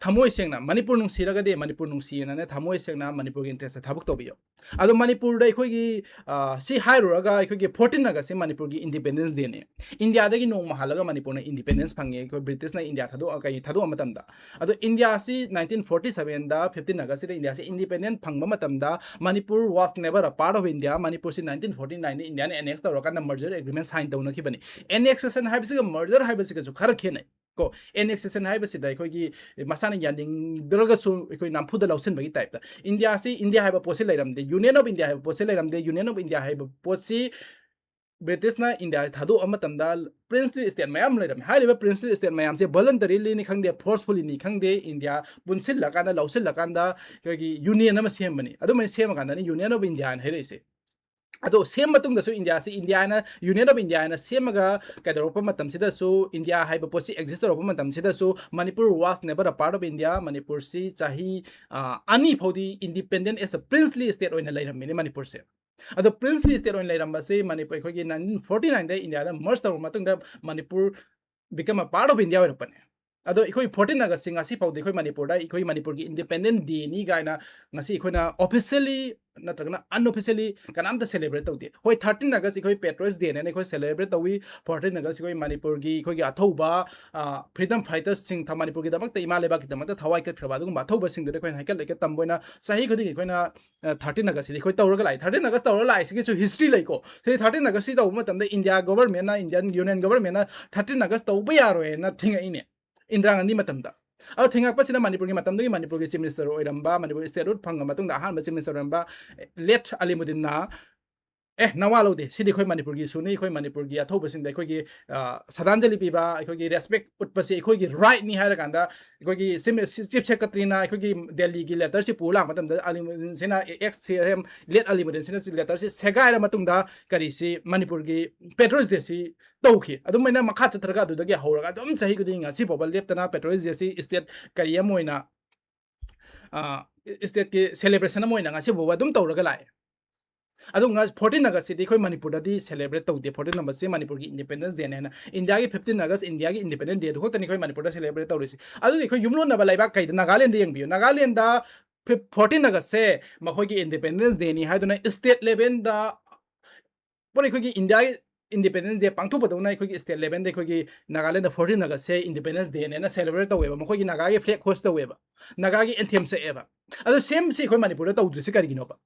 ꯊꯃꯣꯏ ꯁꯦꯡꯅ ꯃꯅꯤꯄꯨꯔ ꯅꯨꯡꯁꯤꯔꯒꯗꯤ ꯃꯅꯤꯄꯨꯔ ꯅꯨꯡꯁꯤꯌꯦꯅꯅꯦ ꯊꯃꯣꯏ ꯁꯦꯡꯅ ꯃꯅꯤꯄꯨꯔꯒꯤ ꯏꯟꯇꯔꯦꯁꯇ ꯊꯕꯛ ꯇꯧꯕꯤꯌꯨ꯫ ꯑꯗꯣ ꯃꯅꯤꯄꯨꯔꯗ ꯑꯩꯈꯣꯏꯒꯤ, ꯑ, ꯁꯤ ꯍꯥꯏꯔꯨꯔꯒ ꯑꯩꯈꯣꯏꯒꯤ fourteen August ꯁꯤ ꯃꯅꯤꯄꯨꯔꯒꯤ Independence Day ꯅꯦ꯫ ꯏꯟꯗꯤꯌꯥꯗꯒꯤ ꯅꯣꯡꯃ ꯍꯜꯂꯒ ꯃꯅꯤꯄꯨꯔꯅ ꯏꯟꯗꯤꯄꯦꯟꯗꯦꯟꯁ ꯐꯪꯉꯦ, ꯑꯩꯈꯣꯏ ꯕ꯭ꯔꯤꯇꯤꯁꯅ ꯏꯟꯗꯤꯌꯥ ꯊꯥꯗꯣꯛ-, ꯀꯩ, ꯊꯥꯗꯣꯛꯑ ꯃꯇꯝꯗ꯫ ꯑꯗꯣ ꯏꯟꯗꯤꯌꯥꯁꯤ nineteen forty seven ꯗ fifteen August ꯁꯤꯗ ꯏꯟꯗꯤꯌꯥꯁꯤ ꯏꯟꯗꯤꯄꯦꯟꯗꯦꯟ ꯐꯪꯕ ꯃꯇꯝꯗ Manipur was never a part of India꯫ ꯃꯅꯤꯄꯨꯔꯁꯤ nineteen forty nine ꯗ ꯏꯟꯗꯤꯌꯥꯅ ꯑꯦꯅꯦꯛꯁ ꯇꯧꯔꯀꯥꯟꯗ ꯃꯔꯖꯔ ꯑꯦꯒ꯭ꯔꯤꯃꯦꯟ ꯁꯥꯏꯟ ꯇꯧꯅꯈꯤꯕꯅꯤ꯫ ꯑꯦꯅꯦꯛꯁꯦꯁꯟ ꯍꯥꯏꯕꯁꯤꯒ ꯃꯔꯖꯔ ꯍꯥꯏꯕꯁꯤꯒꯁꯨ ꯈꯔ ꯈꯦꯠꯅꯩ꯫ ꯀꯣ, ꯑꯦꯅꯦꯛꯁꯦꯁꯟ ꯍꯥꯏꯕꯁꯤꯗ ꯑꯩꯈꯣꯏꯒꯤ ꯃꯁꯥꯅ ꯌꯥꯅꯤꯡꯗ꯭ꯔꯒꯁꯨ ꯑꯩꯈꯣꯏ ꯅꯝꯐꯨꯗ ꯂꯧꯁꯤꯟꯕꯒꯤ ꯇꯥꯏꯞꯇ꯫ ꯏꯟꯗꯤꯌꯥꯁꯤ ꯏꯟꯗꯤꯌꯥ ꯍꯥꯏꯕ ꯄꯣꯠꯁꯤ ꯂꯩꯔꯝꯗꯦ, Union of India ꯍꯥꯏꯕ ꯄꯣꯠꯁꯤ ꯂꯩꯔꯝꯗꯦ, Union of India ꯍꯥꯏꯕ ꯄꯣꯠꯁꯤ ꯕ꯭ꯔꯤꯇꯤꯁꯅ ꯏꯟꯗꯤꯌꯥ ꯊꯥꯗꯣꯛꯑ ꯃꯇꯝꯗ ꯄ꯭ꯔꯤꯟꯁꯂꯤ ꯁ꯭ꯇꯦꯠ ꯃꯌꯥꯝ ꯂꯩꯔꯝꯃꯤ꯫ ꯍꯥꯏꯔꯤꯕ ꯄ꯭ꯔꯤꯟꯁꯂꯤ ꯁ꯭ꯇꯦꯠ ꯃꯌꯥꯝꯁꯦ ꯚꯣꯂꯟꯇꯔꯤꯂꯤꯅꯤ ꯈꯪꯗꯦ, ꯐꯣꯔꯁꯐꯨꯜꯂꯤꯅꯤ ꯈꯪꯗꯦ, ꯏꯟꯗꯤꯌꯥ ꯄꯨꯟꯁꯤꯜꯂꯀꯥꯟꯗ, ꯂꯧꯁꯤꯜꯂꯀꯥꯟꯗ ꯑꯩꯈꯣꯏꯒꯤ ꯌꯨꯅꯤꯌꯟ ꯑꯃ ꯁꯦꯝꯕꯅꯤ꯫ ꯑꯗꯨꯃꯥꯏꯅ ꯁꯦꯝꯃꯀꯥꯟꯗꯅꯤ ꯌꯨꯅꯤꯌꯟ ꯑꯣꯐ ꯏꯟꯗꯤꯌꯥ ꯍꯥꯏꯅ ꯍꯥꯏꯔꯛꯏꯁꯦ꯫ ꯑꯗꯣ ꯁꯦꯝꯕ ꯃꯇꯨꯡꯗꯁꯨ ꯏꯟꯗꯤꯌꯥꯁꯤ ꯏꯟꯗꯤꯌꯥꯅ, ꯌꯨꯅꯤꯌꯟ ꯑꯣꯐ ꯏꯟꯗꯤꯌꯥꯅ ꯁꯦꯝꯃꯒ ꯀꯩꯗꯧꯔꯛꯄ ꯃꯇꯝꯁꯤꯗꯁꯨ, ꯏꯟꯗꯤꯌꯥ ꯍꯥꯏꯕ ꯄꯣꯠꯁꯤ ꯑꯦꯛꯖꯤꯁ ꯇꯧꯔꯛꯄ ꯃꯇꯝꯁꯤꯗꯁꯨ, Manipur was never a part of India. ꯃꯅꯤꯄꯨꯔꯁꯤ ꯆꯍꯤ ꯑꯅꯤ ꯐꯥꯎꯗꯤ ꯏꯟꯗꯤꯄꯦꯟꯗꯦꯟ ꯑꯦꯁ ꯑ ꯄ꯭ꯔꯤꯟꯁꯂꯤ ꯁ꯭ꯇꯦꯠ ꯑꯣꯏꯅ ꯂꯩꯔꯝꯃꯤꯅꯦ ꯃꯅꯤꯄꯨꯔꯁꯦ꯫ ꯑꯗꯣ ꯄ꯭ꯔꯤꯟꯁꯂꯤ ꯁ꯭ꯇꯦꯠ ꯑꯣꯏꯅ ꯂꯩꯔꯝꯕꯁꯤ ꯃꯅꯤꯄꯨꯔ ꯑꯩꯈꯣꯏꯒꯤ ꯅꯥꯏꯟꯇꯤꯟ ꯐꯣꯔꯇꯤ ꯅꯥꯏꯟꯗ ꯏꯟꯗꯤꯌꯥꯗ ꯃꯔꯁ ꯇꯧꯔꯕ ꯃꯇꯨꯡꯗ Manipur become a part of India ꯑꯣꯏꯔꯛꯄꯅꯦ꯫ ꯑꯗꯣ ꯑꯩꯈꯣꯏ ꯐꯣꯔꯇꯤꯟ ꯑꯒꯁꯁꯤ ꯉꯁꯤ ꯐꯥꯎꯗꯤ ꯑꯩꯈꯣꯏ ꯃꯅꯤꯄꯨꯔꯗ ꯑꯩꯈꯣꯏ ꯃꯅꯤꯄꯨꯔꯒꯤ ꯏꯟꯗꯤꯄꯦꯟꯗꯦꯟ ꯗꯦꯅꯤ ꯀꯥꯏꯅ ꯉꯁꯤ ꯑꯩꯈꯣꯏꯅ ꯑꯣꯐꯤꯁꯤꯌꯦꯜꯂꯤ ꯅꯠꯇ꯭ꯔꯒꯅ ꯑꯟꯑꯣꯐꯤꯁꯤꯌꯦꯜꯂꯤ ꯀꯅꯥꯝꯇ ꯁꯦꯂꯦꯕ꯭ꯔꯦꯠ ꯇꯧꯗꯦ꯫ ꯍꯣꯏ, ꯊꯥꯔꯇꯤꯟ ꯑꯒꯁ ꯑꯩꯈꯣꯏ ꯄꯦꯇ꯭ꯔꯣꯏꯠꯁ ꯗꯦꯅꯦꯅ ꯑꯩꯈꯣꯏ ꯁꯦꯂꯦꯕ꯭ꯔꯦꯠ ꯇꯧꯏ꯫ ꯐꯣꯔꯇꯤꯟ ꯑꯒꯁ ꯑꯩꯈꯣꯏ ꯃꯅꯤꯄꯨꯔꯒꯤ ꯑꯩꯈꯣꯏꯒꯤ ꯑꯊꯧꯕ ꯐ꯭ꯔꯤꯗꯝ ꯐꯥꯏꯇꯔꯁꯤꯡ, ꯃꯅꯤꯄꯨꯔꯒꯤꯗꯃꯛꯇ, ꯏꯃꯥ ꯂꯩꯕꯥꯛꯀꯤꯗꯃꯛꯇ ꯊꯋꯥꯏ ꯀꯠꯈ꯭ꯔꯕ ꯑꯗꯨꯒꯨꯝꯕ ꯑꯊꯧꯕꯁꯤꯡꯗꯨꯗ ꯑꯩꯈꯣꯏꯅ ꯍꯩꯀꯠ ꯂꯩꯀꯠ ꯇꯝꯕ ꯑꯣꯏꯅ ꯆꯍꯤ ꯈꯨꯗꯤꯡꯒꯤ ꯑꯩꯈꯣꯏꯅ ꯊꯥꯔꯇꯤꯟ ꯑꯒꯁꯁꯤꯗꯤ ꯑꯩꯈꯣꯏ ꯇꯧꯔꯒ ꯂꯥꯛꯏ꯫ ꯊꯥꯔꯇꯤꯟ ꯑꯒꯁ ꯇꯧꯔꯒ ꯂꯥꯛꯏꯁꯤꯒꯤꯁꯨ ꯍꯤꯁꯇ꯭ꯔꯤ ꯂꯩꯀꯣ꯫ ꯁꯤ ꯊꯥꯔꯇꯤꯟ ꯑꯒꯁꯁꯤ ꯇꯧꯕ ꯃꯇꯝꯗ ꯏꯟꯗꯤꯌꯥ ꯒꯣꯕꯔꯃꯦꯟꯅ, ꯏꯟꯗꯤꯌꯟ ꯌꯨꯅꯤꯌꯟ ꯒꯣꯕꯔꯃꯦꯟꯅ ꯊꯥꯔꯇꯤꯟ ꯑꯒꯁ ꯇꯧꯕ ꯌꯥꯔꯣꯏꯅ ꯊꯤꯡꯉꯛꯏꯅꯦ ꯏꯟꯗꯤꯔꯥ ꯒꯥꯟꯙꯤ ꯃꯇꯝꯗ꯫ ꯑꯗꯣ ꯊꯤꯡꯉꯛꯄꯁꯤꯅ ꯃꯅꯤꯄꯨꯔꯒꯤ ꯃꯇꯝꯗꯨꯒꯤ ꯃꯅꯤꯄꯨꯔꯒꯤ ꯆꯤꯐ ꯃꯤꯅꯤꯁꯇꯔ ꯑꯣꯏꯔꯝꯕ, ꯃꯅꯤꯄꯨꯔꯒꯤ ꯁ꯭ꯇꯦꯠꯍꯨꯗ ꯐꯪꯉ ꯃꯇꯨꯡꯗ ꯑꯍꯥꯟꯕ ꯆꯤꯐ ꯃꯤꯅꯤꯁꯇꯔ ꯑꯣꯏꯔꯝꯕ ꯂꯦꯠ ꯑꯂꯤꯃꯨꯗꯤꯟꯅ, "ꯑꯦ, ꯅꯋꯥ ꯂꯧꯗꯦ, ꯁꯤꯗꯤ ꯑꯩꯈꯣꯏ ꯃꯅꯤꯄꯨꯔꯒꯤ ꯏꯁꯨꯅꯤ, ꯑꯩꯈꯣꯏ ꯃꯅꯤꯄꯨꯔꯒꯤ ꯑꯊꯧꯕꯁꯤꯡꯗ ꯑꯩꯈꯣꯏꯒꯤ, ꯑ, ꯁ꯭ꯔꯗꯥꯟꯖꯂꯤ ꯄꯤꯕ, ꯑꯩꯈꯣꯏꯒꯤ ꯔꯦꯁꯄꯦꯛ ꯎꯠꯄꯁꯤ ꯑꯩꯈꯣꯏꯒꯤ ꯔꯥꯏꯠꯅꯤ" ꯍꯥꯏꯔꯀꯥꯟꯗ ꯑꯩꯈꯣꯏꯒꯤ ꯆꯤꯐ ꯁꯦꯀ꯭ꯔꯦꯇꯔꯤꯅ ꯑꯩꯈꯣꯏꯒꯤ ꯗꯦꯜꯂꯤꯒꯤ ꯂꯦꯇꯔꯁꯤ ꯄꯨ ꯂꯥꯛꯄ ꯃꯇꯝꯗ ꯑꯂꯤꯃꯨꯗꯤꯟꯁꯤꯅ, ꯑꯦꯛꯁ ꯁꯤ ꯑꯦꯝ ꯂꯦꯠ ꯑꯂꯤꯃꯨꯗꯤꯟꯁꯤꯅ ꯂꯦꯇꯔꯁꯤ ꯁꯦꯒꯥꯏꯔ ꯃꯇꯨꯡꯗ ꯀꯔꯤꯁꯤ ꯃꯅꯤꯄꯨꯔꯒꯤ ꯄꯦꯇ꯭ꯔꯣꯏꯠꯁ ꯗꯦꯁꯤ ꯇꯧꯈꯤ꯫ ꯑꯗꯨꯃꯥꯏꯅ ꯃꯈꯥ ꯆꯠꯊꯔꯒ ꯑꯗꯨꯗꯒꯤ ꯍꯧꯔꯒ ꯑꯗꯨꯝ ꯆꯍꯤ ꯈꯨꯗꯤꯡꯒꯤ ꯉꯁꯤ ꯐꯥꯎꯕ ꯂꯦꯞꯇꯅ ꯄꯦꯇ꯭ꯔꯣꯏꯠꯁ ꯗꯦꯁꯤ ꯁ꯭ꯇꯦꯠ ꯀꯔꯤ ꯑꯃ ꯑꯣꯏꯅ, ꯑ, ꯁ꯭ꯇꯦꯠꯀꯤ ꯁꯦꯂꯦꯕ꯭ꯔꯦꯁꯟ ꯑꯃ ꯑꯣꯏꯅ ꯉꯁꯤ ꯐꯥꯎꯕ ꯑꯗꯨꯝ ꯇꯧꯔꯒ ꯂꯥꯛꯑꯦ꯫ ꯑꯗꯣ ꯉ-, ꯐꯣꯔꯇꯤꯟ ꯑꯒꯁꯁꯤꯗꯤ ꯑꯩꯈꯣꯏ ꯃꯅꯤꯄꯨꯔꯗꯗꯤ ꯁꯦꯂꯦꯕ꯭ꯔꯦꯠ ꯇꯧꯗꯦ꯫ ꯐꯣꯔꯇꯤꯟ ꯑꯒꯁꯁꯤ ꯃꯅꯤꯄꯨꯔꯒꯤ ꯏꯟꯗꯤꯄꯦꯟꯗꯦꯟꯁ ꯗꯦꯅꯦ ꯍꯥꯏꯅ, ꯏꯟꯗꯤꯌꯥꯒꯤ ꯐꯤꯐꯇꯤꯟ ꯑꯒꯁ, ꯏꯟꯗꯤꯌꯥꯒꯤ ꯏꯟꯗꯤꯄꯦꯟꯗꯦꯟꯁ ꯗꯦꯗꯨ ꯈꯛꯇꯅꯤ ꯑꯩꯈꯣꯏ ꯃꯅꯤꯄꯨꯔꯗ ꯁꯦꯂꯦꯕ꯭ꯔꯦꯠ ꯇꯧꯔꯤꯁꯤ꯫ ꯑꯗꯨꯒꯤ ꯑꯩꯈꯣꯏ ꯌꯨꯝꯂꯣꯟꯅꯕ ꯂꯩꯕꯥꯛ ꯀꯩꯗ, ꯅꯥꯒꯥꯂꯦꯟꯗ ꯌꯦꯡꯕꯤꯌꯨ꯫ ꯅꯥꯒꯥꯂꯦꯟꯗ ꯐꯤꯐ-, ꯐꯣꯔꯇꯤꯟ ꯑꯒꯁꯁꯦ ꯃꯈꯣꯏꯒꯤ ꯏꯟꯗꯤꯄꯦꯟꯗꯦꯟꯁ ꯗꯦꯅꯤ ꯍꯥꯏꯗꯨꯅ ꯁ꯭ꯇꯦꯠ ꯂꯦꯚꯦꯜꯗ ꯄꯨꯔꯥ ꯑꯩꯈꯣꯏꯒꯤ ꯏꯟꯗꯤꯌꯥꯒꯤ ꯏꯟꯗꯤꯄꯦꯟꯗꯦꯟꯁ ꯗꯦ ꯄꯥꯡꯊꯣꯛꯄꯗꯧꯅ ꯑꯩꯈꯣꯏꯒꯤ ꯁ꯭ꯇꯦꯠ ꯂꯦꯚꯦꯜꯗ ꯑꯩꯈꯣꯏꯒꯤ ꯅꯥꯒꯥꯂꯦꯟꯗ ꯐꯣꯔꯇꯤꯟ ꯑꯒꯁꯁꯦ ꯏꯟꯗꯤꯄꯦꯟꯗꯦꯟꯁ ꯗꯦꯅꯦꯅ ꯁꯦꯂꯦꯕ꯭ꯔꯦꯠ ꯇꯧꯋꯦꯕ꯫ ꯃꯈꯣꯏꯒꯤ ꯅꯥꯒꯥꯒꯤ ꯐ꯭ꯂꯦꯒ ꯍꯣꯁ ꯇꯧꯋꯦꯕ, ꯅꯥꯒꯥꯒꯤ ꯑꯦꯟꯊꯦꯝ ꯁꯛꯑꯦꯕ꯫ ꯑꯗꯣ ꯁꯦꯝꯁꯤ ꯑꯩꯈꯣꯏ ꯃꯅꯤꯄꯨꯔꯗ ꯇꯧꯗ꯭ꯔꯤꯁꯤ ꯀꯔꯤꯒꯤꯅꯣꯕ?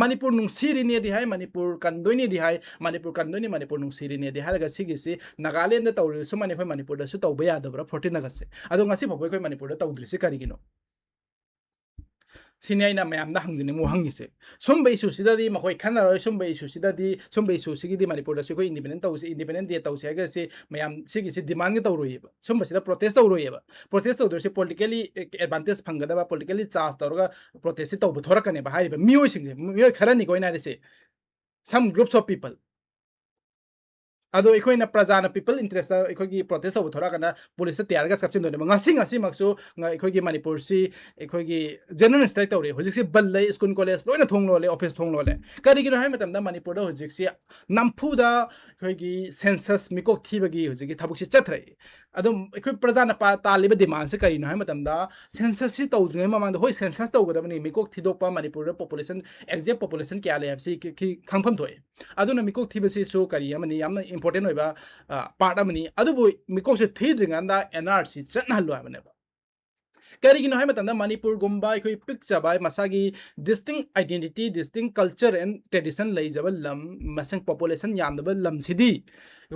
ꯃꯅꯤꯄꯨꯔ ꯅꯨꯡꯁꯤꯔꯤꯅꯦꯗꯤ ꯍꯥꯏ, ꯃꯅꯤꯄꯨꯔ ꯀꯟꯗꯣꯏꯅꯦꯗꯤ ꯍꯥꯏ, ꯃꯅꯤꯄꯨꯔ ꯀꯟꯗꯣꯏꯅꯦ, ꯃꯅꯤꯄꯨꯔ ꯅꯨꯡꯁꯤꯔꯤꯅꯦꯗꯤ ꯍꯥꯏꯔꯒ ꯁꯤꯒꯤꯁꯤ ꯅꯥꯒꯥꯂꯦꯟꯗ ꯇꯧꯔꯤꯕ ꯁꯨꯃꯥꯏꯅ ꯑꯩꯈꯣꯏ ꯃꯅꯤꯄꯨꯔꯗꯁꯨ ꯇꯧꯕ ꯌꯥꯗꯕ꯭ꯔꯥ ꯐꯣꯔꯇꯤꯟ ꯑꯒꯁꯁꯦ? ꯑꯗꯣ ꯉꯁꯤ ꯐꯥꯎꯕ ꯑꯩꯈꯣꯏ ꯃꯅꯤꯄꯨꯔꯗ ꯇꯧꯗ꯭ꯔꯤꯁꯤ ꯀꯔꯤꯒꯤꯅꯣ? ꯁꯤꯅꯤ ꯑꯩꯅ ꯃꯌꯥꯝꯗ ꯍꯪꯖꯅꯤꯡꯕ ꯍꯪꯉꯤꯁꯦ꯫ ꯁꯨꯝꯕ ꯏꯁꯨꯁꯤꯗꯗꯤ ꯃꯈꯣꯏ ꯈꯟꯅꯔꯣꯏ꯫ ꯁꯨꯝꯕ ꯏꯁꯨꯁꯤꯗꯗꯤ, ꯁꯨꯝꯕ ꯏꯁꯨꯁꯤꯒꯤꯗꯤ ꯃꯅꯤꯄꯨꯔꯗꯁꯨ ꯑꯩꯈꯣꯏ ꯏꯟꯗꯤꯄꯦꯟꯗꯦꯟ ꯇꯧꯁꯤ, ꯏꯟꯗꯤꯄꯦꯟꯗꯦꯟ ꯗꯦ ꯇꯧꯁꯤ ꯍꯥꯏꯔꯒꯁꯤ ꯃꯌꯥꯝ ꯁꯤꯒꯤꯁꯤ ꯗꯤꯃꯥꯟꯒ ꯇꯧꯔꯣꯏꯌꯦꯕ꯫ ꯁꯨꯝꯕꯁꯤꯗ ꯄ꯭ꯔꯣꯇꯦꯁ ꯇꯧꯔꯣꯏꯌꯦꯕ꯫ ꯄ꯭ꯔꯣꯇꯦꯁ ꯇꯧꯗꯣꯏꯁꯦ ꯄꯣꯂꯤꯇꯤꯀꯦꯜꯂꯤ ꯑꯦꯗꯚꯥꯟꯇꯦꯖ ꯐꯪꯒꯗꯕ, ꯄꯣꯂꯤꯇꯤꯀꯦꯜꯂꯤ ꯆꯥꯔꯖ ꯇꯧꯔꯒ ꯄ꯭ꯔꯣꯇꯦꯁꯁꯤ ꯇꯧꯕ ꯊꯣꯔꯛꯀꯅꯦꯕ꯫ ꯍꯥꯏꯔꯤꯕ ꯃꯤꯑꯣꯏꯁꯤꯡꯁꯦ, ꯃꯤꯑꯣꯏ ꯈꯔꯅꯤꯀꯣ ꯑꯩꯅ ꯍꯥꯏꯔꯤꯁꯦ, some groups of people꯫ ꯑꯗꯣ ꯑꯩꯈꯣꯏꯅ ꯄ꯭ꯔꯖꯥꯅ, ꯄꯤꯄꯜ ꯏꯟꯇꯔꯦꯁꯇ ꯑꯩꯈꯣꯏꯒꯤ ꯄ꯭ꯔꯣꯇꯦꯁ ꯇꯧꯕ ꯊꯣꯔꯛꯑꯀꯥꯟꯗ ꯄꯨꯂꯤꯁꯇ ꯇꯤꯌꯥꯔ ꯒ꯭ꯌꯥꯁ ꯀꯥꯞꯁꯤꯟꯗꯣꯏꯅꯦꯕ꯫ ꯉꯁꯤ, ꯉꯁꯤꯃꯛꯁꯨ ꯉ-, ꯑꯩꯈꯣꯏꯒꯤ ꯃꯅꯤꯄꯨꯔꯁꯤ ꯑꯩꯈꯣꯏꯒꯤ ꯖꯦꯅꯔꯦꯜ ꯁ꯭ꯇ꯭ꯔꯥꯏꯛ ꯇꯧꯔꯦ꯫ ꯍꯧꯖꯤꯛꯁꯤ ꯕꯟ ꯂꯩ, ꯁ꯭ꯀꯨꯜ ꯀꯣꯂꯦꯖ ꯂꯣꯏꯅ ꯊꯣꯡ ꯂꯣꯜꯂꯦ, ꯑꯣꯐꯤꯁ ꯊꯣꯡ ꯂꯣꯜꯂꯦ꯫ ꯀꯔꯤꯒꯤꯅꯣ ꯍꯥꯏꯕ ꯃꯇꯝꯗ ꯃꯅꯤꯄꯨꯔꯗ ꯍꯧꯖꯤꯛꯁꯤ ꯅꯝꯐꯨꯗ ꯑꯩꯈꯣꯏꯒꯤ ꯁꯦꯟꯁꯁ, ꯃꯤꯀꯣꯛ ꯊꯤꯕꯒꯤ ꯍꯧꯖꯤꯛꯀꯤ ꯊꯕꯛꯁꯤ ꯆꯠꯊꯔꯛꯏ꯫ ꯑꯗꯨꯝ ꯑꯩꯈꯣꯏ ꯄ꯭ꯔꯖꯥꯅ ꯄꯥ-, ꯇꯥꯜꯂꯤꯕ ꯗꯤꯃꯥꯟꯁꯦ ꯀꯔꯤꯅꯣ ꯍꯥꯏꯕ ꯃꯇꯝꯗ, ꯁꯦꯟꯁꯁꯁꯤ ꯇꯧꯗ꯭ꯔꯤꯉꯩ ꯃꯃꯥꯡꯗ, ꯍꯣꯏ, ꯁꯦꯟꯁꯁ ꯇꯧꯒꯗꯕꯅꯤ, ꯃꯤꯀꯣꯛ ꯊꯤꯗꯣꯛꯄ, ꯃꯅꯤꯄꯨꯔꯗ ꯄꯣꯄꯨꯂꯦꯁꯟ, ꯑꯦꯛꯖꯦꯛ ꯄꯣꯄꯨꯂꯦꯁꯟ ꯀꯌꯥ ꯂꯩ ꯍꯥꯏꯕꯁꯤ ꯈꯤ-, ꯈꯤ-, ꯈꯪꯐꯝ ꯊꯣꯛꯏ꯫ ꯑꯗꯨꯅ ꯃꯤꯀꯣꯛ ꯊꯤꯕꯁꯤꯁꯨ ꯀꯔꯤ ꯑꯃꯅꯤ, ꯌꯥꯝꯅ ꯏꯝꯄꯣꯔꯇꯦꯟ ꯑꯣꯏꯕ, ꯑ, ꯄꯥꯔꯠ ꯑꯃꯅꯤ꯫ ꯑꯗꯨꯕꯨ ꯃꯤꯀꯣꯛꯁꯦ ꯊꯤꯗ꯭ꯔꯤꯉꯩꯗ ꯑꯦꯟ ꯑꯥꯔ ꯁꯤ ꯆꯠꯅꯍꯜꯂꯨ ꯍꯥꯏꯕꯅꯦꯕ꯫ ꯀꯔꯤꯒꯤꯅꯣ ꯍꯥꯏꯕ ꯃꯇꯝꯗ ꯃꯅꯤꯄꯨꯔꯒꯨꯝꯕ ꯑꯩꯈꯣꯏ ꯄꯤꯛꯆꯕ, ꯃꯁꯥꯒꯤ distinct identity, distinct culture and tradition ꯂꯩꯖꯕ ꯂꯝ, ꯃꯁꯤꯡ ꯄꯣꯄꯨꯂꯦꯁꯟ ꯌꯥꯝꯗꯕ ꯂꯝꯁꯤꯗꯤ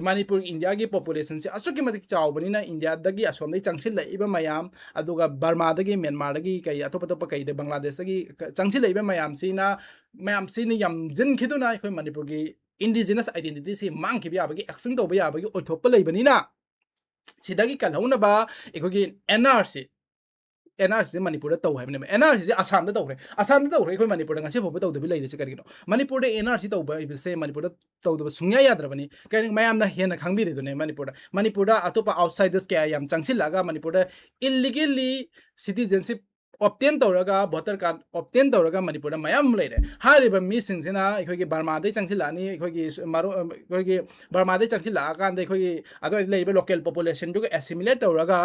ꯃꯅꯤꯄꯨꯔ ꯏꯟꯗꯤꯌꯥꯒꯤ ꯄꯣꯄꯨꯂꯦꯁꯟꯁꯦ ꯑꯁꯨꯛꯀꯤ ꯃꯇꯤꯛ ꯆꯥꯎꯕꯅꯤꯅ ꯏꯟꯗꯤꯌꯥꯗꯒꯤ ꯑꯁꯣꯝꯗꯒꯤ ꯆꯪꯁꯤꯜꯂꯛꯏꯕ ꯃꯌꯥꯝ, ꯑꯗꯨꯒ ꯕꯔꯃꯥꯗꯒꯤ, ꯃ꯭ꯌꯥꯟꯃꯥꯔꯗꯒꯤ, ꯀꯩ ꯑꯇꯣꯞ ꯑꯇꯣꯞꯄ ꯀꯩꯗ, ꯕꯪꯒ꯭ꯂꯥꯗꯦꯁꯇꯒꯤ ꯆꯪꯁꯤꯜꯂꯛꯏꯕ ꯃꯌꯥꯝꯁꯤꯅ, ꯃꯌꯥꯝꯁꯤꯅ ꯌꯥꯝꯁꯤꯟꯈꯤꯗꯨꯅ ꯑꯩꯈꯣꯏ ꯃꯅꯤꯄꯨꯔꯒꯤ ꯏꯟꯗꯤꯖꯤꯅꯁ ꯑꯥꯏꯗꯦꯟꯇꯤꯇꯤꯁꯤ ꯃꯥꯡꯈꯤꯕ ꯌꯥꯕꯒꯤ, ꯑꯦꯛꯁꯇꯤꯡ ꯇꯧꯕ ꯌꯥꯕꯒꯤ ꯑꯣꯏꯊꯣꯛꯄ ꯂꯩꯕꯅꯤꯅ, ꯁꯤꯗꯒꯤ ꯀꯜꯍꯧꯅꯕ ꯑꯩꯈꯣꯏꯒꯤ N R C, N R ꯁꯤꯁꯦ ꯃꯅꯤꯄꯨꯔꯗ ꯇꯧ ꯍꯥꯏꯕꯅꯦꯕ꯫ ꯑꯦꯟ ꯑꯥꯔ ꯁꯤꯁꯦ ꯑꯁꯥꯝꯗ ꯇꯧꯈ꯭ꯔꯦ, ꯑꯁꯥꯝꯗ ꯇꯧꯈ꯭ꯔꯦ, ꯑꯩꯈꯣꯏ ꯃꯅꯤꯄꯨꯔꯗ ꯉꯁꯤ ꯐꯥꯎꯕ ꯇꯧꯗꯕꯤ ꯂꯩꯔꯤꯁꯦ ꯀꯔꯤꯒꯤꯅꯣ? ꯃꯅꯤꯄꯨꯔꯗ ꯑꯦꯟ ꯑꯥꯔ ꯁꯤ ꯇꯧꯕ ꯍꯥꯏꯕꯁꯦ ꯃꯅꯤꯄꯨꯔꯗ ꯇꯧꯗꯕ ꯁꯨꯡꯌꯥ ꯌꯥꯗ꯭ꯔꯕꯅꯤ꯫ ꯀꯔꯤ, ꯃꯌꯥꯝꯅ ꯍꯦꯟꯅ ꯈꯪꯕꯤꯔꯤꯗꯨꯅꯦ ꯃꯅꯤꯄꯨꯔꯗ꯫ ꯃꯅꯤꯄꯨꯔꯗ ꯑꯇꯣꯞꯄ ꯑꯥꯎꯠꯁꯥꯏꯗꯔꯁ ꯀꯌꯥ ꯌꯥꯝ ꯆꯪꯁꯤꯜꯂꯛꯑꯒ ꯃꯅꯤꯄꯨꯔꯗ ꯏꯜꯂꯤꯒꯦꯜꯂꯤ ꯁꯤꯇꯤꯖꯦꯟꯁꯤꯞ ꯑꯣꯞꯇꯦꯟ ꯇꯧꯔꯒ, ꯚꯣꯇꯔ ꯀꯥꯔꯗ ꯑꯣꯞꯇꯦꯟ ꯇꯧꯔꯒ ꯃꯅꯤꯄꯨꯔꯗ ꯃꯌꯥꯝ ꯑꯃ ꯂꯩꯔꯦ꯫ ꯍꯥꯏꯔꯤꯕ ꯃꯤꯁꯤꯡꯁꯤꯅ ꯑꯩꯈꯣꯏꯒꯤ ꯕꯔꯃꯥꯗꯩ ꯆꯪꯁꯤꯜꯂꯛꯑꯅꯤ, ꯑꯩꯈꯣꯏꯒꯤ ꯁ-, ꯃꯔꯣ-, ꯑꯩꯈꯣꯏꯒꯤ ꯕꯔꯃꯥꯗꯩ ꯆꯪꯁꯤꯜꯂꯛꯑꯀꯥꯟꯗ ꯑꯩꯈꯣꯏꯒꯤ ꯑꯗꯨꯋꯥꯏꯗ ꯂꯩꯔꯤꯕ ꯂꯣꯀꯦꯜ ꯄꯣꯄꯨꯂꯦꯁꯟꯗꯨꯒ ꯑꯦꯁꯤꯃꯤꯂꯦꯠ ꯇꯧꯔꯒ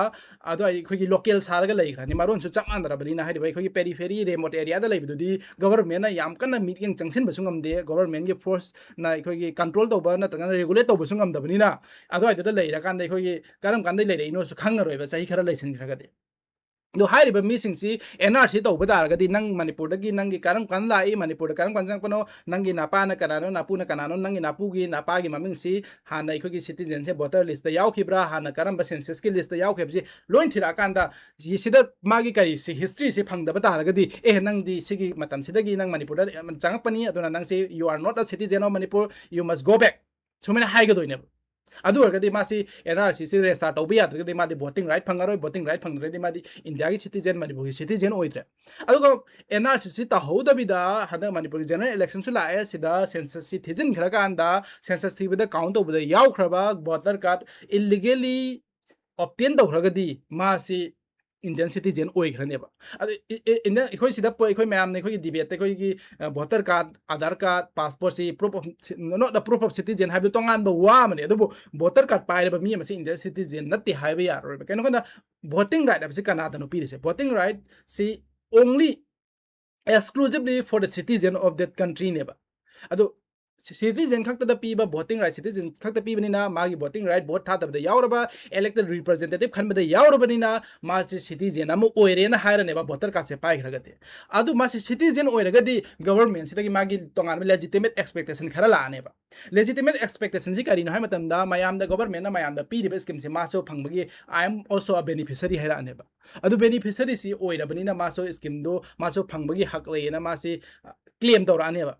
ꯑꯗꯨꯋꯥꯏ ꯑꯩꯈꯣꯏꯒꯤ ꯂꯣꯀꯦꯜ ꯁꯥꯔꯒ ꯂꯩꯈ꯭ꯔꯅꯤ꯫ ꯃꯔꯣꯟꯁꯨ ꯆꯞ ꯃꯥꯟꯅꯔꯕꯅꯤꯅ, ꯍꯥꯏꯔꯤꯕ ꯑꯩꯈꯣꯏꯒꯤ ꯄꯦꯔꯤꯐꯦꯔꯤ, ꯔꯦꯃꯣꯠ ꯑꯦꯔꯤꯌꯥꯗ ꯂꯩꯕꯗꯨꯗꯤ ꯒꯣꯕꯔꯃꯦꯟꯅ ꯌꯥꯝ ꯀꯟꯅ ꯃꯤꯠꯌꯦꯡ ꯆꯪꯁꯤꯟꯕꯁꯨ ꯉꯝꯗꯦ, ꯒꯣꯕꯔꯃꯦꯟꯒꯤ ꯐꯣꯔꯁꯅ ꯑꯩꯈꯣꯏꯒꯤ ꯀꯟꯇ꯭ꯔꯣꯜ ꯇꯧꯕ ꯅꯠꯇ꯭ꯔꯒꯅ ꯔꯦꯒꯨꯂꯦꯠ ꯇꯧꯕꯁꯨ ꯉꯝꯗꯕꯅꯤꯅ, ꯑꯗꯨꯋꯥꯏꯗꯨꯗ ꯂꯩꯔꯀꯥꯟꯗ ꯑꯩꯈꯣꯏꯒꯤ ꯀꯔꯝ ꯀꯥꯟꯗ ꯂꯩꯔꯛꯏꯅꯣꯁꯨ ꯈꯪꯉꯔꯣꯏꯕ, ꯆꯍꯤ ꯈꯔ ꯂꯩꯁꯤꯟꯈ꯭ꯔꯒꯗꯤ꯫ ꯑꯗꯣ ꯍꯥꯏꯔꯤꯕ ꯃꯤꯁꯤꯡꯁꯤ ꯑꯦꯟ ꯑꯥꯔ ꯁꯤ ꯇꯧꯕ ꯇꯥꯔꯒꯗꯤ, ꯅꯪ ꯃꯅꯤꯄꯨꯔꯗꯒꯤ, ꯅꯪꯒꯤ ꯀꯔꯝ ꯀꯥꯟꯗ ꯂꯥꯛꯏ, ꯃꯅꯤꯄꯨꯔꯗ ꯀꯔꯝ ꯀꯥꯟꯗ ꯆꯪꯉꯛꯄꯅꯣ, ꯅꯪꯒꯤ ꯅꯄꯥꯅ ꯀꯅꯥꯅꯣ, ꯅꯄꯨꯅ ꯀꯅꯥꯅꯣ, ꯅꯪꯒꯤ ꯅꯄꯨꯒꯤ ꯅꯄꯥꯒꯤ ꯃꯃꯤꯡꯁꯤ ꯍꯥꯟꯅ ꯑꯩꯈꯣꯏꯒꯤ ꯁꯤꯇꯤꯖꯦꯟꯁꯦ ꯚꯣꯇꯔ ꯂꯤꯁꯇ ꯌꯥꯎꯈꯤꯕ꯭ꯔꯥ, ꯍꯥꯟꯅ ꯀꯔꯝꯕ ꯁꯦꯟꯁꯁꯀꯤ ꯂꯤꯁꯇ ꯌꯥꯎꯈꯤꯕꯁꯤ ꯂꯣꯏ ꯊꯤꯔꯛꯑꯀꯥꯟꯗ, ꯁꯤꯗ ꯃꯥꯒꯤ ꯀꯔꯤꯁꯤ, ꯍꯤꯁꯇ꯭ꯔꯤꯁꯤ ꯐꯪꯗꯕ ꯇꯥꯔꯒꯗꯤ, ꯑꯦ, ꯅꯪꯗꯤ ꯁꯤꯒꯤ ꯃꯇꯝꯁꯤꯗꯒꯤ ꯅꯪ ꯃꯅꯤꯄꯨꯔꯗ ꯆꯪꯉꯛꯄꯅꯤ, ꯑꯗꯨꯅ ꯅꯪꯁꯤ you are not a citizen of Manipur, you must go back, ꯁꯨꯃꯥꯏꯅ ꯍꯥꯏꯒꯗꯣꯏꯅꯦꯕ꯫ ꯑꯗꯨ ꯑꯣꯏꯔꯒꯗꯤ ꯃꯥꯁꯤ ꯑꯦꯟ ꯑꯥꯔ ꯁꯤꯁꯤ ꯔꯦꯖꯤꯁꯇꯥꯔ ꯇꯧꯕ ꯌꯥꯗ꯭ꯔꯒꯗꯤ ꯃꯥꯗꯤ ꯚꯣꯇꯤꯡ ꯔꯥꯏꯠ ꯐꯪꯉꯔꯣꯏ, ꯚꯣꯇꯤꯡ ꯔꯥꯏꯠ ꯐꯪꯗ꯭ꯔꯒꯗꯤ ꯃꯥꯗꯤ ꯏꯟꯗꯤꯌꯥꯒꯤ ꯁꯤꯇꯤꯖꯦꯟ, ꯃꯅꯤꯄꯨꯔꯒꯤ ꯁꯤꯇꯤꯖꯦꯟ ꯑꯣꯏꯗ꯭ꯔꯦ꯫ ꯑꯗꯨꯒ ꯑꯦꯟ ꯑꯥꯔ ꯁꯤꯁꯤ ꯇꯧꯍꯧꯗꯕꯤꯗ ꯍꯟꯗꯛ ꯃꯅꯤꯄꯨꯔꯒꯤ ꯖꯦꯅꯔꯦꯜ ꯏꯂꯦꯛꯁꯟꯁꯨ ꯂꯥꯛꯑꯦ, ꯁꯤꯗ ꯁꯦꯟꯁꯁꯁꯤ ꯊꯤꯖꯤꯟꯈ꯭ꯔꯀꯥꯟꯗ, ꯁꯦꯟꯁꯁ ꯊꯤꯕꯗ ꯀꯥꯎꯟ ꯇꯧꯕꯗ ꯌꯥꯎꯈ꯭ꯔꯕ ꯚꯣꯇꯔ ꯀꯥꯔꯗ ꯏꯜꯂꯤꯒꯦꯂꯤ ꯑꯣꯞꯇꯦꯟ ꯇꯧꯈ꯭ꯔꯒꯗꯤ ꯃꯥꯁꯤ ꯏꯟꯗꯤꯌꯟ ꯁꯤꯇꯤꯖꯦꯟ ꯑꯣꯏꯈ꯭ꯔꯅꯦꯕ꯫ ꯑꯗꯨ ꯏ-, ꯏ-, ꯏꯟꯗꯤꯌꯟ, ꯑꯩꯈꯣꯏ ꯁꯤꯗ ꯄꯣ-, ꯑꯩꯈꯣꯏ ꯃꯌꯥꯝꯅ ꯑꯩꯈꯣꯏꯒꯤ ꯗꯤꯕꯦꯠꯇ ꯑꯩꯈꯣꯏꯒꯤ, ꯑ, ꯚꯣꯇꯔ ꯀꯥꯔꯗ, ꯑꯙꯥꯔ ꯀꯥꯔꯗ, ꯄꯥꯁꯄꯣꯔꯠꯁꯤ proof of, not a proof of citizen ꯍꯥꯏꯕꯗꯨ ꯇꯣꯉꯥꯟꯕ ꯋꯥ ꯑꯃꯅꯤ꯫ ꯑꯗꯨꯕꯨ ꯚꯣꯇꯔ ꯀꯥꯔꯗ ꯄꯥꯏꯔꯕ ꯃꯤ ꯑꯃꯁꯤ ꯏꯟꯗꯤꯌꯟ ꯁꯤꯇꯤꯖꯦꯟ ꯅꯠꯇꯦ ꯍꯥꯏꯕ ꯌꯥꯔꯔꯣꯏꯕ꯫ ꯀꯩꯅꯣ ꯍꯥꯏꯅ ꯚꯣꯇꯤꯡ ꯔꯥꯏꯠ ꯍꯥꯏꯕꯁꯤ ꯀꯅꯥꯗꯅꯣ ꯄꯤꯔꯤꯁꯦ? ꯚꯣꯇꯤꯡ ꯔꯥꯏꯠꯁꯤ only exclusively for the citizen of that countryꯅꯦꯕ꯫ ꯑꯗꯣ ꯁꯤ-, ꯁꯤꯇꯤꯖꯦꯟ ꯈꯛꯇꯗ ꯄꯤꯕ, ꯚꯣꯇꯤꯡ ꯔꯥꯏꯠ ꯁꯤꯇꯤꯖꯦꯟ ꯈꯛꯇ ꯄꯤꯕꯅꯤꯅ, ꯃꯥꯒꯤ ꯚꯣꯇꯤꯡ ꯔꯥꯏꯠ, ꯚꯣꯠ ꯊꯥꯗꯕꯗ ꯌꯥꯎꯔꯕ, ꯏꯂꯦꯛꯇꯦꯗ ꯔꯤꯄ꯭ꯔꯖꯦꯟꯇꯦꯇꯤꯚ ꯈꯟꯕꯗ ꯌꯥꯎꯔꯕꯅꯤꯅ, ꯃꯥꯁꯤ ꯁꯤꯇꯤꯖꯦꯟ ꯑꯃ ꯑꯣꯏꯔꯦꯅ ꯍꯥꯏꯔꯅꯦꯕ, ꯚꯣꯇꯔ ꯀꯥꯔꯗꯁꯦ ꯄꯥꯏꯈ꯭ꯔꯒꯗꯤ꯫ ꯑꯗꯨ ꯃꯥꯁꯤ ꯁꯤꯇꯤꯖꯦꯟ ꯑꯣꯏꯔꯒꯗꯤ ꯒꯚꯔꯟꯃꯦꯟꯠꯁꯤꯗꯒꯤ ꯃꯥꯒꯤ ꯇꯣꯉꯥꯟꯕ ꯂꯦꯖꯤꯇꯤꯃꯦꯠ ꯑꯦꯛꯁꯄꯦꯛꯇꯦꯁꯟ ꯈꯔ ꯂꯥꯛꯑꯅꯦꯕ꯫ ꯂꯦꯖꯤꯇꯤꯃꯦꯠ ꯑꯦꯛꯁꯄꯦꯛꯇꯦꯁꯟꯁꯤ ꯀꯔꯤꯅꯣ ꯍꯥꯏꯕ ꯃꯇꯝꯗ, ꯃꯌꯥꯝꯗ, ꯒꯚꯔꯟꯃꯦꯟꯠꯅ ꯃꯌꯥꯝꯗ ꯄꯤꯔꯤꯕ ꯁ꯭ꯀꯤꯝꯁꯦ ꯃꯥꯁꯨ ꯐꯪꯕꯒꯤ "I am also a beneficiary" ꯍꯥꯏꯔꯛꯑꯅꯦꯕ꯫ ꯑꯗꯨ ꯕꯦꯅꯤꯐꯤꯁꯔꯤꯁꯤ ꯑꯣꯏꯔꯕꯅꯤꯅ ꯃꯥꯁꯨ ꯁ꯭ꯀꯤꯝꯗꯣ ꯃꯥꯁꯨ ꯐꯪꯕꯒꯤ ꯍꯛ ꯂꯩꯌꯦꯅ ꯃꯥꯁꯤ, ꯑ, ꯀ꯭ꯂꯦꯝ ꯇꯧꯔꯛꯑꯅꯦꯕ꯫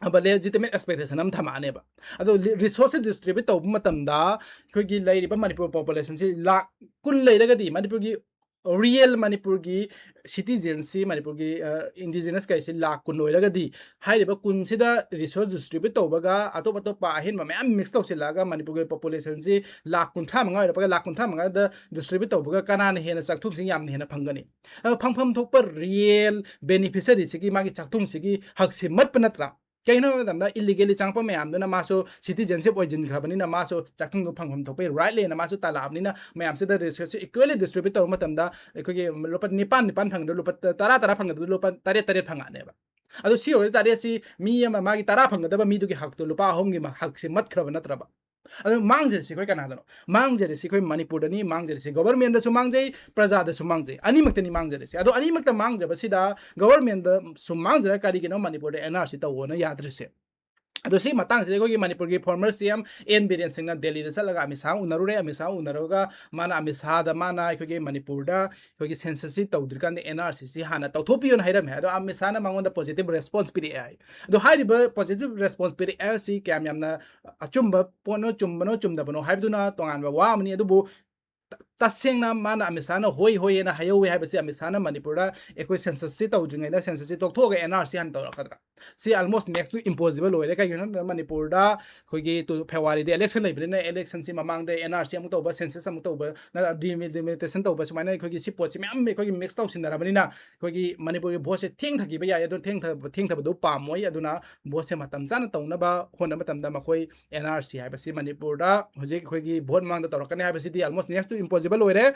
ꯑꯕ ꯂꯦꯖꯤꯇꯤꯃꯦꯠ ꯑꯦꯛꯁꯄꯦꯛꯇꯦꯁꯟ ꯑꯃ ꯊꯝꯃꯛꯑꯅꯦꯕ꯫ ꯑꯗꯣ ꯂꯤ-, ꯔꯤꯁꯣꯔꯁꯁꯦ ꯗꯤꯁꯇ꯭ꯔꯤꯕ꯭ꯌꯨꯠ ꯇꯧꯕ ꯃꯇꯝꯗ ꯑꯩꯈꯣꯏꯒꯤ ꯂꯩꯔꯤꯕ ꯃꯅꯤꯄꯨꯔ ꯄꯣꯄꯨꯂꯦꯁꯟꯁꯤ ꯂꯥꯈ ꯀꯨꯟ ꯂꯩꯔꯒꯗꯤ, ꯃꯅꯤꯄꯨꯔꯒꯤ ꯔꯤꯌꯦꯜ ꯃꯅꯤꯄꯨꯔꯒꯤ ꯁꯤꯇꯤꯖꯦꯟꯁꯤ, ꯃꯅꯤꯄꯨꯔꯒꯤ, ꯑ, ꯏꯟꯗꯤꯖꯤꯅꯁ ꯀꯩꯁꯤ ꯂꯥꯈ ꯀꯨꯟ ꯑꯣꯏꯔꯒꯗꯤ, ꯍꯥꯏꯔꯤꯕ ꯀꯨꯟꯁꯤꯗ ꯔꯤꯁꯣꯔꯁ ꯗꯤꯁꯇ꯭ꯔꯤꯕ꯭ꯌꯨꯠ ꯇꯧꯕꯒ ꯑꯇꯣꯞ ꯑꯇꯣꯞꯄ ꯑꯍꯦꯟꯕ ꯃꯌꯥꯝ ꯃꯤꯛꯁ ꯇꯧꯁꯤꯜꯂꯛꯑꯒ ꯃꯅꯤꯄꯨꯔꯒꯤ ꯄꯣꯄꯨꯂꯦꯁꯟꯁꯤ ꯂꯥꯈ ꯀꯨꯟꯊ꯭ꯔꯥ ꯃꯉꯥ ꯑꯣꯏꯔꯛꯄꯒ ꯂꯥꯈ ꯀꯨꯟꯊ꯭ꯔꯥ ꯃꯉꯥꯗ ꯗꯤꯁꯇ꯭ꯔꯤꯕ꯭ꯌꯨꯠ ꯇꯧꯕꯒ ꯀꯅꯥꯅ ꯍꯦꯟꯅ ꯆꯥꯛꯊꯨꯡꯁꯤ ꯌꯥꯝꯅ ꯍꯦꯟꯅ ꯐꯪꯒꯅꯤ? ꯑ, ꯐꯪꯐꯝ ꯊꯣꯛꯄ ꯔꯤꯌꯦꯜ ꯕꯦꯅꯤꯐꯤꯁꯔꯤꯁꯤꯒꯤ ꯃꯥꯒꯤ ꯆꯥꯛꯊꯨꯡꯁꯤꯒꯤ ꯍꯛꯁꯤ ꯃꯠꯄ ꯅꯠꯇ꯭ꯔꯥ? ꯀꯩꯒꯤꯅꯣ ꯍꯥꯏꯕ ꯃꯇꯝꯗ, ꯏꯜꯂꯤꯒꯦꯂꯤ ꯆꯪꯉꯛꯄ ꯃꯌꯥꯝꯗꯨꯅ ꯃꯥꯁꯨ ꯁꯤꯇꯤꯖꯦꯟꯁꯤꯞ ꯑꯣꯏꯁꯤꯟꯈ꯭ꯔꯕꯅꯤꯅ ꯃꯥꯁꯨ ꯆꯥꯛꯊꯨꯡꯗꯣ ꯐꯪꯐꯝ ꯊꯣꯛꯄꯒꯤ ꯔꯥꯏꯠ ꯂꯩꯅ ꯃꯥꯁꯨ ꯇꯥꯜꯂꯛꯑꯕꯅꯤꯅ, ꯃꯌꯥꯝꯁꯤꯗ ꯔꯤꯁꯣꯔꯁꯁꯦ ꯏꯀ꯭ꯋꯦꯂꯤ ꯗꯤꯁꯇ꯭ꯔꯤꯕ꯭ꯌꯨꯠ ꯇꯧꯕ ꯃꯇꯝꯗ ꯑꯩꯈꯣꯏꯒꯤ ꯂꯨꯄꯥ ꯅꯤꯄꯥꯟ, ꯅꯤꯄꯥꯟ ꯐꯪꯒꯗꯕ ꯂꯨꯄꯥ ꯇꯔꯥ, ꯇꯔꯥ ꯐꯪꯒꯗꯕ ꯂꯨꯄꯥ ꯇꯔꯦꯠ, ꯇꯔꯦꯠ ꯐꯪꯉꯛꯑꯅꯦꯕ꯫ ꯑꯗꯣ ꯁꯤ ꯑꯣꯏꯕ ꯇꯥꯔꯗꯤ ꯃꯤ ꯑꯃ ꯃꯥꯒꯤ ꯇꯔꯥ ꯐꯪꯒꯗꯕ ꯃꯤꯗꯨꯒꯤ ꯍꯛꯇꯣ ꯂꯨꯄꯥ ꯑꯍꯨꯝꯒꯤ ꯃ-, ꯍꯛꯁꯦ ꯃꯠꯈ꯭ꯔꯕ ꯅꯠꯇ꯭ꯔꯕ? ꯑꯗꯣ ꯃꯥꯡꯖꯔꯤꯁꯤ ꯑꯩꯈꯣꯏ ꯀꯅꯥꯗꯅꯣ? ꯃꯥꯡꯖꯔꯤꯁꯤ ꯑꯩꯈꯣꯏ ꯃꯅꯤꯄꯨꯔꯗꯅꯤ ꯃꯥꯡꯖꯔꯤꯁꯤ꯫ ꯒꯣꯕꯔꯃꯦꯟꯗꯁꯨ ꯃꯥꯡꯖꯩ, ꯄ꯭ꯔꯖꯥꯗꯁꯨ ꯃꯥꯡꯖꯩ, ꯑꯅꯤꯃꯛꯇꯅꯤ ꯃꯥꯡꯖꯔꯤꯁꯤ꯫ ꯑꯗꯣ ꯑꯅꯤꯃꯛꯇ ꯃꯥꯡꯖꯕꯁꯤꯗ ꯒꯣꯕꯔꯃꯦꯟꯗ ꯁꯨꯝ ꯃꯥꯡꯖꯔ ꯀꯔꯤꯒꯤꯅꯣ ꯃꯅꯤꯄꯨꯔꯗ ꯑꯦꯟ ꯑꯥꯔ ꯁꯤ ꯇꯧꯑꯣꯅ ꯌꯥꯗ꯭ꯔꯤꯁꯦ? ꯑꯗꯣ ꯁꯤ ꯃꯇꯥꯡꯁꯤꯗ ꯑꯩꯈꯣꯏꯒꯤ ꯃꯅꯤꯄꯨꯔꯒꯤ former C M N Biren ꯁꯤꯡꯅ ꯗꯦꯜꯂꯤꯗ ꯆꯠꯂꯒ ꯑꯃꯤꯠ ꯁꯥꯍ ꯎꯅꯔꯨꯔꯦ꯫ ꯑꯃꯤꯠ ꯁꯥꯍ ꯎꯅꯔꯒ ꯃꯥꯅ ꯑꯃꯤꯠ ꯁꯥꯍꯗ ꯃꯥꯅ ꯑꯩꯈꯣꯏꯒꯤ ꯃꯅꯤꯄꯨꯔꯗ ꯑꯩꯈꯣꯏꯒꯤ census ꯁꯤ ꯇꯧꯗ꯭ꯔꯤꯀꯥꯟꯗ N R C ꯁꯤ ꯍꯥꯟꯅ ꯇꯧꯊꯣꯛꯄꯤꯌꯣꯅ ꯍꯥꯏꯔꯝꯃꯦ꯫ ꯑꯗꯣ ꯑꯃꯤꯠ ꯁꯥꯍꯅ ꯃꯉꯣꯟꯗ positive response ꯄꯤꯔꯛꯑꯦ ꯍꯥꯏ꯫ ꯑꯗꯣ ꯍꯥꯏꯔꯤꯕ positive response ꯄꯤꯔꯛꯑꯦ ꯁꯤ ꯀꯌꯥꯝ ꯌꯥꯝꯅ ꯑꯆꯨꯝꯕ ꯄꯣꯠꯅꯣ, ꯆꯨꯝꯕꯅꯣ ꯆꯨꯝꯗꯕꯅꯣ ꯍꯥꯏꯕꯗꯨꯅ ꯇꯣꯉꯥꯟꯕ ꯋꯥ ꯑꯃꯅꯤ꯫ ꯑꯗꯨꯕꯨ ꯇ-, ꯇꯁꯦꯡꯅ ꯃꯥꯅ ꯑꯃꯤꯠ ꯁꯥꯍꯅ ꯍꯣꯏ ꯍꯣꯏ ꯍꯥꯏꯅ ꯍꯥꯏꯍꯧꯋꯦ ꯍꯥꯏꯕꯁꯤ ꯑꯃꯤꯠ ꯁꯥꯍꯅ ꯃꯅꯤꯄꯨꯔꯗ ꯑꯩꯈꯣꯏ census ꯁꯤ ꯇꯧꯗ꯭ꯔꯤꯉꯩꯗ census ꯁꯤ ꯇꯣꯛꯊꯣꯛꯑꯒ N R C ꯍꯥꯟꯅ ꯇꯧꯔꯛꯀꯗ꯭ꯔꯥ? ꯁꯤ almost next to impossible ꯑꯣꯏꯔꯦ꯫ ꯀꯩꯒꯤꯅꯣ ꯍꯥꯏꯕꯗ ꯃꯅꯤꯄꯨꯔꯗ ꯑꯩꯈꯣꯏꯒꯤ ꯇꯨ-, February ꯗ election ꯂꯩꯕꯅꯤꯅ election ꯁꯤ ꯃꯃꯥꯡꯗ N R C ꯑꯃꯨꯛ ꯇꯧꯕ, census ꯑꯃꯨꯛ ꯇꯧꯕ, ꯅ-, delimitation ꯇꯧꯕ, ꯁꯨꯃꯥꯏꯅ ꯑꯩꯈꯣꯏꯒꯤ ꯁꯤ ꯄꯣꯠꯁꯤ ꯃꯌꯥꯝ ꯑꯩꯈꯣꯏꯒꯤ mix ꯇꯧꯁꯤꯟꯅꯔꯕꯅꯤꯅ ꯑꯩꯈꯣꯏꯒꯤ ꯃꯅꯤꯄꯨꯔꯒꯤ vote ꯁꯦ ꯊꯦꯡꯊꯈꯤꯕ ꯌꯥꯏ꯫ ꯑꯗꯨ ꯊꯦꯡꯊꯕ, ꯊꯦꯡꯊꯕꯗꯨ ꯄꯥꯝꯃꯣꯏ꯫ ꯑꯗꯨꯅ vote ꯁꯦ ꯃꯇꯝ ꯆꯥꯅ ꯇꯧꯅꯕ ꯍꯣꯠꯅꯕ ꯃꯇꯝꯗ ꯃꯈꯣꯏ N R C ꯍꯥꯏꯕꯁꯤ ꯃꯅꯤꯄꯨꯔꯗ ꯍꯧꯖꯤꯛ ꯑꯩꯈꯣꯏꯒꯤ vote ꯃꯃꯥꯡꯗ ꯇꯧꯔꯛꯀꯅꯤ ꯍꯥꯏꯕꯁꯤꯗꯤ almost next to impossible ꯑꯣꯏꯔꯦ꯫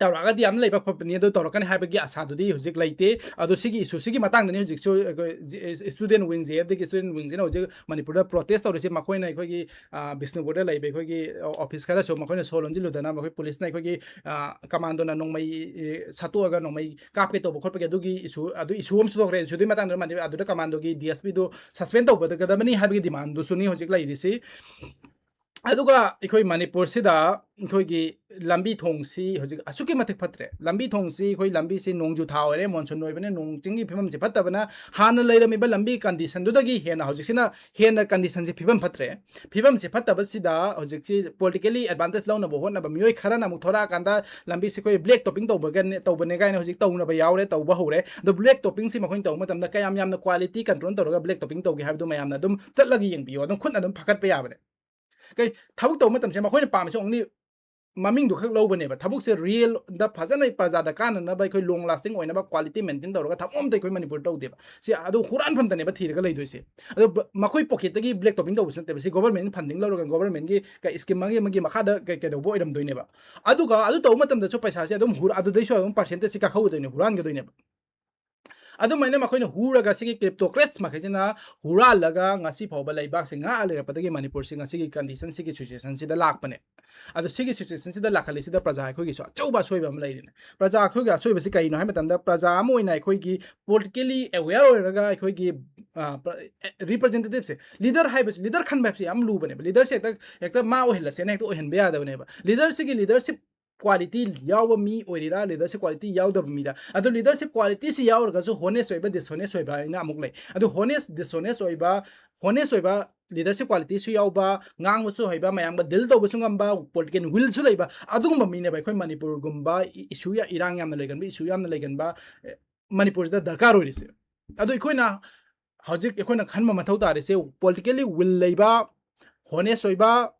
ꯇꯧꯔꯛꯑꯒꯗꯤ ꯌꯥꯝꯅ ꯂꯩꯕ ꯈꯣꯠꯄꯅꯤ, ꯑꯗꯨ ꯇꯧꯔꯛꯀꯅꯤ ꯍꯥꯏꯕꯒꯤ ꯑꯁꯥꯗꯨꯗꯤ ꯍꯧꯖꯤꯛ ꯂꯩꯇꯦ꯫ ꯑꯗꯣ ꯁꯤꯒꯤ issue ꯁꯤꯒꯤ ꯃꯇꯥꯡꯗꯅꯤ ꯍꯧꯖꯤꯛꯁꯨ ꯑꯩꯈꯣꯏ G-, student wing, J F D ꯒꯤ student wing ꯁꯤꯅ ꯍꯧꯖꯤꯛ ꯃꯅꯤꯄꯨꯔꯗ protest ꯇꯧꯔꯤꯁꯤ꯫ ꯃꯈꯣꯏꯅ ꯑꯩꯈꯣꯏꯒꯤ, ꯑ, ꯕꯤꯁꯅꯨꯄꯨꯔꯗ ꯂꯩꯕ ꯑꯩꯈꯣꯏꯒꯤ office ꯈꯔꯁꯨ ꯃꯈꯣꯏꯅ ꯁꯣ ꯂꯣꯟꯁꯤꯜꯂꯨꯗꯅ ꯃꯈꯣꯏ ꯄꯨꯂꯤꯁꯅ ꯑꯩꯈꯣꯏꯒꯤ, ꯑ, commando ꯅ ꯅꯣꯡꯃꯩ, ꯑꯦ, ꯁꯠꯇꯣꯛꯑꯒ ꯅꯣꯡꯃꯩ ꯀꯥꯞꯀꯦ ꯇꯧꯕ ꯈꯣꯠꯄꯒꯤ ꯑꯗꯨꯒꯤ issue, ꯑꯗꯨ issue ꯑꯃꯁꯨ ꯊꯣꯛꯈ꯭ꯔꯦ꯫ Issue ꯗꯨꯒꯤ ꯃꯇꯥꯡꯗ ꯃꯅꯤ-, ꯑꯗꯨꯗ commando ꯒꯤ D S P ꯗꯨ suspend ꯇꯧꯒꯗꯕꯅꯤ ꯍꯥꯏꯕꯒꯤ demand ꯗꯨꯁꯨꯅꯤ ꯍꯧꯖꯤꯛ ꯂꯩꯔꯤꯁꯤ꯫ ꯑꯗꯨꯒ ꯑꯩꯈꯣꯏ ꯃꯅꯤꯄꯨꯔꯁꯤꯗ ꯑꯩꯈꯣꯏꯒꯤ ꯂꯝꯕꯤ ꯊꯣꯡꯁꯤ ꯍꯧꯖꯤꯛ ꯑꯁꯨꯛꯀꯤ ꯃꯇꯤꯛ ꯐꯠꯇ꯭ꯔꯦ꯫ ꯂꯝꯕꯤ ꯊꯣꯡꯁꯤ ꯑꯩꯈꯣꯏ ꯂꯝꯕꯤꯁꯤ ꯅꯣꯡꯖꯨ ꯊꯥ ꯑꯣꯏꯔꯦ, monsoon ꯑꯣꯏꯕꯅꯤꯅ ꯅꯣꯡ ꯆꯤꯡꯒꯤ ꯐꯤꯕꯝꯁꯤ ꯐꯠꯇꯕꯅ ꯍꯥꯟꯅ ꯂꯩꯔꯝꯃꯤꯕ ꯂꯝꯕꯤ condition ꯗꯨꯗꯒꯤ ꯍꯦꯟꯅ ꯍꯧꯖꯤꯛꯁꯤꯅ ꯍꯦꯟꯅ condition ꯁꯤ ꯐꯤꯕꯝ ꯐꯠꯇ꯭ꯔꯦ꯫ ꯐꯤꯕꯝꯁꯤ ꯐꯠꯇꯕꯁꯤꯗ ꯍꯧꯖꯤꯛꯁꯤ politically advantage ꯂꯧꯅꯕ ꯍꯣꯠꯅꯕ ꯃꯤꯑꯣꯏ ꯈꯔꯅ ꯑꯃꯨꯛ ꯊꯣꯔꯛꯑꯀꯥꯟꯗ ꯂꯝꯕꯤꯁꯤ ꯑꯩꯈꯣꯏ black topping ꯇꯧꯕꯒꯅꯦ, ꯇꯧꯕꯅꯦ ꯀꯥꯏꯅ ꯍꯧꯖꯤꯛ ꯇꯧꯅꯕ ꯌꯥꯎꯔꯦ, ꯇꯧꯕ ꯍꯧꯔꯦ꯫ ꯑꯗꯣ black topping ꯁꯤ ꯃꯈꯣꯏꯅ ꯇꯧꯕ ꯃꯇꯝꯗ ꯀꯌꯥꯝ ꯌꯥꯝꯅ quality control ꯇꯧꯔꯒ black topping ꯇꯧꯒꯦ ꯍꯥꯏꯕꯗꯨ ꯃꯌꯥꯝꯅ ꯑꯗꯨꯝ ꯆꯠꯂꯒ ꯌꯦꯡꯕꯤꯌꯨ, ꯑꯗꯨꯝ ꯈꯨꯠꯅ ꯑꯗꯨꯝ ꯐꯒꯠꯄ ꯌꯥꯕꯅꯦ꯫ ꯀꯩ ꯊꯕꯛ ꯇꯧꯕ ꯃꯇꯝꯁꯦ ꯃꯈꯣꯏꯅ ꯄꯥꯝꯃꯤꯁꯦ only ꯃꯃꯤꯡꯗꯨ ꯈꯛ ꯂꯧꯕꯅꯦꯕ꯫ ꯊꯕꯛꯁꯦ real ꯗ ꯐꯖꯅ ꯄ꯭ꯔꯖꯥꯗ ꯀꯥꯟꯅꯅꯕ ꯑꯩꯈꯣꯏ long lasting ꯑꯣꯏꯅꯕ quality maintain ꯇꯧꯔꯒ ꯊꯕꯛ ꯑꯝꯇ ꯑꯩꯈꯣꯏ ꯃꯅꯤꯄꯨꯔ ꯇꯧꯗꯦꯕ꯫ ꯁꯤ ꯑꯗꯨ ꯍꯨꯔꯥꯟꯐꯝꯗꯅꯦꯕ ꯊꯤꯔꯒ ꯂꯩꯗꯣꯏꯁꯦ꯫ ꯑꯗꯣ ꯕ-, ꯃꯈꯣꯏ pocket ꯇꯒꯤ black topping ꯇꯧꯕꯁꯨ ꯅꯠꯇꯦꯕ꯫ ꯁꯤ government funding ꯂꯧꯔꯒ government ꯀꯤ ꯀ-, scheme ꯑꯃꯒꯤ, ꯑꯃꯒꯤ ꯃꯈꯥꯗ ꯀꯩ-, ꯀꯩꯗꯧꯕ ꯑꯣꯏꯔꯝꯗꯣꯏꯅꯦꯕ꯫ ꯑꯗꯨꯒ ꯑꯗꯨ ꯇꯧꯕ ꯃꯇꯝꯗꯁꯨ ꯄꯩꯁꯥꯁꯦ ꯑꯗꯨꯝ ꯍꯨꯔ-, ꯑꯗꯨꯗꯩꯁꯨ ꯑꯗꯨꯝ percentage ꯁꯤ ꯀꯛꯍꯧꯗꯣꯏꯅꯦ, ꯍꯨꯔꯥꯟꯒꯗꯣꯏꯅꯦꯕ꯫ ꯑꯗꯨꯃꯥꯏꯅ ꯃꯈꯣꯏꯅ ꯍꯨꯔꯒ, ꯁꯤꯒꯤ ꯀ꯭ꯂꯤꯞꯇꯣꯀ꯭ꯔꯦꯠꯁ ꯃꯈꯩꯁꯤꯅ ꯍꯨꯔꯥꯜꯂꯒ ꯉꯁꯤ ꯐꯥꯎꯕ ꯂꯩꯕꯥꯛꯁꯦ ꯉꯥꯛꯑ ꯂꯩꯔꯛꯄꯗꯒꯤ ꯃꯅꯤꯄꯨꯔꯁꯤ ꯉꯁꯤꯒꯤ ꯀꯟꯗꯤꯁꯟꯁꯤꯒꯤ ꯁꯤꯆꯨꯋꯦꯁꯟꯁꯤꯗ ꯂꯥꯛꯄꯅꯦ꯫ ꯑꯗꯣ ꯁꯤꯒꯤ ꯁꯤꯆꯨꯋꯦꯁꯟꯁꯤꯗ ꯂꯥꯛꯈꯠꯂꯤꯁꯤꯗ ꯄ꯭ꯔꯖꯥ ꯑꯩꯈꯣꯏꯒꯤꯁꯨ ꯑꯆꯧꯕ ꯑꯁꯣꯏꯕ ꯑꯃ ꯂꯩꯔꯤꯅꯦ꯫ ꯄ꯭ꯔꯖꯥ ꯑꯩꯈꯣꯏꯒꯤ ꯑꯁꯣꯏꯕꯁꯤ ꯀꯩꯅꯣ ꯍꯥꯏꯕ ꯃꯇꯝꯗ, ꯄ꯭ꯔꯖꯥ ꯑꯃ ꯑꯣꯏꯅ ꯑꯩꯈꯣꯏꯒꯤ ꯄꯣꯂꯤꯇꯤꯀꯦꯂꯤ ꯑꯦꯋꯦꯌꯔ ꯑꯣꯏꯔꯒ ꯑꯩꯈꯣꯏꯒꯤ, ꯑ, ꯄ꯭ꯔ-, ꯑꯦ, ꯔꯤꯄ꯭ꯔꯖꯦꯟꯇꯦꯇꯤꯞꯁꯦ, ꯂꯤꯗꯔ ꯍꯥꯏꯕꯁꯤ, ꯂꯤꯗꯔ ꯈꯟꯕ ꯍꯥꯏꯕꯁꯤ ꯌꯥꯝ ꯂꯨꯕꯅꯦꯕ꯫ ꯂꯤꯗꯔꯁꯦ ꯍꯦꯛꯇ, ꯍꯦꯛꯇ ꯃꯥ ꯑꯣꯏꯍꯜꯂꯁꯦꯅ ꯍꯦꯛꯇ ꯑꯣꯏꯍꯟꯕ ꯌꯥꯗꯕꯅꯦꯕ꯫ ꯂꯤꯗꯔꯁꯤꯒꯤ ꯂꯤꯗꯔꯁꯤꯞ ꯀ꯭ꯋꯥꯂꯤꯇꯤ ꯌꯥꯎꯕ ꯃꯤ ꯑꯣꯏꯔꯤꯔꯥ, ꯂꯤꯗꯔꯁꯤꯞ ꯀ꯭ꯋꯥꯂꯤꯇꯤ ꯌꯥꯎꯗꯕ ꯃꯤꯔꯥ? ꯑꯗꯣ ꯂꯤꯗꯔꯁꯤꯞ ꯀ꯭ꯋꯥꯂꯤꯇꯤꯁꯤ ꯌꯥꯎꯔꯒꯁꯨ ꯍꯣꯅꯦꯁ ꯑꯣꯏꯕ, ꯗꯤꯁꯍꯣꯅꯦꯁ ꯑꯣꯏꯕ ꯍꯥꯏꯅ ꯑꯃꯨꯛ ꯂꯩ꯫ ꯑꯗꯣ ꯍꯣꯅꯦꯁ, ꯗꯤꯁꯍꯣꯅꯦꯁ ꯑꯣꯏꯕ, ꯍꯣꯅꯦꯁ ꯑꯣꯏꯕ, ꯂꯤꯗꯔꯁꯤꯞ ꯀ꯭ꯋꯥꯂꯤꯇꯤꯁꯨ ꯌꯥꯎꯕ, ꯉꯥꯡꯕꯁꯨ ꯍꯩꯕ, ꯃꯌꯥꯝꯒ ꯗꯤꯜ ꯇꯧꯕꯁꯨ ꯉꯝꯕ, ꯄꯣꯂꯤꯇꯤꯀꯦꯜ ꯋꯤꯜꯁꯨ ꯂꯩꯕ, ꯑꯗꯨꯒꯨꯝꯕ ꯃꯤꯅꯦꯕ ꯑꯩꯈꯣꯏ ꯃꯅꯤꯄꯨꯔꯒꯨꯝꯕ ꯏ-, ꯏꯁꯨ ꯌꯥ-, ꯏꯔꯥꯡ ꯌꯥꯝꯅ ꯂꯩꯒꯟꯕ, ꯏꯁꯨ ꯌꯥꯝꯅ ꯂꯩꯒꯟꯕ, ꯑꯦ, ꯃꯅꯤꯄꯨꯔꯁꯤꯗ ꯗꯔꯀꯥꯔ ꯑꯣꯏꯔꯤꯁꯦ꯫ ꯑꯗꯣ ꯑꯩꯈꯣꯏꯅ ꯍꯧꯖꯤꯛ ꯑꯩꯈꯣꯏꯅ ꯈꯟꯕ ꯃꯊꯧ ꯇꯥꯔꯤꯁꯦ, ꯄꯣꯂꯤꯇꯤꯀꯦꯜꯂꯤ ꯋꯤꯜ ꯂꯩꯕ, ꯍꯣꯅꯦꯁ ꯑꯣꯏꯕ,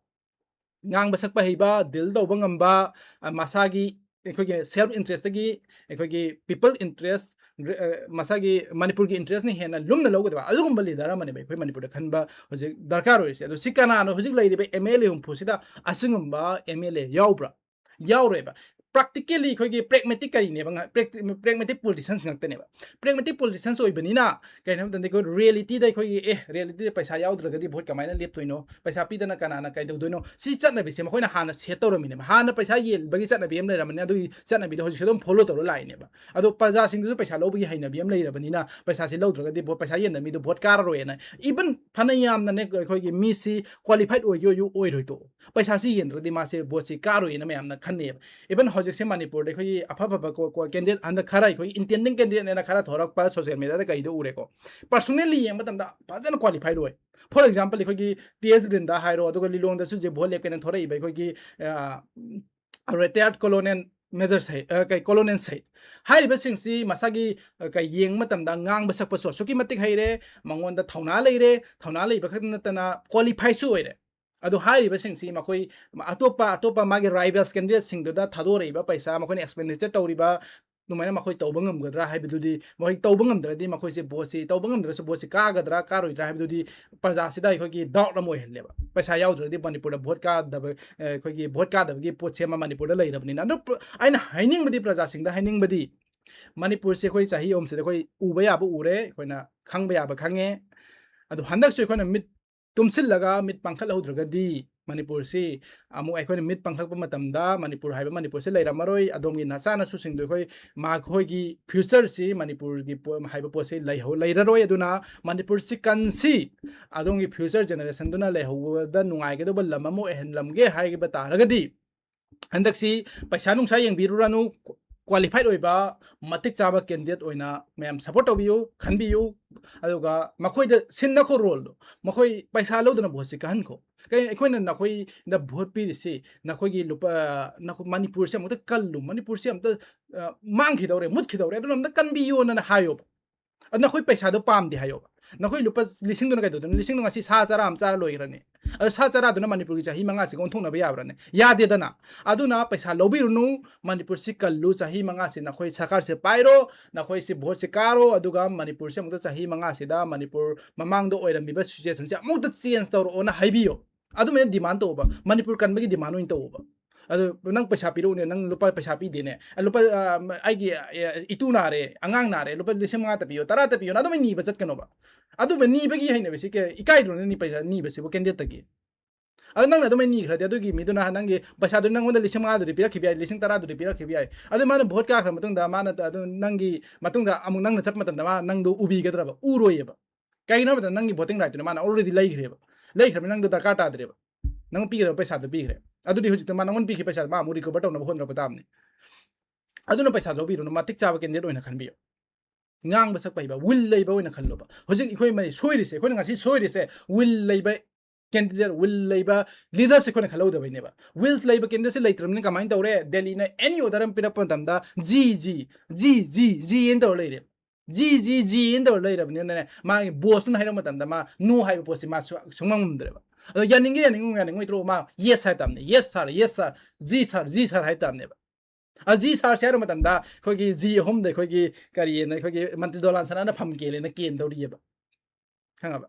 ꯉꯥꯡꯕ ꯁꯛꯄ ꯍꯩꯕ, ꯗꯤꯜ ꯇꯧꯕ ꯉꯝꯕ, ꯑ, ꯃꯁꯥꯒꯤ, ꯑꯩꯈꯣꯏꯒꯤ ꯁꯦꯜꯐ ꯏꯟꯇꯔꯦꯁꯇꯒꯤ, ꯑꯩꯈꯣꯏꯒꯤ ꯄꯤꯄꯜ ꯏꯟꯇꯔꯦꯁ, ꯑ, ꯃꯁꯥꯒꯤ ꯃꯅꯤꯄꯨꯔꯒꯤ ꯏꯟꯇꯔꯦꯁꯅ ꯍꯦꯟꯅ ꯂꯨꯝꯅ ꯂꯧꯒꯗꯕ ꯑꯗꯨꯒꯨꯝꯕ ꯂꯤꯗꯔ ꯑꯃꯅꯦꯕ ꯑꯩꯈꯣꯏ ꯃꯅꯤꯄꯨꯔꯗ ꯈꯟꯕ ꯍꯧꯖꯤꯛ ꯗꯔꯀꯥꯔ ꯑꯣꯏꯔꯤꯁꯦ꯫ ꯑꯗꯣ ꯁꯤ ꯀꯅꯥꯅꯣ? ꯍꯧꯖꯤꯛ ꯂꯩꯔꯤꯕ ꯑꯦꯝ ꯑꯦꯜ ꯑꯦ ꯍꯨꯝꯐꯨꯁꯤꯗ ꯑꯁꯤꯒꯨꯝꯕ ꯑꯦꯝ ꯑꯦꯜ ꯑꯦ ꯌꯥꯎꯕ꯭ꯔꯥ? ꯌꯥꯎꯔꯣꯏꯕ꯫ ꯄ꯭ꯔꯥꯛꯇꯤꯀꯦꯜꯂꯤ ꯑꯩꯈꯣꯏꯒꯤ ꯄ꯭ꯔꯦꯒꯃꯦꯇꯤꯛ ꯀꯔꯤꯅꯦꯕ? ꯉ-, ꯄ꯭ꯔꯦꯛ-, ꯄ꯭ꯔꯦꯒꯃꯦꯇꯤꯛ ꯄꯣꯂꯤꯇꯤꯁꯤꯌꯟꯁ ꯉꯥꯛꯇꯅꯦꯕ꯫ ꯄ꯭ꯔꯦꯒꯃꯦꯇꯤꯛ ꯄꯣꯂꯤꯇꯤꯁꯤꯌꯟꯁ ꯑꯣꯏꯕꯅꯤꯅ ꯀꯩꯅꯣ ꯍꯥꯏꯕ ꯃꯇꯝꯗ ꯑꯩꯈꯣꯏ ꯔꯤꯌꯦꯂꯤꯇꯤꯗ ꯑꯩꯈꯣꯏꯒꯤ, ꯑꯦ, ꯔꯤꯌꯦꯂꯤꯇꯤꯗ ꯄꯩꯁꯥ ꯌꯥꯎꯗ꯭ꯔꯒꯗꯤ ꯚꯣꯠ ꯀꯃꯥꯏꯅ ꯂꯦꯞꯇꯣꯏꯅꯣ? ꯄꯩꯁꯥ ꯄꯤꯗꯅ ꯀꯅꯥꯅ ꯀꯩꯗꯧꯗꯣꯏꯅꯣ? ꯁꯤ ꯆꯠꯅꯕꯤꯁꯦ ꯃꯈꯣꯏꯅ ꯍꯥꯟꯅ ꯁꯦꯠ ꯇꯧꯔꯝꯃꯤꯅꯦꯕ꯫ ꯍꯥꯟꯅ ꯄꯩꯁꯥ ꯌꯦꯟꯕꯒꯤ ꯆꯠꯅꯕꯤ ꯑꯃ ꯂꯩꯔꯝꯃꯅꯤ, ꯑꯗꯨꯒꯤ ꯆꯠꯅꯕꯤꯗꯣ ꯍꯧꯖꯤꯛꯁꯨ ꯑꯗꯨꯝ ꯐꯣꯂꯣ ꯇꯧꯔ ꯂꯥꯛꯏꯅꯦꯕ꯫ ꯑꯗꯣ ꯄ꯭ꯔꯖꯥꯁꯤꯡꯗꯨꯁꯨ ꯄꯩꯁꯥ ꯂꯧꯕꯒꯤ ꯍꯩꯅꯕꯤ ꯑꯃ ꯂꯩꯔꯕꯅꯤꯅ, ꯄꯩꯁꯥꯁꯤ ꯂꯧꯗ꯭ꯔꯒꯗꯤ ꯚꯣꯠ, ꯄꯩꯁꯥ ꯌꯦꯟꯗꯕ ꯃꯤꯗꯣ ꯚꯣꯠ ꯀꯥꯔꯔꯣꯏꯅ, ꯏꯚꯟ ꯐꯅ ꯌꯥꯝꯅꯅꯦ ꯑꯩꯈꯣꯏꯒꯤ ꯃꯤꯁꯤ ꯀ꯭ꯋꯥꯂꯤꯐꯥꯏꯠ ꯑꯣꯏꯒꯦ ꯑꯣꯏꯌꯨ ꯑꯣꯏꯔꯣꯏ ꯇꯣꯛꯑꯣ, ꯄꯩꯁꯥꯁꯤ ꯌꯦꯟꯗ꯭ꯔꯗꯤ ꯃꯥꯁꯦ ꯚꯣꯠꯁꯤ ꯀꯥꯔꯣꯏꯅ ꯃꯌꯥꯝꯅ ꯈꯟꯅꯩꯌꯦꯕ꯫ ꯏꯚꯟ ꯍꯧꯖꯤꯛꯁꯦ ꯃꯅꯤꯄꯨꯔꯗ ꯑꯩꯈꯣꯏꯒꯤ ꯑꯐ ꯐꯕ ꯀꯣ-, ꯀꯣ-, ꯀꯦꯟꯗꯤꯗꯦꯠ ꯍꯟꯗꯛ ꯈꯔ ꯑꯩꯈꯣꯏ ꯏꯟꯇꯦꯟꯗꯤꯡ ꯀꯦꯟꯗꯤꯗꯦꯠꯅꯦꯅ ꯈꯔ ꯊꯣꯔꯛꯄ ꯁꯣꯁꯤꯌꯦꯜ ꯃꯦꯗꯤꯌꯥꯗ ꯀꯩꯗ ꯎꯔꯦꯀꯣ꯫ ꯄꯔꯁꯣꯅꯦꯜꯂꯤ ꯌꯦꯡꯕ ꯃꯇꯝꯗ ꯐꯖꯅ ꯀ꯭ꯋꯥꯂꯤꯐꯥꯏꯗ ꯑꯣꯏ꯫ ꯐꯣꯔ ꯑꯦꯛꯖꯥꯝꯄꯜ, ꯑꯩꯈꯣꯏꯒꯤ ꯇꯤ ꯑꯦꯁ ꯕ꯭ꯔꯤꯟꯗꯥ ꯍꯥꯏꯔꯣ, ꯑꯗꯨꯒ ꯂꯤꯂꯣꯡꯗꯁꯨ ꯍꯧꯖꯤꯛ ꯚꯣꯠ ꯂꯦꯞꯀꯦꯅ ꯊꯣꯔꯛꯏꯕ ꯑꯩꯈꯣꯏꯒꯤ, ꯑ, ꯔꯤꯇꯥꯌꯔꯠ ꯀꯣꯂꯣꯅꯦꯜ ꯃꯦꯖꯔ ꯁꯍꯤꯠ, ꯑ, ꯀꯩ, ꯀꯣꯂꯣꯅꯦꯜ ꯁꯍꯤꯠ ꯍꯥꯏꯔꯤꯕꯁꯤꯡꯁꯤ ꯃꯁꯥꯒꯤ, ꯑ, ꯀꯩ, ꯌꯦꯡꯕ ꯃꯇꯝꯗ ꯉꯥꯡꯕ ꯁꯛꯄꯁꯨ ꯑꯁꯨꯛꯀꯤ ꯃꯇꯤꯛ ꯍꯩꯔꯦ, ꯃꯉꯣꯟꯗ ꯊꯧꯅꯥ ꯂꯩꯔꯦ, ꯊꯧꯅꯥ ꯂꯩꯕ ꯈꯛꯇ ꯅꯠꯇꯅ ꯀ꯭ꯋꯥꯂꯤꯐꯥꯏꯁꯨ ꯑꯣꯏꯔꯦ꯫ ꯑꯗꯨ ꯍꯥꯏꯔꯤꯕꯁꯤꯡꯁꯤ ꯃꯈꯣꯏ ꯑꯇꯣꯞꯄ, ꯑꯇꯣꯞꯄ ꯃꯥꯒꯤ ꯔꯥꯏꯕꯦꯜꯁ ꯀꯦꯟꯗꯤꯗꯦꯠꯁꯤꯡꯗꯨꯗ ꯊꯥꯗꯣꯔꯛꯏꯕ ꯄꯩꯁꯥ, ꯃꯈꯣꯏꯅ ꯑꯦꯛꯁꯄꯦꯟꯗꯤꯆꯔ ꯇꯧꯔꯤꯕ ꯑꯗꯨꯃꯥꯏꯅ ꯃꯈꯣꯏ ꯇꯧꯕ ꯉꯝꯒꯗ꯭ꯔꯥ ꯍꯥꯏꯕꯗꯨꯗꯤ, ꯃꯈꯣꯏ ꯇꯧꯕ ꯉꯝꯗ꯭ꯔꯗꯤ ꯃꯈꯣꯏꯁꯦ ꯚꯣꯠꯁꯤ, ꯇꯧꯕ ꯉꯝꯗ꯭ꯔꯁꯨ ꯚꯣꯠꯁꯤ ꯀꯥꯒꯗ꯭ꯔꯥ ꯀꯥꯔꯣꯏꯗ꯭ꯔꯥ ꯍꯥꯏꯕꯗꯨꯗꯤ ꯄ꯭ꯔꯖꯥꯁꯤꯗ ꯑꯩꯈꯣꯏꯒꯤ ꯗꯥꯎꯠ ꯑꯃ ꯑꯣꯏꯍꯜꯂꯦꯕ꯫ ꯄꯩꯁꯥ ꯌꯥꯎꯗ꯭ꯔꯗꯤ ꯃꯅꯤꯄꯨꯔꯗ ꯚꯣꯠ ꯀꯥꯗꯕ, ꯑꯩꯈꯣꯏꯒꯤ ꯚꯣꯠ ꯀꯥꯗꯕꯒꯤ ꯄꯣꯠꯁꯦ ꯑꯃ ꯃꯅꯤꯄꯨꯔꯗ ꯂꯩꯔꯕꯅꯤꯅ꯫ ꯑꯗꯨ ꯄ꯭ꯔ-, ꯑꯩꯅ ꯍꯥꯏꯅꯤꯡꯕꯗꯤ, ꯄ꯭ꯔꯖꯥꯁꯤꯡꯗ ꯍꯥꯏꯅꯤꯡꯕꯗꯤ, ꯃꯅꯤꯄꯨꯔꯁꯦ ꯑꯩꯈꯣꯏ ꯆꯍꯤ ꯑꯍꯨꯝꯁꯤꯗ ꯑꯩꯈꯣꯏ ꯎꯕ ꯌꯥꯕ ꯎꯔꯦ, ꯑꯩꯈꯣꯏꯅ ꯈꯪꯕ ꯌꯥꯕ ꯈꯪꯉꯦ꯫ ꯑꯗꯨ ꯍꯟꯗꯛꯁꯨ ꯑꯩꯈꯣꯏꯅ ꯃꯤꯠ ꯇꯨꯝꯁꯤꯜꯂꯒ ꯃꯤꯠ ꯄꯥꯡꯈꯠꯍꯧꯗ꯭ꯔꯒꯗꯤ ꯃꯅꯤꯄꯨꯔꯁꯤ ꯑꯃꯨꯛ ꯑꯩꯈꯣꯏꯅ ꯃꯤꯠ ꯄꯥꯡꯊꯛꯄ ꯃꯇꯝꯗ ꯃꯅꯤꯄꯨꯔ ꯍꯥꯏꯕ ꯃꯅꯤꯄꯨꯔꯁꯤ ꯂꯩꯔꯝꯃꯔꯣꯏ꯫ ꯑꯗꯣꯝꯒꯤ ꯅꯆꯥꯅꯁꯨꯁꯤꯡꯗꯣ ꯑꯩꯈꯣꯏ ꯃꯈꯣꯏꯒꯤ futureꯁꯤ ꯃꯅꯤꯄꯨꯔꯒꯤ ꯄꯣ-, ꯍꯥꯏꯕ ꯄꯣꯠꯁꯤ ꯂꯩꯍꯧ-, ꯂꯩꯔꯔꯣꯏ꯫ ꯑꯗꯨꯅ ꯃꯅꯤꯄꯨꯔ ꯆꯤꯛꯀꯟꯁꯤ ꯑꯗꯣꯝꯒꯤ future generationꯗꯨꯅ ꯂꯩꯍꯧꯕꯗ ꯅꯨꯡꯉꯥꯏꯒꯗꯧꯕ ꯂꯝ ꯑꯃ ꯑꯣꯏꯍꯜꯂꯝꯒꯦ ꯍꯥꯏꯕ ꯇꯥꯔꯒꯗꯤ ꯍꯟꯗꯛꯁꯤ ꯄꯩꯁꯥ ꯅꯨꯡꯁꯥ ꯌꯦꯡꯕꯤꯔꯨꯔꯅꯨ, qualified ꯑꯣꯏꯕ ꯃꯇꯤꯛ ꯆꯥꯕ candidate ꯑꯣꯏꯅ ꯃꯌꯥꯝ support ꯇꯧꯕꯤꯌꯨ, ꯈꯟꯕꯤꯌꯨ꯫ ꯑꯗꯨꯒ ꯃꯈꯣꯏꯗ ꯁꯤꯟꯅꯈꯣ roleꯗꯣ, ꯃꯈꯣꯏ ꯄꯩꯁꯥ ꯂꯧꯗꯅ voteꯁꯤ ꯀꯥꯍꯟꯈꯣ꯫ ꯀꯩ ꯑꯩꯈꯣꯏꯅ ꯅꯈꯣꯏꯗ vote ꯄꯤꯔꯤꯁꯤ ꯅꯈꯣꯏꯒꯤ ꯂꯨꯄꯥ, ꯅꯈꯣꯏ ꯃꯅꯤꯄꯨꯔꯁꯤ ꯑꯃꯨꯛꯇ ꯀꯜꯂꯨ, ꯃꯅꯤꯄꯨꯔꯁꯤ ꯑꯝꯇ, ꯑ, ꯃꯥꯡꯈꯤꯗꯧꯔꯦ, ꯃꯨꯠꯈꯤꯗꯧꯔꯦ, ꯑꯗꯨꯅ ꯑꯝꯇ ꯀꯟꯕꯤꯌꯣꯅ ꯍꯥꯏꯌꯣꯕ꯫ ꯑꯗꯨ ꯅꯈꯣꯏ ꯄꯩꯁꯥꯗꯣ ꯄꯥꯝꯗꯦ ꯍꯥꯏꯌꯣꯕ꯫ ꯅꯈꯣꯏ ꯂꯨꯄꯥ ꯂꯤꯁꯤꯡꯗꯨꯅ ꯀꯩꯗꯧꯗꯣꯏꯅꯣ? ꯂꯤꯁꯤꯡꯗꯣ ꯉꯁꯤ ꯁꯥ ꯆꯔꯥ ꯑꯃ ꯆꯥꯔ ꯂꯣꯏꯈ꯭ꯔꯅꯤ꯫ ꯑꯗꯨ ꯁꯥ ꯆꯔꯥꯗꯨꯅ ꯃꯅꯤꯄꯨꯔꯒꯤ ꯆꯍꯤ ꯃꯉꯥꯁꯤꯒ ꯑꯣꯟꯊꯣꯛꯅꯕ ꯌꯥꯕ꯭ꯔꯅꯦ? ꯌꯥꯗꯦꯗꯅ꯫ ꯑꯗꯨꯅ ꯄꯩꯁꯥ ꯂꯧꯕꯤꯔꯨꯅꯨ, ꯃꯅꯤꯄꯨꯔꯁꯤ ꯀꯜꯂꯨ, ꯆꯍꯤ ꯃꯉꯥꯁꯤ ꯅꯈꯣꯏ ꯁꯔꯀꯥꯔꯁꯦ ꯄꯥꯏꯔꯣ, ꯅꯈꯣꯏꯁꯤ voteꯁꯦ ꯀꯥꯔꯣ, ꯑꯗꯨꯒ ꯃꯅꯤꯄꯨꯔꯁꯦ ꯑꯃꯨꯛꯇ ꯆꯍꯤ ꯃꯉꯥꯁꯤꯗ ꯃꯅꯤꯄꯨꯔ ꯃꯃꯥꯡꯗ ꯑꯣꯏꯔꯝꯃꯤꯕ situationꯁꯦ ꯑꯃꯨꯛꯇ change ꯇꯧꯔꯛꯑꯣꯅ ꯍꯥꯏꯕꯤꯌꯣ꯫ ꯑꯗꯨꯃꯥꯏꯅ demand ꯇꯧꯕ, ꯃꯅꯤꯄꯨꯔ ꯀꯟꯕꯒꯤ demand ꯑꯣꯏꯅ ꯇꯧꯕ꯫ ꯑꯗꯨ ꯅꯪ ꯄꯩꯁꯥ ꯄꯤꯔꯛꯎꯅꯦ, ꯅꯪ ꯂꯨꯄꯥ ꯄꯩꯁꯥ ꯄꯤꯗꯦꯅꯦ, ꯑ, ꯂꯨꯄꯥ, ꯑ, ꯑꯩꯒꯤ, ꯑ, ꯏꯇꯨ ꯅꯥꯔꯦ, ꯑꯉꯥꯡ ꯅꯥꯔꯦ, ꯂꯨꯄꯥ ꯂꯤꯁꯤꯡ ꯃꯉꯥꯇ ꯄꯤꯌꯣ, ꯇꯔꯥꯇ ꯄꯤꯌꯣꯅ ꯑꯗꯨꯃꯥꯏꯅ ꯅꯤꯕ ꯆꯠꯀꯅꯣꯕ꯫ ꯑꯗꯨꯝꯕ ꯅꯤꯕꯒꯤ ꯍꯩꯅꯕꯤꯁꯤ ꯀꯩ-, ꯏꯀꯥꯏꯗ꯭ꯔꯣ ꯅꯪ ꯅꯤ-, ꯄꯩꯁꯥ ꯅꯤꯕꯁꯤꯕꯨ candidateꯇꯒꯤ? ꯑꯗꯨ ꯅꯪꯅ ꯑꯗꯨꯃꯥꯏꯅ ꯅꯤꯈ꯭ꯔꯗꯤ ꯑꯗꯨꯒꯤ ꯃꯤꯗꯨꯅ ꯅꯪꯒꯤ ꯄꯩꯁꯥꯗꯨ ꯅꯪꯉꯣꯟꯗ ꯂꯤꯁꯤꯡ ꯃꯉꯥꯗꯨꯗꯤ ꯄꯤꯔꯛꯈꯤꯕ ꯌꯥꯏ, ꯂꯤꯁꯤꯡ ꯇꯔꯥꯗꯨꯗꯤ ꯄꯤꯔꯛꯈꯤꯕ ꯌꯥꯏ꯫ ꯑꯗꯨ ꯃꯥꯅ vote ꯀꯥꯈ꯭ꯔ ꯃꯇꯨꯡꯗ ꯃꯥꯅ ꯑꯗꯨ ꯅꯪꯒꯤ ꯃꯇꯨꯡꯗ ꯑꯃꯨꯛ ꯅꯪꯅ ꯆꯠꯄ ꯃꯇꯝꯗ ꯃꯥ ꯅꯪꯗꯣ ꯎꯕꯤꯒꯗ꯭ꯔꯕ? ꯎꯔꯣꯏꯌꯦꯕ꯫ ꯀꯩꯒꯤꯅꯣ ꯍꯥꯏꯕꯗ ꯅꯪꯒꯤ voting rightꯇꯨꯅ ꯃꯥꯅ already ꯂꯩꯈ꯭ꯔꯦꯕ꯫ ꯂꯩꯈ꯭ꯔꯕꯅꯤꯅ ꯅꯪꯗꯣ ꯗꯔꯀꯥꯔ ꯇꯥꯗ꯭ꯔꯦꯕ꯫ ꯅꯪ ꯄꯤꯒꯗꯕ ꯄꯩꯁꯥꯗꯣ ꯄꯤꯈ꯭ꯔꯦ꯫ ꯑꯗꯨꯗꯤ ꯍꯧꯖꯤꯛꯇ ꯃꯥ ꯅꯪꯉꯣꯟꯗ ꯄꯤꯈꯤꯕ ꯄꯩꯁꯥꯗꯣ ꯃꯥ ꯑꯃꯨꯛ recover ꯇꯧꯅꯕ ꯍꯣꯠꯅꯔꯛꯄ ꯇꯥꯕꯅꯤ꯫ ꯑꯗꯨꯅ ꯄꯩꯁꯥ ꯂꯧꯕꯤꯔꯨꯅꯨ, ꯃꯇꯤꯛ ꯆꯥꯕ candidate ꯑꯣꯏꯅ ꯈꯟꯕꯤꯌꯨ꯫ ꯉꯥꯡꯕ ꯁꯛꯄ ꯍꯩꯕ, will ꯂꯩꯕ ꯑꯣꯏꯅ ꯈꯜꯂꯣꯕ꯫ ꯍꯧꯖꯤꯛ ꯑꯩꯈꯣꯏ ꯃꯅꯤ-, ꯁꯣꯏꯔꯤꯁꯦ, ꯑꯩꯈꯣꯏꯅ ꯉꯁꯤ ꯁꯣꯏꯔꯤꯁꯦ will ꯂꯩꯕ candidate, will ꯂꯩꯕ leaderꯁꯦ ꯑꯩꯈꯣꯏꯅ ꯈꯜꯍꯧꯗꯕꯩꯅꯦꯕ꯫ Will ꯂꯩꯕ candidateꯁꯦ ꯂꯩꯇ꯭ꯔꯕꯅꯤꯅ ꯀꯃꯥꯏꯅ ꯇꯧꯔꯦ? ꯗꯦꯜꯂꯤꯅ any order ꯑꯃ ꯄꯤꯔꯛꯄ ꯃꯇꯝꯗ G, G, G, G, G ꯑꯅ ꯇꯧꯔ ꯂꯩꯔꯦ꯫ ꯖꯤ, ꯖꯤ, ꯖꯤ ꯑꯅ ꯇꯧꯔ ꯂꯩꯔꯕꯅꯤꯅꯅꯦ, ꯃꯥꯒꯤ bossꯇꯨꯅ ꯍꯥꯏꯔꯛꯄ ꯃꯇꯝꯗ ꯃꯥ no ꯍꯥꯏꯕ ꯄꯣꯠꯁꯤ ꯃꯥ ꯁꯨ-, ꯁꯨꯡꯉꯝ ꯉꯝꯗ꯭ꯔꯦꯕ꯫ ꯑꯗꯣ ꯌꯥꯅꯤꯡꯒꯦ ꯌꯥꯅꯤꯡꯉꯨ ꯌꯥꯅꯤꯡꯉꯣꯏꯗ꯭ꯔꯣ? ꯃꯥ yes ꯍꯥꯏ ꯇꯥꯕꯅꯦ꯫ Yes sir, yes sir, G sir, G sir ꯍꯥꯏ ꯇꯥꯕꯅꯦꯕ꯫ ꯑ, ꯖꯤ sirꯁꯦ ꯍꯥꯏꯔ ꯃꯇꯝꯗ ꯑꯩꯈꯣꯏꯒꯤ ꯖꯤ ꯑꯍꯨꯝꯗ ꯑꯩꯈꯣꯏꯒꯤ ꯀꯔꯤꯅ ꯑꯩꯈꯣꯏꯒꯤ ꯃꯟꯇ꯭ꯔꯤ ꯗꯣꯂꯥꯟ ꯁꯅꯥꯅ ꯐꯝ ꯀꯦꯜꯂꯦꯅ ꯀꯦꯟꯗꯧꯔꯤꯑꯕ꯫ ꯈꯪꯉꯕ?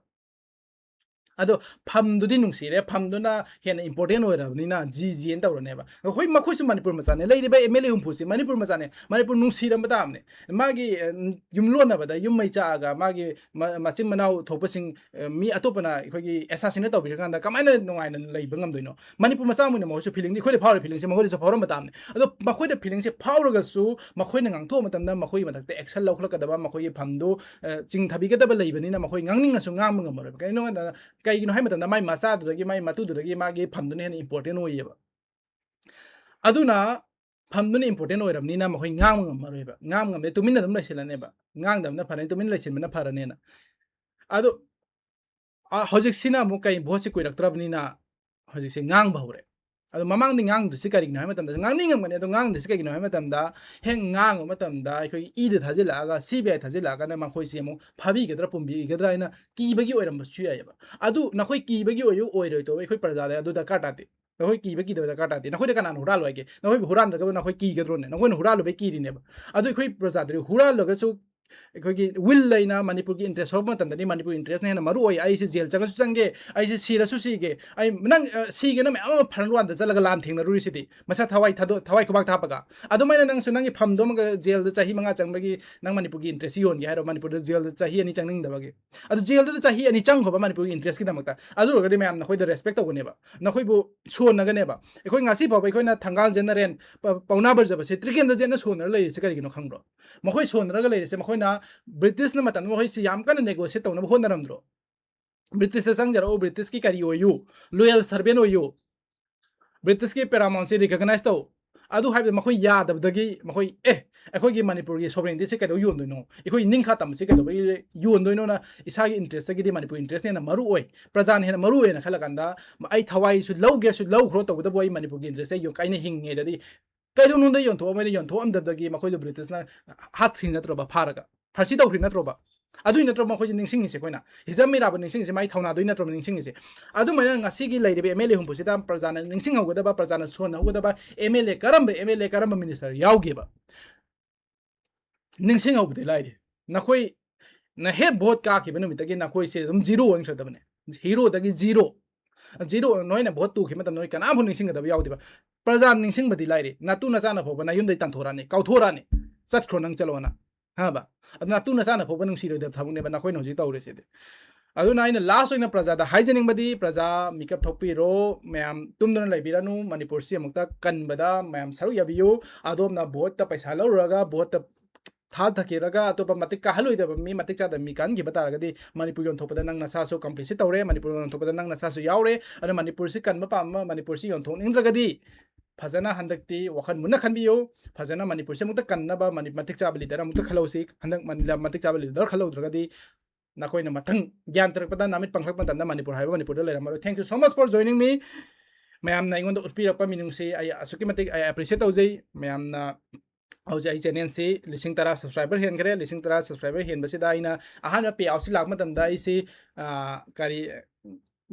ꯑꯗꯣ ꯐꯝꯗꯨꯗꯤ ꯅꯨꯡꯁꯤꯔꯦ, ꯐꯝꯗꯨꯅ ꯍꯦꯟꯅ important ꯑꯣꯏꯔꯕꯅꯤꯅ ꯖꯤ ꯖꯤ ꯑꯅ ꯇꯧꯔꯅꯦꯕ꯫ ꯍꯣꯏ, ꯃꯈꯣꯏꯁꯨ ꯃꯅꯤꯄꯨꯔ ꯃꯆꯥꯅꯦ, ꯂꯩꯔꯤꯕ ꯑꯦꯝ ꯑꯦꯜ ꯑꯦ ꯍꯨꯝꯐꯨꯁꯤ ꯃꯅꯤꯄꯨꯔ ꯃꯆꯥꯅꯦ, ꯃꯅꯤꯄꯨꯔ ꯅꯨꯡꯁꯤꯔꯝꯕ ꯇꯥꯕꯅꯦ꯫ ꯃꯥꯒꯤ, ꯑ, ꯌꯨꯝꯂꯣꯟꯅꯕꯗ ꯌꯨꯝ ꯃꯩ ꯆꯥꯛꯑꯒ ꯃꯥꯒꯤ ꯃ-, ꯃꯆꯤꯟ ꯃꯅꯥꯎ ꯊꯣꯛꯄꯁꯤꯡ, ꯑ, ꯃꯤ ꯑꯇꯣꯞꯄꯅ ꯑꯩꯈꯣꯏꯒꯤ assassinate ꯇꯧꯕꯤꯔꯀꯥꯟꯗ ꯀꯃꯥꯏꯅ ꯅꯨꯡꯉꯥꯏꯅ ꯂꯩꯕ ꯉꯝꯗꯣꯏꯅꯣ? ꯃꯅꯤꯄꯨꯔ ꯃꯆꯥ ꯑꯃ ꯑꯣꯏꯅ ꯃꯈꯣꯏꯁꯨ feelingꯗꯤ, ꯑꯩꯈꯣꯏꯗ ꯐꯥꯎꯔꯤ feelingꯁꯦ ꯃꯈꯣꯏꯗꯁꯨ ꯐꯥꯎꯔꯝꯕ ꯇꯥꯕꯅꯦ꯫ ꯑꯗꯣ ꯃꯈꯣꯏꯗ feelingꯁꯦ ꯐꯥꯎꯔꯒꯁꯨ ꯃꯈꯣꯏꯅ ꯉꯥꯡꯊꯣꯛꯄ ꯃꯇꯝꯗ ꯃꯈꯣꯏꯒꯤ ꯃꯊꯛꯇ action ꯂꯧꯈꯠꯂꯛꯀꯗꯕ, ꯃꯈꯣꯏꯒꯤ ꯐꯝꯗꯨ, ꯑ, ꯆꯤꯡꯊꯕꯤꯒꯗꯕ ꯂꯩꯕꯅꯤꯅ ꯃꯈꯣꯏ ꯉꯥꯡꯅꯤꯡꯉꯁꯨ ꯉꯥꯡꯕ ꯉꯝꯃꯔꯣꯏꯕ꯫ ꯀꯩꯒꯤꯅꯣ ꯍꯥꯏꯕꯗ, ꯀꯩꯒꯤꯅꯣ ꯍꯥꯏꯕ ꯃꯇꯝꯗ ꯃꯥꯏ ꯃꯆꯥꯗꯨꯗꯒꯤ, ꯃꯥꯏ ꯃꯇꯨꯗꯨꯗꯒꯤ ꯃꯥꯒꯤ ꯐꯝꯗꯨꯅ ꯍꯦꯟꯅ important ꯑꯣꯏꯌꯦꯕ꯫ ꯑꯗꯨꯅ ꯐꯝꯗꯨꯅ important ꯑꯣꯏꯔꯕꯅꯤꯅ ꯃꯈꯣꯏ ꯉꯥꯡꯕ ꯉꯝꯃꯔꯣꯏꯕ꯫ ꯉꯥꯡꯕ ꯉꯝꯗꯦ, ꯇꯨꯃꯤꯟꯅ ꯑꯗꯨꯝ ꯂꯩꯁꯤꯜꯂꯅꯦꯕ꯫ ꯉꯥꯡꯗꯕꯅ ꯐꯔꯅꯤ, ꯇꯨꯃꯤꯟꯅ ꯂꯩꯁꯤꯟꯕꯅ ꯐꯔꯅꯦꯅ꯫ ꯑꯗꯣ, ꯑ, ꯍꯧꯖꯤꯛꯁꯤꯅ ꯑꯃꯨꯛ ꯀꯩ, ꯚꯣꯠꯁꯤ ꯀꯨꯏꯔꯛꯇ꯭ꯔꯕꯅꯤꯅ ꯍꯧꯖꯤꯛꯁꯦ ꯉꯥꯡꯕ ꯍꯧꯔꯦ꯫ ꯑꯗꯣ ꯃꯃꯥꯡꯗꯤ ꯉꯥꯡꯗ꯭ꯔꯤꯁꯤ ꯀꯔꯤꯒꯤꯅꯣ ꯍꯥꯏꯕ ꯃꯇꯝꯗ, ꯉꯥꯡꯅꯤꯡꯉꯝꯒꯅꯤ, ꯑꯗꯣ ꯉꯥꯡꯗ꯭ꯔꯤꯁꯤ ꯀꯩꯒꯤꯅꯣ ꯍꯥꯏꯕ ꯃꯇꯝꯗ, ꯍꯦꯛ ꯉꯥꯡꯕ ꯃꯇꯝꯗ ꯑꯩꯈꯣꯏꯒꯤ ꯏꯗ ꯊꯥꯖꯤꯜꯂꯛꯑꯒ, ꯁꯤ ꯕꯤ ꯑꯥꯏ ꯊꯥꯖꯤꯜꯂꯛꯑꯒꯅ ꯃꯈꯣꯏꯁꯤ ꯑꯃꯨꯛ ꯐꯥꯕꯤꯒꯗ꯭ꯔꯥ, ꯄꯨꯟꯕꯤꯒꯗ꯭ꯔꯥ ꯍꯥꯏꯅ ꯀꯤꯕꯒꯤ ꯑꯣꯏꯔꯝꯕꯁꯨ ꯌꯥꯏꯑꯕ꯫ ꯑꯗꯨ ꯅꯈꯣꯏ ꯀꯤꯕꯒꯤ ꯑꯣꯏꯌꯨ ꯑꯣꯏꯔꯣꯏ ꯇꯧꯕ ꯑꯩꯈꯣꯏ ꯄ꯭ꯔꯖꯥꯗ ꯑꯗꯨ ꯗꯔꯀꯥꯔ ꯇꯥꯗꯦ꯫ ꯅꯈꯣꯏ ꯀꯤꯕ ꯀꯤꯗꯕ ꯗꯔꯀꯥꯔ ꯇꯥꯗꯦ꯫ ꯅꯈꯣꯏꯗ ꯀꯅꯥꯅ ꯍꯨꯔꯥꯜꯂꯣ ꯍꯥꯏꯒꯦ? ꯅꯈꯣꯏꯕꯨ ꯍꯨꯔꯥꯟꯗ꯭ꯔꯒꯕꯨ ꯅꯈꯣꯏ ꯀꯤꯒꯗ꯭ꯔꯣꯅꯦ? ꯅꯈꯣꯏꯅ ꯍꯨꯔꯥꯜꯂꯨꯕꯩ ꯀꯤꯔꯤꯅꯦꯕ꯫ ꯑꯗꯨ ꯑꯩꯈꯣꯏ ꯄ꯭ꯔꯖꯥꯗꯨꯗꯤ ꯍꯨꯔꯥꯜꯂꯒꯁꯨ ꯑꯩꯈꯣꯏꯒꯤ will ꯂꯩꯅ ꯃꯅꯤꯄꯨꯔꯒꯤ interest ꯍꯧꯔꯛꯄ ꯃꯇꯝꯗꯗꯤ ꯃꯅꯤꯄꯨꯔꯒꯤ interestꯅ ꯍꯦꯟꯅ ꯃꯔꯨ ꯑꯣꯏ꯫ ꯑꯩꯁꯦ ꯖꯦꯜ ꯆꯪꯉꯁꯨ ꯆꯪꯒꯦ, ꯑꯩꯁꯦ ꯁꯤꯔꯁꯨ ꯁꯤꯒꯦ, ꯑꯩ ꯅꯪ, ꯑ, ꯁꯤꯒꯦꯅ ꯃꯌꯥꯝ ꯑꯃ front line ꯗ ꯆꯠꯂꯒ ꯂꯥꯟ ꯊꯦꯡꯅꯔꯨꯔꯤꯁꯤꯗꯤ꯫ ꯃꯁꯥ ꯊꯋꯥꯏ ꯊꯥꯗꯣꯛ-, ꯊꯋꯥꯏ ꯈꯨꯕꯥꯛ ꯊꯥꯞꯄꯒ꯫ ꯑꯗꯨꯃꯥꯏꯅ ꯅꯪꯁꯨ ꯅꯪꯒꯤ ꯐꯝꯗꯣ ꯑꯃꯒ ꯖꯦꯜꯗ ꯆꯍꯤ ꯃꯉꯥ ꯆꯪꯕꯒꯤ ꯅꯪ ꯃꯅꯤꯄꯨꯔꯒꯤ interest ꯌꯣꯟꯒꯦ ꯍꯥꯏꯔꯣ? ꯃꯅꯤꯄꯨꯔꯗ ꯖꯦꯜꯗ ꯆꯍꯤ ꯑꯅꯤ ꯆꯪꯅꯤꯡꯗꯕꯒꯤ꯫ ꯑꯗꯨ ꯖꯦꯜꯗꯨꯗ ꯆꯍꯤ ꯑꯅꯤ ꯆꯪꯈ꯭ꯔꯕ ꯃꯅꯤꯄꯨꯔꯒꯤ interestꯀꯤꯗꯃꯛꯇ꯫ ꯑꯗꯨ ꯑꯣꯏꯔꯒꯗꯤ ꯃꯌꯥꯝ ꯅꯈꯣꯏꯗ respect ꯇꯧꯒꯅꯦꯕ, ꯅꯈꯣꯏꯕꯨ ꯁꯣꯟꯅꯒꯅꯦꯕ꯫ ꯑꯩꯈꯣꯏ ꯉꯁꯤ ꯐꯥꯎꯕ ꯑꯩꯈꯣꯏꯅ ꯊꯪꯒꯥꯜ ꯖꯦꯟ ꯅꯔꯦꯟ, ꯄ-, ꯄꯥꯎꯅꯥ ꯕ꯭ꯔꯖꯕꯥꯁꯤ ꯇ꯭ꯔꯤꯀꯦꯟꯗ꯭ꯔꯖꯤꯠꯅ ꯁꯣꯟꯅꯔ ꯂꯩꯔꯤꯁꯦ ꯀꯔꯤꯒꯤꯅꯣ ꯈꯪꯕ꯭ꯔꯣ? ꯃꯈꯣꯏ ꯁꯣꯟꯅꯔꯒ ꯂꯩꯔꯤꯁꯦ ꯃꯈꯣꯏꯅ ꯕ꯭ꯔꯤꯇꯤꯁꯅ ꯃꯇꯝꯗ ꯃꯈꯣꯏꯁꯤ ꯌꯥꯝ ꯀꯟꯅ negotiate ꯇꯧꯅꯕ ꯍꯣꯠꯅꯔꯝꯗ꯭ꯔꯣ? ꯕ꯭ꯔꯤꯇꯤꯁꯇ ꯆꯪꯖꯔꯛꯎ, ꯕ꯭ꯔꯤꯇꯤꯁꯀꯤ ꯀꯔꯤ ꯑꯣꯏꯌꯨ, loyal servant ꯑꯣꯏꯌꯨ, ꯕ꯭ꯔꯤꯇꯤꯁꯀꯤ paramountꯁꯤ recognize ꯇꯧ꯫ ꯑꯗꯨ ꯍꯥꯏꯕꯗ ꯃꯈꯣꯏ ꯌꯥꯗꯕꯗꯒꯤ ꯃꯈꯣꯏ, "ꯑꯦ, ꯑꯩꯈꯣꯏꯒꯤ ꯃꯅꯤꯄꯨꯔꯒꯤ sovereigntyꯁꯦ ꯀꯩꯗꯧ ꯌꯣꯟꯗꯣꯏꯅꯣ? ꯑꯩꯈꯣꯏ ꯅꯤꯡꯈꯥ ꯇꯝꯕꯁꯤ ꯀꯩꯗꯧꯕꯒꯤ ꯌꯣꯟꯗꯣꯏꯅꯣꯅ?" ꯏꯁꯥꯒꯤ interestꯇꯒꯤꯗꯤ ꯃꯅꯤꯄꯨꯔ interestꯅ ꯍꯦꯟꯅ ꯃꯔꯨ ꯑꯣꯏ, ꯄ꯭ꯔꯖꯥꯅ ꯍꯦꯟꯅ ꯃꯔꯨ ꯑꯣꯏꯅ ꯈꯜꯂ ꯀꯥꯟꯗ, "ꯑꯩ ꯊꯋꯥꯏꯁꯨ ꯂꯧꯒꯦꯁꯨ ꯂꯧꯈ꯭ꯔꯣ, ꯇꯧꯕꯇꯕꯨ ꯑꯩ ꯃꯅꯤꯄꯨꯔꯒꯤ interest ꯑꯩ ꯌꯣ-, ꯑꯩꯅ ꯍꯤꯡꯉꯤꯉꯩꯗꯗꯤ ꯀꯩꯗꯧꯅꯨꯡꯗ ꯌꯣꯟꯊꯣꯛꯑꯝꯃꯣꯏꯅ ꯌꯣꯟꯊꯣꯛꯑꯝꯗꯕꯗꯒꯤ ꯃꯈꯣꯏꯗꯣ ꯕ꯭ꯔꯤꯇꯤꯁꯅ ꯍꯥꯠꯈ꯭ꯔꯤ ꯅꯠꯇ꯭ꯔꯣꯕ, ꯐꯥꯔꯒ? ꯐꯥꯔꯁꯤ ꯇꯧꯈ꯭ꯔꯤ ꯅꯠꯇ꯭ꯔꯣꯕ? ꯑꯗꯨꯏ ꯅꯠꯇ꯭ꯔꯣ ꯃꯈꯣꯏꯁꯦ ꯅꯤꯡꯁꯤꯡꯉꯤꯁꯦ ꯑꯩꯈꯣꯏꯅ? ꯍꯤꯖꯝ ꯃꯤꯔꯥꯕ ꯅꯤꯡꯁꯤꯡꯉꯤꯁꯦ ꯃꯥꯏ ꯊꯧꯅꯥꯗꯨꯏ ꯅꯠꯇ꯭ꯔꯣ ꯅꯤꯡꯁꯤꯡꯉꯤꯁꯦ? ꯑꯗꯨꯃꯥꯏꯅ ꯉꯁꯤꯒꯤ ꯂꯩꯔꯤꯕ ꯑꯦꯝ ꯑꯦꯜ ꯑꯦ ꯍꯨꯝꯐꯨꯁꯤꯗ ꯄ꯭ꯔꯖꯥꯅ ꯅꯤꯡꯁꯤꯡꯍꯧꯒꯗꯕ, ꯄ꯭ꯔꯖꯥꯅ ꯁꯣꯟꯅꯍꯧꯒꯗꯕ ꯑꯦꯝ ꯑꯦꯜ ꯑꯦ ꯀꯔꯝꯕ ꯑꯦꯝ ꯑꯦꯜ ꯑꯦ, ꯀꯔꯝꯕ ꯃꯤꯅꯤꯁꯇꯔ ꯌꯥꯎꯒꯦꯕ? ꯅꯤꯡꯁꯤꯡꯍꯧꯕꯗꯤ ꯂꯥꯏꯔꯤ꯫ ꯅꯈꯣꯏ ꯅ ꯍꯦꯛ ꯚꯣꯠ ꯀꯥꯈꯤꯕ ꯅꯨꯃꯤꯠꯇꯒꯤ ꯅꯈꯣꯏꯁꯦ ꯑꯗꯨꯝ zero ꯑꯣꯟꯈ꯭ꯔꯗꯕꯅꯦ꯫ ꯍꯤꯔꯣꯗꯒꯤ ꯖꯤꯔꯣ꯫ ꯖꯤꯔꯣ, ꯅꯣꯏꯅ ꯚꯣꯠ ꯇꯨꯈꯤꯕ ꯃꯇꯝꯗ ꯅꯣꯏ ꯀꯅꯥꯝꯐꯥꯎ ꯅꯤꯡꯁꯤꯡꯒꯗꯕ ꯌꯥꯎꯗꯦꯕ꯫ ꯄ꯭ꯔꯖꯥ ꯅꯤꯡꯁꯤꯡꯕꯗꯤ ꯂꯥꯏꯔꯤ, ꯅꯥꯇꯨ ꯅꯆꯥꯅ ꯐꯥꯎꯕ ꯅꯌꯨꯝꯗꯩ ꯇꯥꯟꯊꯣꯔꯛꯑꯅꯤ, ꯀꯥꯎꯊꯣꯔꯛꯑꯅꯤ, "ꯆꯠꯈ꯭ꯔꯣ ꯅꯪ, ꯆꯠꯂꯣꯅ", ꯍꯥꯏꯕ꯫ ꯑꯗꯨ ꯅꯥꯇꯨ ꯅꯆꯥꯅ ꯐꯥꯎꯕ ꯅꯨꯡꯁꯤꯔꯣꯏꯗꯕ ꯊꯕꯛꯅꯦꯕ ꯅꯈꯣꯏꯅ ꯍꯧꯖꯤꯛ ꯇꯧꯔꯤꯁꯤꯗꯤ꯫ ꯑꯗꯨꯅ ꯑꯩꯅ ꯂꯥꯁ ꯑꯣꯏꯅ ꯄ꯭ꯔꯖꯥꯗ ꯍꯥꯏꯖꯅꯤꯡꯕꯗꯤ, ꯄ꯭ꯔꯖꯥ ꯃꯤꯀꯞ ꯊꯣꯛꯄꯤꯔꯣ, ꯃꯌꯥꯝ ꯇꯨꯝꯗꯨꯅ ꯂꯩꯕꯤꯔꯅꯨ, ꯃꯅꯤꯄꯨꯔꯁꯤ ꯑꯃꯨꯛꯇ ꯀꯟꯕꯗ ꯃꯌꯥꯝ ꯁꯔꯨꯛ ꯌꯥꯕꯤꯌꯨ꯫ ꯑꯗꯣꯝꯅ ꯚꯣꯠꯇ ꯄꯩꯁꯥ ꯂꯧꯔꯨꯔꯒ ꯚꯣꯠꯇ ꯊꯥꯗꯈꯤꯔꯒ ꯑꯇꯣꯞꯄ ꯃꯇꯤꯛ ꯀꯥꯍꯜꯂꯣꯏꯗꯕ ꯃꯤ, ꯃꯇꯤꯛ ꯆꯥꯗꯕ ꯃꯤ ꯀꯥꯍꯟꯈꯤꯕ ꯇꯥꯔꯒꯗꯤ ꯃꯅꯤꯄꯨꯔ ꯌꯣꯟꯊꯣꯛꯄꯗ ꯅꯪ ꯅꯁꯥꯁꯨ complicit ꯇꯧꯔꯦ, ꯃꯅꯤꯄꯨꯔ ꯌꯣꯟꯊꯣꯛꯄꯗ ꯅꯪ ꯅꯁꯥꯁꯨ ꯌꯥꯎꯔꯦ꯫ ꯑꯗꯨꯅ ꯃꯅꯤꯄꯨꯔꯁꯤ ꯀꯟꯕ ꯄꯥꯝꯕ, ꯃꯅꯤꯄꯨꯔꯁꯤ ꯌꯣꯟꯊꯣꯛꯅꯤꯡꯗ꯭ꯔꯒꯗꯤ ꯐꯖꯅ ꯍꯟꯗꯛꯇꯤ ꯋꯥꯈꯜ ꯃꯨꯟꯅ ꯈꯟꯕꯤꯌꯨ꯫ ꯐꯖꯅ ꯃꯅꯤꯄꯨꯔꯁꯤ ꯑꯃꯨꯛꯇ ꯀꯟꯅꯕ ꯃꯅꯤ-, ꯃꯇꯤꯛ ꯆꯥꯕ ꯂꯤꯗꯔ ꯑꯃꯨꯛꯇ ꯈꯜꯍꯧꯁꯤ꯫ ꯍꯟꯗꯛ ꯃꯅꯤ-, ꯃꯇꯤꯛ ꯆꯥꯕ ꯂꯤꯗꯔ ꯈꯜꯍꯧꯗ꯭ꯔꯒꯗꯤ ꯅꯈꯣꯏꯅ ꯃꯊꯪ ꯒ꯭ꯌꯥꯟ ꯇꯥꯔꯛꯄꯗ ꯅꯃꯤꯠ ꯄꯥꯡꯊꯛꯄ ꯃꯇꯝꯗ ꯃꯅꯤꯄꯨꯔ ꯍꯥꯏꯕ ꯃꯅꯤꯄꯨꯔꯗ ꯂꯩꯔꯝꯃꯔꯣꯏ꯫ Thank you so much for joining me꯫ ꯃꯌꯥꯝꯅ ꯑꯩꯉꯣꯟꯗ ꯎꯠꯄꯤꯔꯛꯄ ꯃꯤꯅꯨꯡꯁꯤ ꯑꯩ ꯑꯁꯨꯛꯀꯤ ꯃꯇꯤꯛ ꯑꯩ appreciate ꯇꯧꯖꯩ꯫ ꯃꯌꯥꯝꯅ ꯍꯧꯖꯤꯛ ꯑꯩ ꯆꯦꯅꯦꯜꯁꯤ ꯂꯤꯁꯤꯡ ꯇꯔꯥ subscriber ꯍꯦꯟꯈ꯭ꯔꯦ꯫ ꯂꯤꯁꯤꯡ ꯇꯔꯥ subscriber ꯍꯦꯟꯕꯁꯤꯗ ꯑꯩꯅ ꯑꯍꯥꯟꯕ payoutꯁꯤ ꯂꯥꯛꯄ ꯃꯇꯝꯗ ꯑꯩꯁꯤ, ꯑ, ꯀꯔꯤ,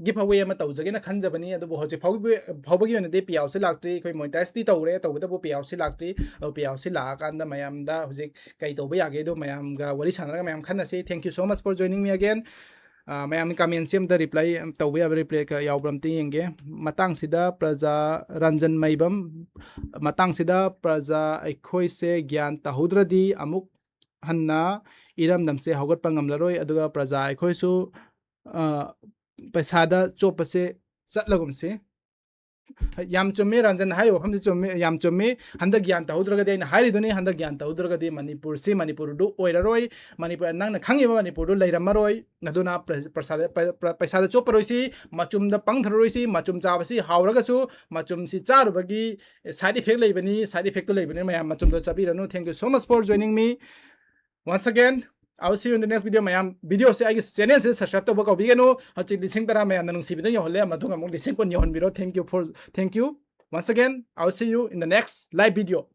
giveaway ꯑꯃ ꯇꯧꯖꯒꯦꯅ ꯈꯟꯖꯕꯅꯤ꯫ ꯑꯗꯨꯕꯨ ꯍꯧꯖꯤꯛ ꯐꯥꯎꯒꯤ, ꯐꯥꯎꯕꯒꯤ ꯑꯣꯏꯅꯗꯤ payoutꯁꯤ ꯂꯥꯛꯇ꯭ꯔꯤ꯫ ꯑꯩꯈꯣꯏ monetizeꯇꯤ ꯇꯧꯔꯦ, ꯇꯧꯕꯇꯕꯨ payoutꯁꯤ ꯂꯥꯛꯇ꯭ꯔꯤ꯫ ꯑꯗꯣ payoutꯁꯤ ꯂꯥꯛꯑꯀꯥꯟꯗ ꯃꯌꯥꯝꯗ ꯍꯧꯖꯤꯛ ꯀꯩ ꯇꯧꯕ ꯌꯥꯒꯦꯗꯣ ꯃꯌꯥꯝꯒ ꯋꯥꯔꯤ ꯁꯥꯟꯅꯔꯒ ꯃꯌꯥꯝ ꯈꯟꯅꯁꯤ꯫ Thank you so much for joining me again꯫ ꯑ, ꯃꯌꯥꯝꯅ commentꯁꯤ ꯑꯝꯇ reply ꯇꯧꯕ ꯌꯥꯕ reply ꯀ-, ꯌꯥꯎꯕ꯭ꯔꯥ ꯑꯝꯇ ꯌꯦꯡꯒꯦ꯫ ꯃꯇꯥꯡꯁꯤꯗ ꯄ꯭ꯔꯖꯥ ꯔꯟꯖꯟ ꯃꯩꯕꯝ, ꯃꯇꯥꯡꯁꯤꯗ ꯄ꯭ꯔꯖꯥ ꯑꯩꯈꯣꯏꯁꯦ ꯒ꯭ꯌꯥꯟ ꯇꯥꯍꯧꯗ꯭ꯔꯗꯤ ꯑꯃꯨꯛ ꯍꯟꯅ ꯏꯔꯝꯗꯝꯁꯦ ꯍꯧꯒꯠꯄ ꯉꯝꯂꯔꯣꯏ, ꯑꯗꯨꯒ ꯄ꯭ꯔꯖꯥ ꯑꯩꯈꯣꯏꯁꯨ, ꯑ, ꯄꯩꯁꯥꯗ ꯆꯣꯞꯄꯁꯦ ꯆꯠꯂꯒꯨꯝꯁꯤ꯫ ꯌꯥꯝ ꯆꯨꯝꯃꯤ, ꯔꯟꯖꯟ ꯍꯥꯏꯔꯤꯕ ꯋꯥꯐꯝꯁꯤ ꯆꯨꯝꯃꯤ, ꯌꯥꯝ ꯆꯨꯝꯃꯤ꯫ ꯍꯟꯗꯛ ꯒ꯭ꯌꯥꯟ ꯇꯧꯍꯧꯗ꯭ꯔꯒꯗꯤ, ꯑꯩꯅ ꯍꯥꯏꯔꯤꯗꯨꯅꯤ, ꯍꯟꯗꯛ ꯒ꯭ꯌꯥꯟ ꯇꯧꯍꯧꯗ꯭ꯔꯒꯗꯤ ꯃꯅꯤꯄꯨꯔꯁꯤ ꯃꯅꯤꯄꯨꯔꯗꯨ ꯑꯣꯏꯔꯔꯣꯏ꯫ ꯃꯅꯤꯄꯨꯔ, ꯅꯪꯅ ꯈꯪꯉꯤꯕ ꯃꯅꯤꯄꯨꯔꯗꯨ ꯂꯩꯔꯝꯃꯔꯣꯏ꯫ ꯑꯗꯨꯅ ꯄ꯭ꯔ-, ꯄ꯭ꯔꯁꯥꯗ-, ꯄ꯭ꯔ-, ꯄ꯭ꯔ-, ꯄꯩꯁꯥꯗ ꯆꯣꯞꯄꯔꯣꯏꯁꯤ, ꯃꯆꯨꯝꯗ ꯄꯪꯊꯔꯔꯣꯏꯁꯤ꯫ ꯃꯆꯨꯝ ꯆꯥꯕꯁꯤ ꯍꯥꯎꯔꯒꯁꯨ ꯃꯆꯨꯝꯁꯤ ꯆꯥꯔꯨꯕꯒꯤ side effect ꯂꯩꯕꯅꯤ, side effectꯇꯨ ꯂꯩꯕꯅꯤ꯫ ꯃꯌꯥꯝ ꯃꯆꯨꯝꯗꯣ ꯆꯥꯕꯤꯔꯅꯨ꯫ Thank you so much for joining me once again. I will see you in the next video, ꯃꯌꯥꯝ꯫ Videoꯁꯦ ꯑꯩꯒꯤ channelꯁꯤꯗ subscribe ꯇꯧꯕ ꯀꯥꯎꯕꯤꯒꯅꯨ꯫ ꯍꯧꯖꯤꯛ ꯂꯤꯁꯤꯡ ꯇꯔꯥ ꯃꯌꯥꯝꯅ ꯅꯨꯡꯁꯤꯕꯤꯗꯨꯅ ꯌꯧꯍꯜꯂꯦ, ꯃꯇꯨꯡ ꯑꯃꯨꯛ ꯂꯤꯁꯤꯡ ꯀꯨꯟ ꯌꯧꯍꯟꯕꯤꯔꯣ꯫ Thank you for, thank you. Once again, I will see you in the next live video.